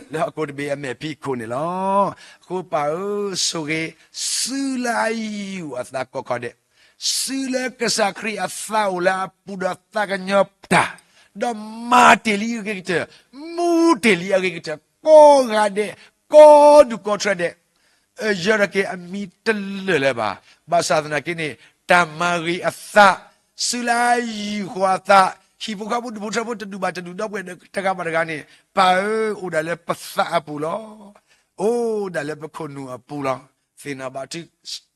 လၢဟီၣ်ခိၣ်တဘ့ၣ်အမဲာ်ဖံးခိၣ်န့ၣ်လီၤ. အဃိပၢ်ဧၢ, ဆိၣ်ဂ့ၤ စုလၢအယူၢ်အသးကိးခီဒဲး, စုလၢကစၢ်ခရံာ်အသးအိၣ်လၢအပူၤဒီးသးကညီၤတၢ်, ဒီးမၤတ့ၢ်လံအဂ့ၤကတၢၢ်, မူတ့ၢ်လံအဂ့ၤကတၢၢ် ကိးဂၤဒဲး, ကိးဒူၣ်ကိးထၢဒဲး အၢၣ်ယၢၤထီၣ်က့ၤအမံၤတလၢာ်လၢၤဘၣ်. ဘၣ်ဆၣ်သနာ်က့န့ၣ် တၢ်မၤဂ့ၤအသး, စုလၢအယူၢ်ဃီၤအသး, ဟံၣ်ဖိဃီဖိဒူၣ်ဖိထၢဖိတဒူၣ်ဘၣ်တဒူၣ် ဒီပုၢ်ဝဲၢ်တဂၤဘၣ်တဂၤန့ၣ် ပၢ်ဧၢ, အိၣ်ဒၣ်လၢပသးအပူၤလီၤ. အိၣ်ဒၣ်လၢပခိၣ်နူာ်အပူၤလီၤ. သ့ၣ်နီၣ်ဘၣ်ထု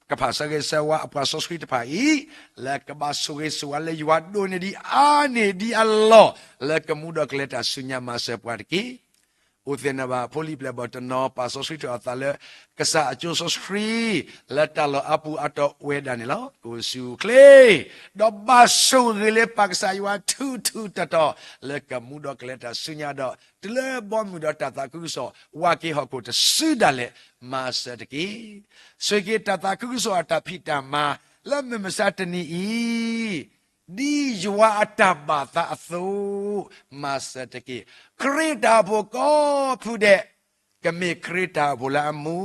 ကဖၣ် ဆၢဂ့ၤဆၢဝါအပှၤစီဆှံတဖၣ်အံၤ လၢကဘၣ်ဆိၣ်ဂ့ၤဆိၣ်ဝါလၢယွၤဒိၣ်န့ၢ်ဒံးအါန့ၢ်ဒံးအလီၢ် လၢကမူဒီးကလဲၤတၢ်ဆူညါမၤစၢၤပှၤတက့ၢ်. အိၣ်သ့ၣ်နီၣ်ဘၣ်ဖိလံၤပျဲၢ်ဘီၣ်တနီၤ ပာ်စီဆှံထီၣ်အသးလၢ ကစၢ်အကၠိစီဆှံ လၢတၢ်လီၢ်အါပူၤအတီၢ်ဝဲဒၣ်န့ၣ်လီၤ. ကအိၣ်ဆူၣ်အိၣ်ချ့ ဒီးဘၣ်ဆိၣ်ဂ့ၤလၢပၢ်ကစၢ်ယွၤထူထူတီတီ လၢကမူဒီးကလဲၤတၢ်ဆူညါဒီး တုၤလၢဘီမုၢ်ဒီးတၢ်သးခုကစီၣ် ဝးက့ၤဟီၣ်ခိၣ်တစုဒၣ်လဲာ် မၤစၢၤတက့ၢ်. ဆိၣ်ဂ့ၤက့ၤတၢ်သးခုကစီၣ်အတၢ်ဖံးတၢ်မၤ လၢမုၢ်မဆါတနံၤအံၤ ဒ်ယွၤအတၢ်ဘၣ်သးအသိး မၤစၢၤတက့ၢ်. ခရံာ်တၢ်အိၣ်ဖှိၣ်ကိးဖုဒဲး ကမ့ၢ်ခရံာ်တၢ်အိၣ်ဖှိၣ်လၢအမူ,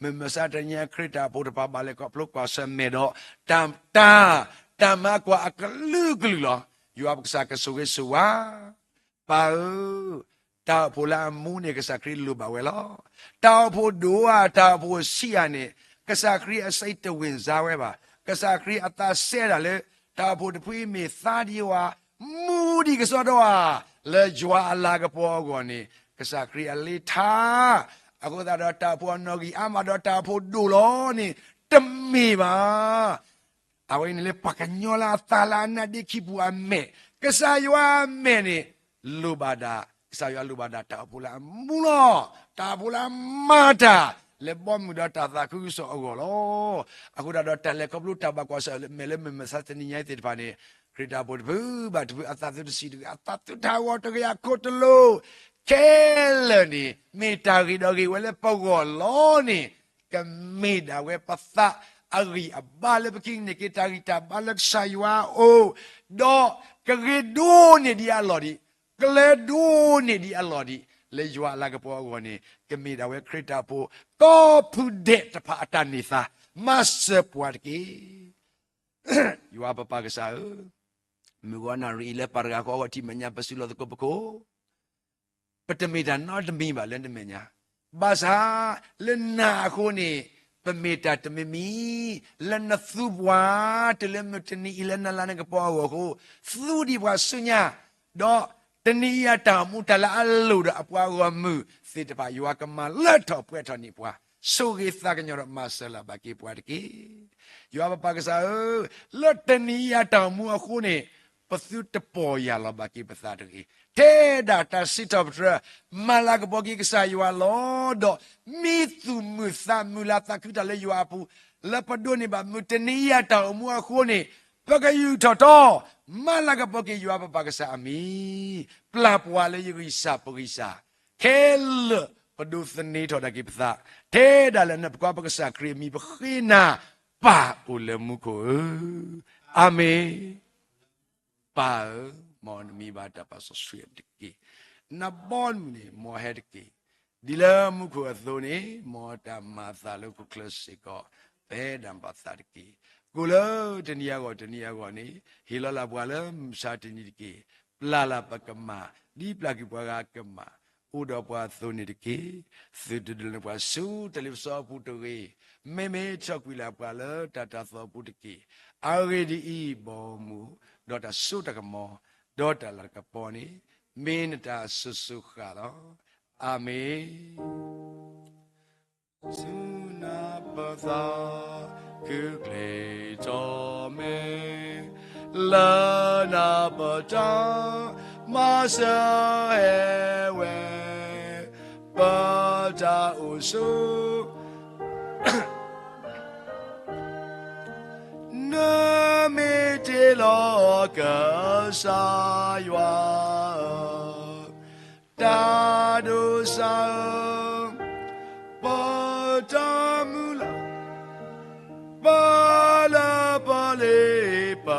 မုၢ်မဆါတနံၤအံၤ ခရံာ်တၢ်အိၣ်ဖှိၣ်တဖၣ်ဘၣ်လဲၤခီဖျိကွၢ်ဆၢၣ်မဲာ်ဒီး တၢ်, တၢ်, တၢ်မၤကွၢ်အကလုာ်ကလုာ်လီၤ. ယွၤပကစၢ်ကဆိၣ်ဂ့ၤဆိၣ်ဝါ ပၢ်ဧၢ, တၢ်အိၣ်ဖှိၣ်လၢအမူန့ၣ် ကစၢ်ခရံာ်လိၣ်ဘၣ်ဝဲလီၤ. တၢ်အိၣ်ဖှိၣ်ဒိၣ်ဧါ တၢ်အိၣ်ဖှိၣ်ဆံးဧါန့ၣ် ကစၢ်ခရံာ်အစံးတဝင်စားဝဲဘၣ်. ကစၢ်ခရံာ်အသးစဲဒၣ်လၢ တၢ်အိၣ်ဖှိၣ်တဖုအံၤမ့ၢ်သါဒံးဧါ, မူဒံးကစီဒီဧါ, လၢယွၤအလၤကပီၤအဂီၢ်န့ၣ် ကစၢ်ခရံာ်အလ့ထါ, အဃိသတးဒီးတၢ်အိၣ်ဖှိၣ်အနီၣ်ဂံၢ်အါမးဒီးတၢ်အိၣ်ဖှိၣ်ဒိၣ်လီၤန့ၣ် တမ့ၢ်ဘၣ်. အဝဲအံၤန့ၣ်လၢပှၤကညီလၢအသးလၢအနါဒ့ခံပူၤအမဲာ်, ကစၢ်ယွၤအမဲာ်န့ၣ် လိၣ်ဘၣ်ဒၣ်, ကစၢ်ယွၤလိၣ်ဘၣ်ဒၣ်တၢ်အိၣ်ဖှိၣ်လၢအမူလီၤ. တၢ်အိၣ်ဖှိၣ်လၢအမၤတၢ်, လဲၤဘီမုၢ်ဒီးတၢ်သးခုကစီၣ်အဂီၢ်လီၤ. အဃိသတးဒီးတၢ်လဲၤခီဖျိတၢ်ဘၣ်ကွၢ်ဆၢၣ်မဲာ်လၢမုၢ်မဆါတနံၤညါသ့ၣ်တဖၣ်န့ၣ် ခရံာ်တၢ်ဖိတဖုဘၣ်တဖု အသးသုတဆံးတဂ့ၤ, အသးသုတဟးဂီၤတဂ့ၤ, အခိၣ်တလိာ်ခဲလၢာ်န့ၣ် မ့ၢ်တၢ်ဂ့ၤဒီးဂ့ၤဝဲလၢပဂီၢ်လီၤန့ၣ် ကမ့ၢ်ဒၣ်ဝဲပသးအဂံၢ်အဘါလၢပကဟံးန့ၢ်က့ၤတၢ်ဂံၢ်တၢ်ဘါလၢကစၢ်ယွၤအအိၣ်, ဒီးကဂ့ၤဒိၣ်န့ၢ်ဒံးအလီၢ်ဒံး, ကလၢဒိၣ်န့ၢ်ဒံးအလီၢ်ဒံး လၢယွၤအလၤကပီၤအဂီၢ်န့ၣ် ကမ့ၢ်ဒၣ်ဝဲခရံာ်တၢ်ဖိ ကိးဖုဒဲးတဖၣ်အတၢ်န့ၢ်သါ, မၤစၢၤပှၤတက့ၢ်. ယွၤပပၢ်ကစၢ်ဧၢ, မုၢ်ဂီၤနၣ်ရံၣ်အံၤလၢပၢ်တဂၤဃီအဂီၢ်ထံၣ်မဲာ်ညါပစုလီၢ်သကိးပခိၣ် ပတမ့ၢ်တၢ်နီတမံၤဘၣ်လၢနမဲာ်ညါ, ဘၣ်ဆၣ်လၢနၤအဃိန့ၣ် ပမ့ၢ်တၢ်တမံၤမံၤ, လၢနသူပှၤ တုၤလၢမုၢ်တနံၤအံၤလၢနလၤနကပီၤအဂီၢ်အဃိ, သူဒံးပှၤဆူညါ, ဒီးတနံၤအံၤအတၢ်အိၣ်မူတၢ်လၢအလိၣ်ဒီးအပှၤဂီၢ်မုၢ်သ့ၣ်တဖၣ် ယွၤကမၤလၢထီၣ်ပှဲၤထီၣ်န့ၢ်ပှၤ, ဆိၣ်ဂ့ၤသးကညီၤဒီးမၤစၢၤလၢ်ဘၣ်က့ၤပှၤတက့ၢ်. ယွၤပပၢ်ကစၢ်ဧၢ, လၢတနံၤအံၤအတၢ်အိၣ်မူအဃိန့ၣ် ပသုတပီၢ်ယၢ်လီၤဘၣ်က့ၤပသးတဂ့ၤ. ထဲဒၣ်တၢ်စံးထီၣ်ပတြၢၤ မၤလၤကပီၤက့ၤကစၢ်ယွၤလီၤ. ဒီးမံသူၣ်မုာ်သးမုာ်လၤသးခုတၢ်လၢယွၤအပူၤ, လၢပဒိးန့ၢ်ဘၣ်မုၢ်တနံၤအံၤအတၢ်အိၣ်မူအဃိန့ၣ်, ပကယူာ်ထီၣ်ထီ, မၤလၤကပီၤက့ၤယွၤပပၢ်ကစၢ်အမံၤ, ပျၢ်ပှၤလၢယဂံၢ်စၢ်ပဂံၢ်စၢ်, ခဲလၢာ်ပဒိးသန့ၤထီၣ်ဒၣ်က့ၤပသး, ထဲဒၣ်လၢနဖိခွါပကစၢ်ခရံာ်အမံၤပဃ့နၤ, ပၢ်အိၣ်လၢမူခိၣ်ဧၢ, အၤမ့ၣ်. ပၢ်ဧၢ, မ်နမံၤဘၣ်တၢ်ပာ်စီဆှံတက့ၢ်. နဘီမုၢ်န့ၣ် မ်ဟဲတက့ၢ်. ဒ်လၢမူခိၣ်အသိးန့ၣ် မ်တၢ်မၤအသးလၢဟီၣ်ခိၣ်ချၢစ့ၢ်ကီး ပဟဲဒၣ်ပသးတက့ၢ်. ကိးလၢတနံၤအဂီၢ်တနံၤအဂီၢ်န့ၣ် ဟ့ၣ်လီၤလၢ်ပှၤလၢမုၢ်မဆါတနံၤတက့ၢ်. ပျၢ်လၢ်ပကမၣ် ဒ်ပျၢ်ကွံာ်ပှၤဂၤကမၣ်, အိၣ်ဒီးပှၤအသိးန့ၣ်တက့ၢ်. သုးတဒုးလၢပှၤဆူတၢ်လ့ပစီအပူၤတဂ့ၤ. မ့မ့ၢ်ထီၣ်ကွံာ်လၢ်ပှၤလၢတၢ်တၤသီအပူၤတက့ၢ်. အဂ့ၢ်ဒ်အံၤ, ဘီမုၢ်, ဒီးတၢ်စိတၢ်ကမီၤ, ဒီးတၢ်လၤကပီၤန့ၣ် မ့ၢ်နတၢ်အစိၤစိၤဃၣ်ဃၣ်လီၤ. အၤမ့ၣ်. ဆူနၤပသးခုကျဲၤထီၣ်မဲာ်, လၢနၤပတၢ်မၤစၢၤဟဲဝဲ, ပတၢ်အိၣ်ဆိး နမ့ၢ်တ့လီၤကစၢ်ယွၤဧၢ, တၢ်ဒိးစၢ်ဧၢ, ပတၢ်မုၢ်လၢ်, ပလၢပလ့ပ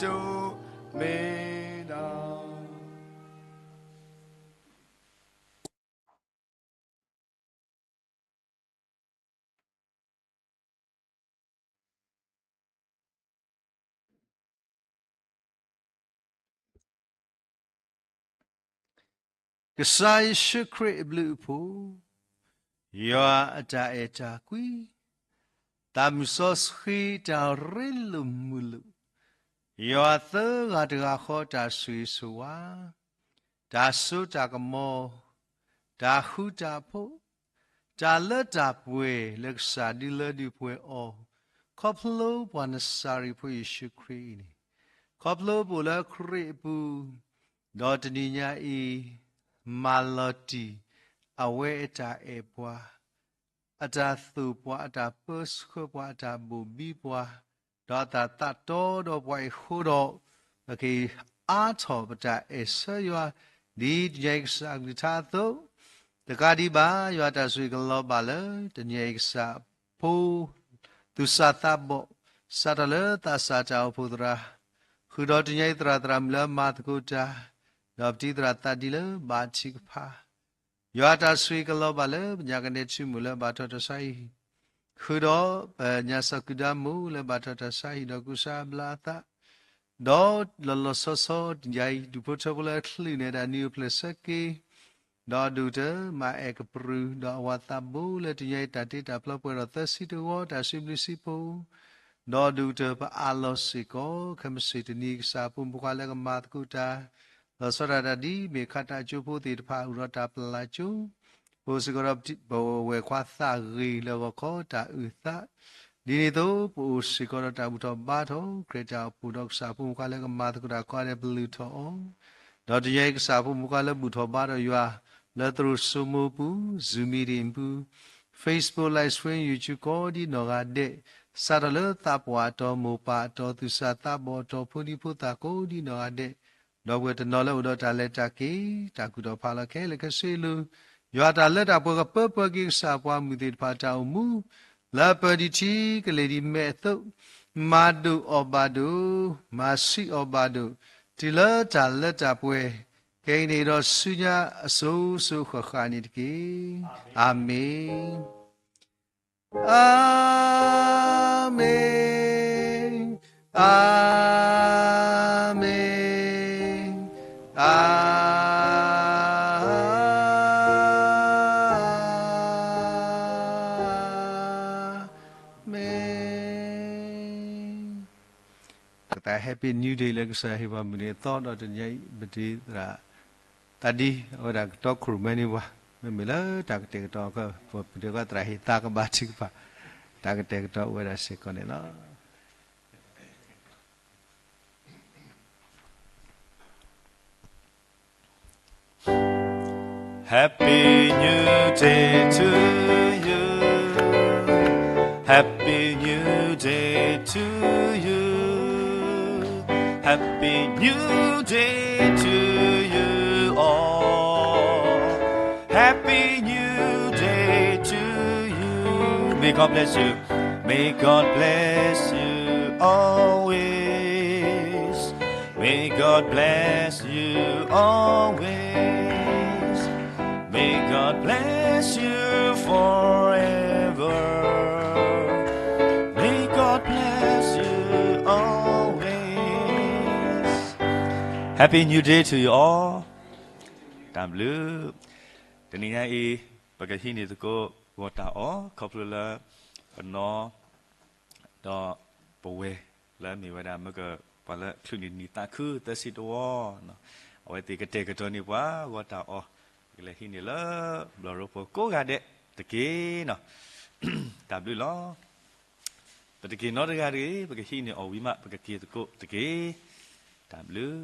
တိၢ်မ့ၢ်နၤ ကစၢ်ယ့ၣ်ၡူးခရံာ်အဘျုးအဖှိၣ်, ယွၤအတၢ်အဲၣ်တၢ်ကွံ, သးမုၢ်စီဆှံတၢ်ရ့လိာ်မုာ်လိာ်, ယွၤသၢဂၤတဂၤဃီတၢ်ဆိၣ်ဂ့ၤဆိၣ်ဝါ, တၢ်စိတၢ်ကမီၤ, တၢ်ဃူတၢ်ဖိး, တၢ်လၢတၢ်ပှဲၤလၢကစၢ်ဒုးလၢဒုးပှဲၤအီၤ, ခီဖျိပှၤနစၤရ့းဖိယ့ၣ်ၡူးခရံာ်အံၤန့ၣ်, ခီဖျိပအိၣ်လၢခရံာ်အပူၤ, ဒီးတနံၤညါအံၤ, မၤလီၤတံၢ်, အဝဲအတၢ်အဲၣ်ပှၤ, အတၢ်သိၣ်ပှၤ, အတၢ်ပၢဆှၢပှၤ, အတၢ်ဘိၣ်ဘံပှၤ, ဒီးအတၢ်သးတီဒီးပှၤအံၤအဃိဒီး, ပကအါထီၣ်ပတၢ်အဲၣ်ဆၢယွၤ, ဒ်တနံၤအံၤကစၢ်အကလုၢ်ကထါအသိး, တကးဒံးဘၣ် ယွၤတၢ်ဆိၣ်ဂ့ၤကလီၤဘၣ်လၢ တနံၤအံၤကစၢ်ဖိ သူၣ်စၢ်သးဘီၣ်, စးထီၣ်လၢသးစၢ်တၢ်အိၣ်ဖှိၣ်သရၣ်, ဃုာ်ဒီးတနံၤအံၤသရၣ်သရၣ်မုၣ်လၢမၤသကိးတၢ်, ဒီးပတံၤသရၣ်သးဒ်လၢဘၣ်ထံးကဖၣ် ယွၤတၢ်ဆိၣ်ဂ့ၤကလီၤဘၣ်လၢပညၣ်ကနဲထံမိၢ်လၢဘၣ်ထီၣ်တၢ်ဆါဟံၣ်, ဃုာ်ဒီးပညၣ်စီၤကုဒါမိၢ်လၢဘၣ်ထီၣ်တၢ်ဆါဟံၣ် ဒီးကူစါဘျါအသး, ဒီးလီၤလီၤဆီဆီတနံၤအံၤ ဒူၣ်ဖိထၢဖိလၢအချုးန့ၢ်တၢ်နံၤအိၣ်ဖျဲၣ်ဆၢက့ၤ, ဒီးဒိၣ်ကတၢၢ်မၤအဲၣ်ကပြုၢ် ဒီးအဝၤသးဘိလၢတနံၤအံၤတၢ်တ့တၢ်ဖျီပှဲၤဒီးသၢဆံတဝီ တၢ်စံးဘျုးစံးဖှိၣ် ဒီးဒိၣ်ကတၢၢ်ပအးလီၤစ့ၢ်ကီး ခဲမုၢ်ဆ့ၣ်တနံၤကစၢ်အဖိမုၣ်ဖိခွါလၢကမၤသကိးတၢ်, လီၤဆီဒၣ်တၢ်ဒ်မ့ၢ်ခးတၢ်ကၠိဖိသ့ၣ်တဖၣ် အိၣ်ဒီးတၢ်ပလၢ်ကၠိ, ပအိၣ်စ့ၢ်ကီးဒီးပဝဲၢ်ခွါသးဂ့ၤလၢဂီၤခီတၢ်အုၣ်သး, ဒ်န့ၣ်အသိး ပအိၣ်စ့ၢ်ကီးဒီးတၢ်ဘူၣ်ထီၣ်ဘါထီၣ် ခရံာ်တၢ်အိၣ်ဖှိၣ်ဒီးကစၢ်ဖိမုၣ်ဖိခွါလၢကမၤသကိးတၢ်ကိးဂၤဒဲးပလုၢ်ထီၣ်အီၤ, ဒီးတနံၤအံၤကစၢ်ဖိမုၣ်ဖိခွါလၢဘူၣ်ထီၣ်ဘါထီၣ်ယွၤ လၢသရိာ်စိမိပူၤ Zoom meeting ပူၤ Facebook live stream YouTube ကိးဒ်နီၢ်ဂၤဒဲး, စးထီၣ်လၢသးပှၢ်အတီၤ မိၢ်ပၢ်အတီၤ သူၣ်စၢ်သးဘီၣ်အတီၤ ဖိဒံဖိသၣ်ကိးဒ်နီၢ်ဂၤဒဲး, ဒီပုၢ်ဝဲၢ်တနီၤလၢအိၣ်ဒီးတၢ်လဲၤတၢ်က့ၤ တၢ်ကူၣ်ထီၣ်ဖးလီၤခဲလၢာ်ခဲဆ့အလိၤ, ယွၤတၢ်လၢတၢ်ပှဲၤကပၢပှဲၤက့ၤကစၢ်ပှၤမုၢ်သ့ၣ်တဖၣ်တၢ်အိၣ်မူ လၢပၢၤဒံးထံကလဲၤဒံးမဲာ်အသိး, မၤဒိၣ်အီၣ်ဘၣ်ဒိၣ်, မၤဆံးအီၣ်ဘၣ်ဒိၣ်, တုၤလၢတၢ်လၢတၢ်ပှဲၤ, ခဲအံၤန့ၣ်ဒီးဆူညါအစိၤစိၤဃၣ်ဃၣ်န့ၣ်တက့ၢ်. အၤမ့ၣ်, အၤမ့ၣ်, အၤမ့ၣ်, အၤမ့ၣ်. ကသး Happy New Day လၢကစၢ်ဟ့ၣ်ပှၤမုၢ်နံၤအသီဒီးတနံၤအံၤ ပဒ့သရၣ် သးဒံ အဝဲဒၣ်ကတီခိၣ်ရိၣ်မဲန့ၢ်ပှၤ, မ့မ့ၢ်လၢတၢ်ကတဲာ်ကတီၤ ပဒ့ကွၢ်သရၣ်ဟ့ၣ်သါကဘၣ်ထုကဖၣ်, တၢ်ကတဲာ်ကတီၤအိၣ်ဝဲဒၣ်စ့ၢ်ကီးန့ၣ်လီၤ. Happy New Day to you. Happy New Day to you. Happy New Day to you all. Happy New Day to you. May God bless you. May God bless you always. May God bless you always. May God bless you forever. May God bless you always. Happy New Day to you all. တၢ်ဘျုး. တနံၤညါအံၤ ပကဟံးန့ၢ်သကိး ဂီၤတၢ်အီၣ် ခီဖျိလၢ ပနီၢ် ဒီးပဝဲၢ်လၢအမ့ၢ်ဝဲဒၣ် မ့ၢ်က ပှၤလၢချုးန့ၢ်နံၣ်သးခုသၢဆံတဝီ အဝဲသ့ၣ်ကတဲာ်ကတီၤန့ၢ်ပှၤဂီၤတၢ်အီၣ်, ပကလဲၤဟံးန့ၢ်လၢဘျီၣ်ရိဖှိၣ်ကိးဂၤဒဲးတက့ၢ်နီၤ. တၢ်ဘျုးလီၤ. ပတက့ၢ်နီတဂၤတဂ့ၤ, ပကဟံးန့ၢ်အီၣ်ဝံၤမး ပကက့ၤသကိးတက့ၢ်. တၢ်ဘျုး.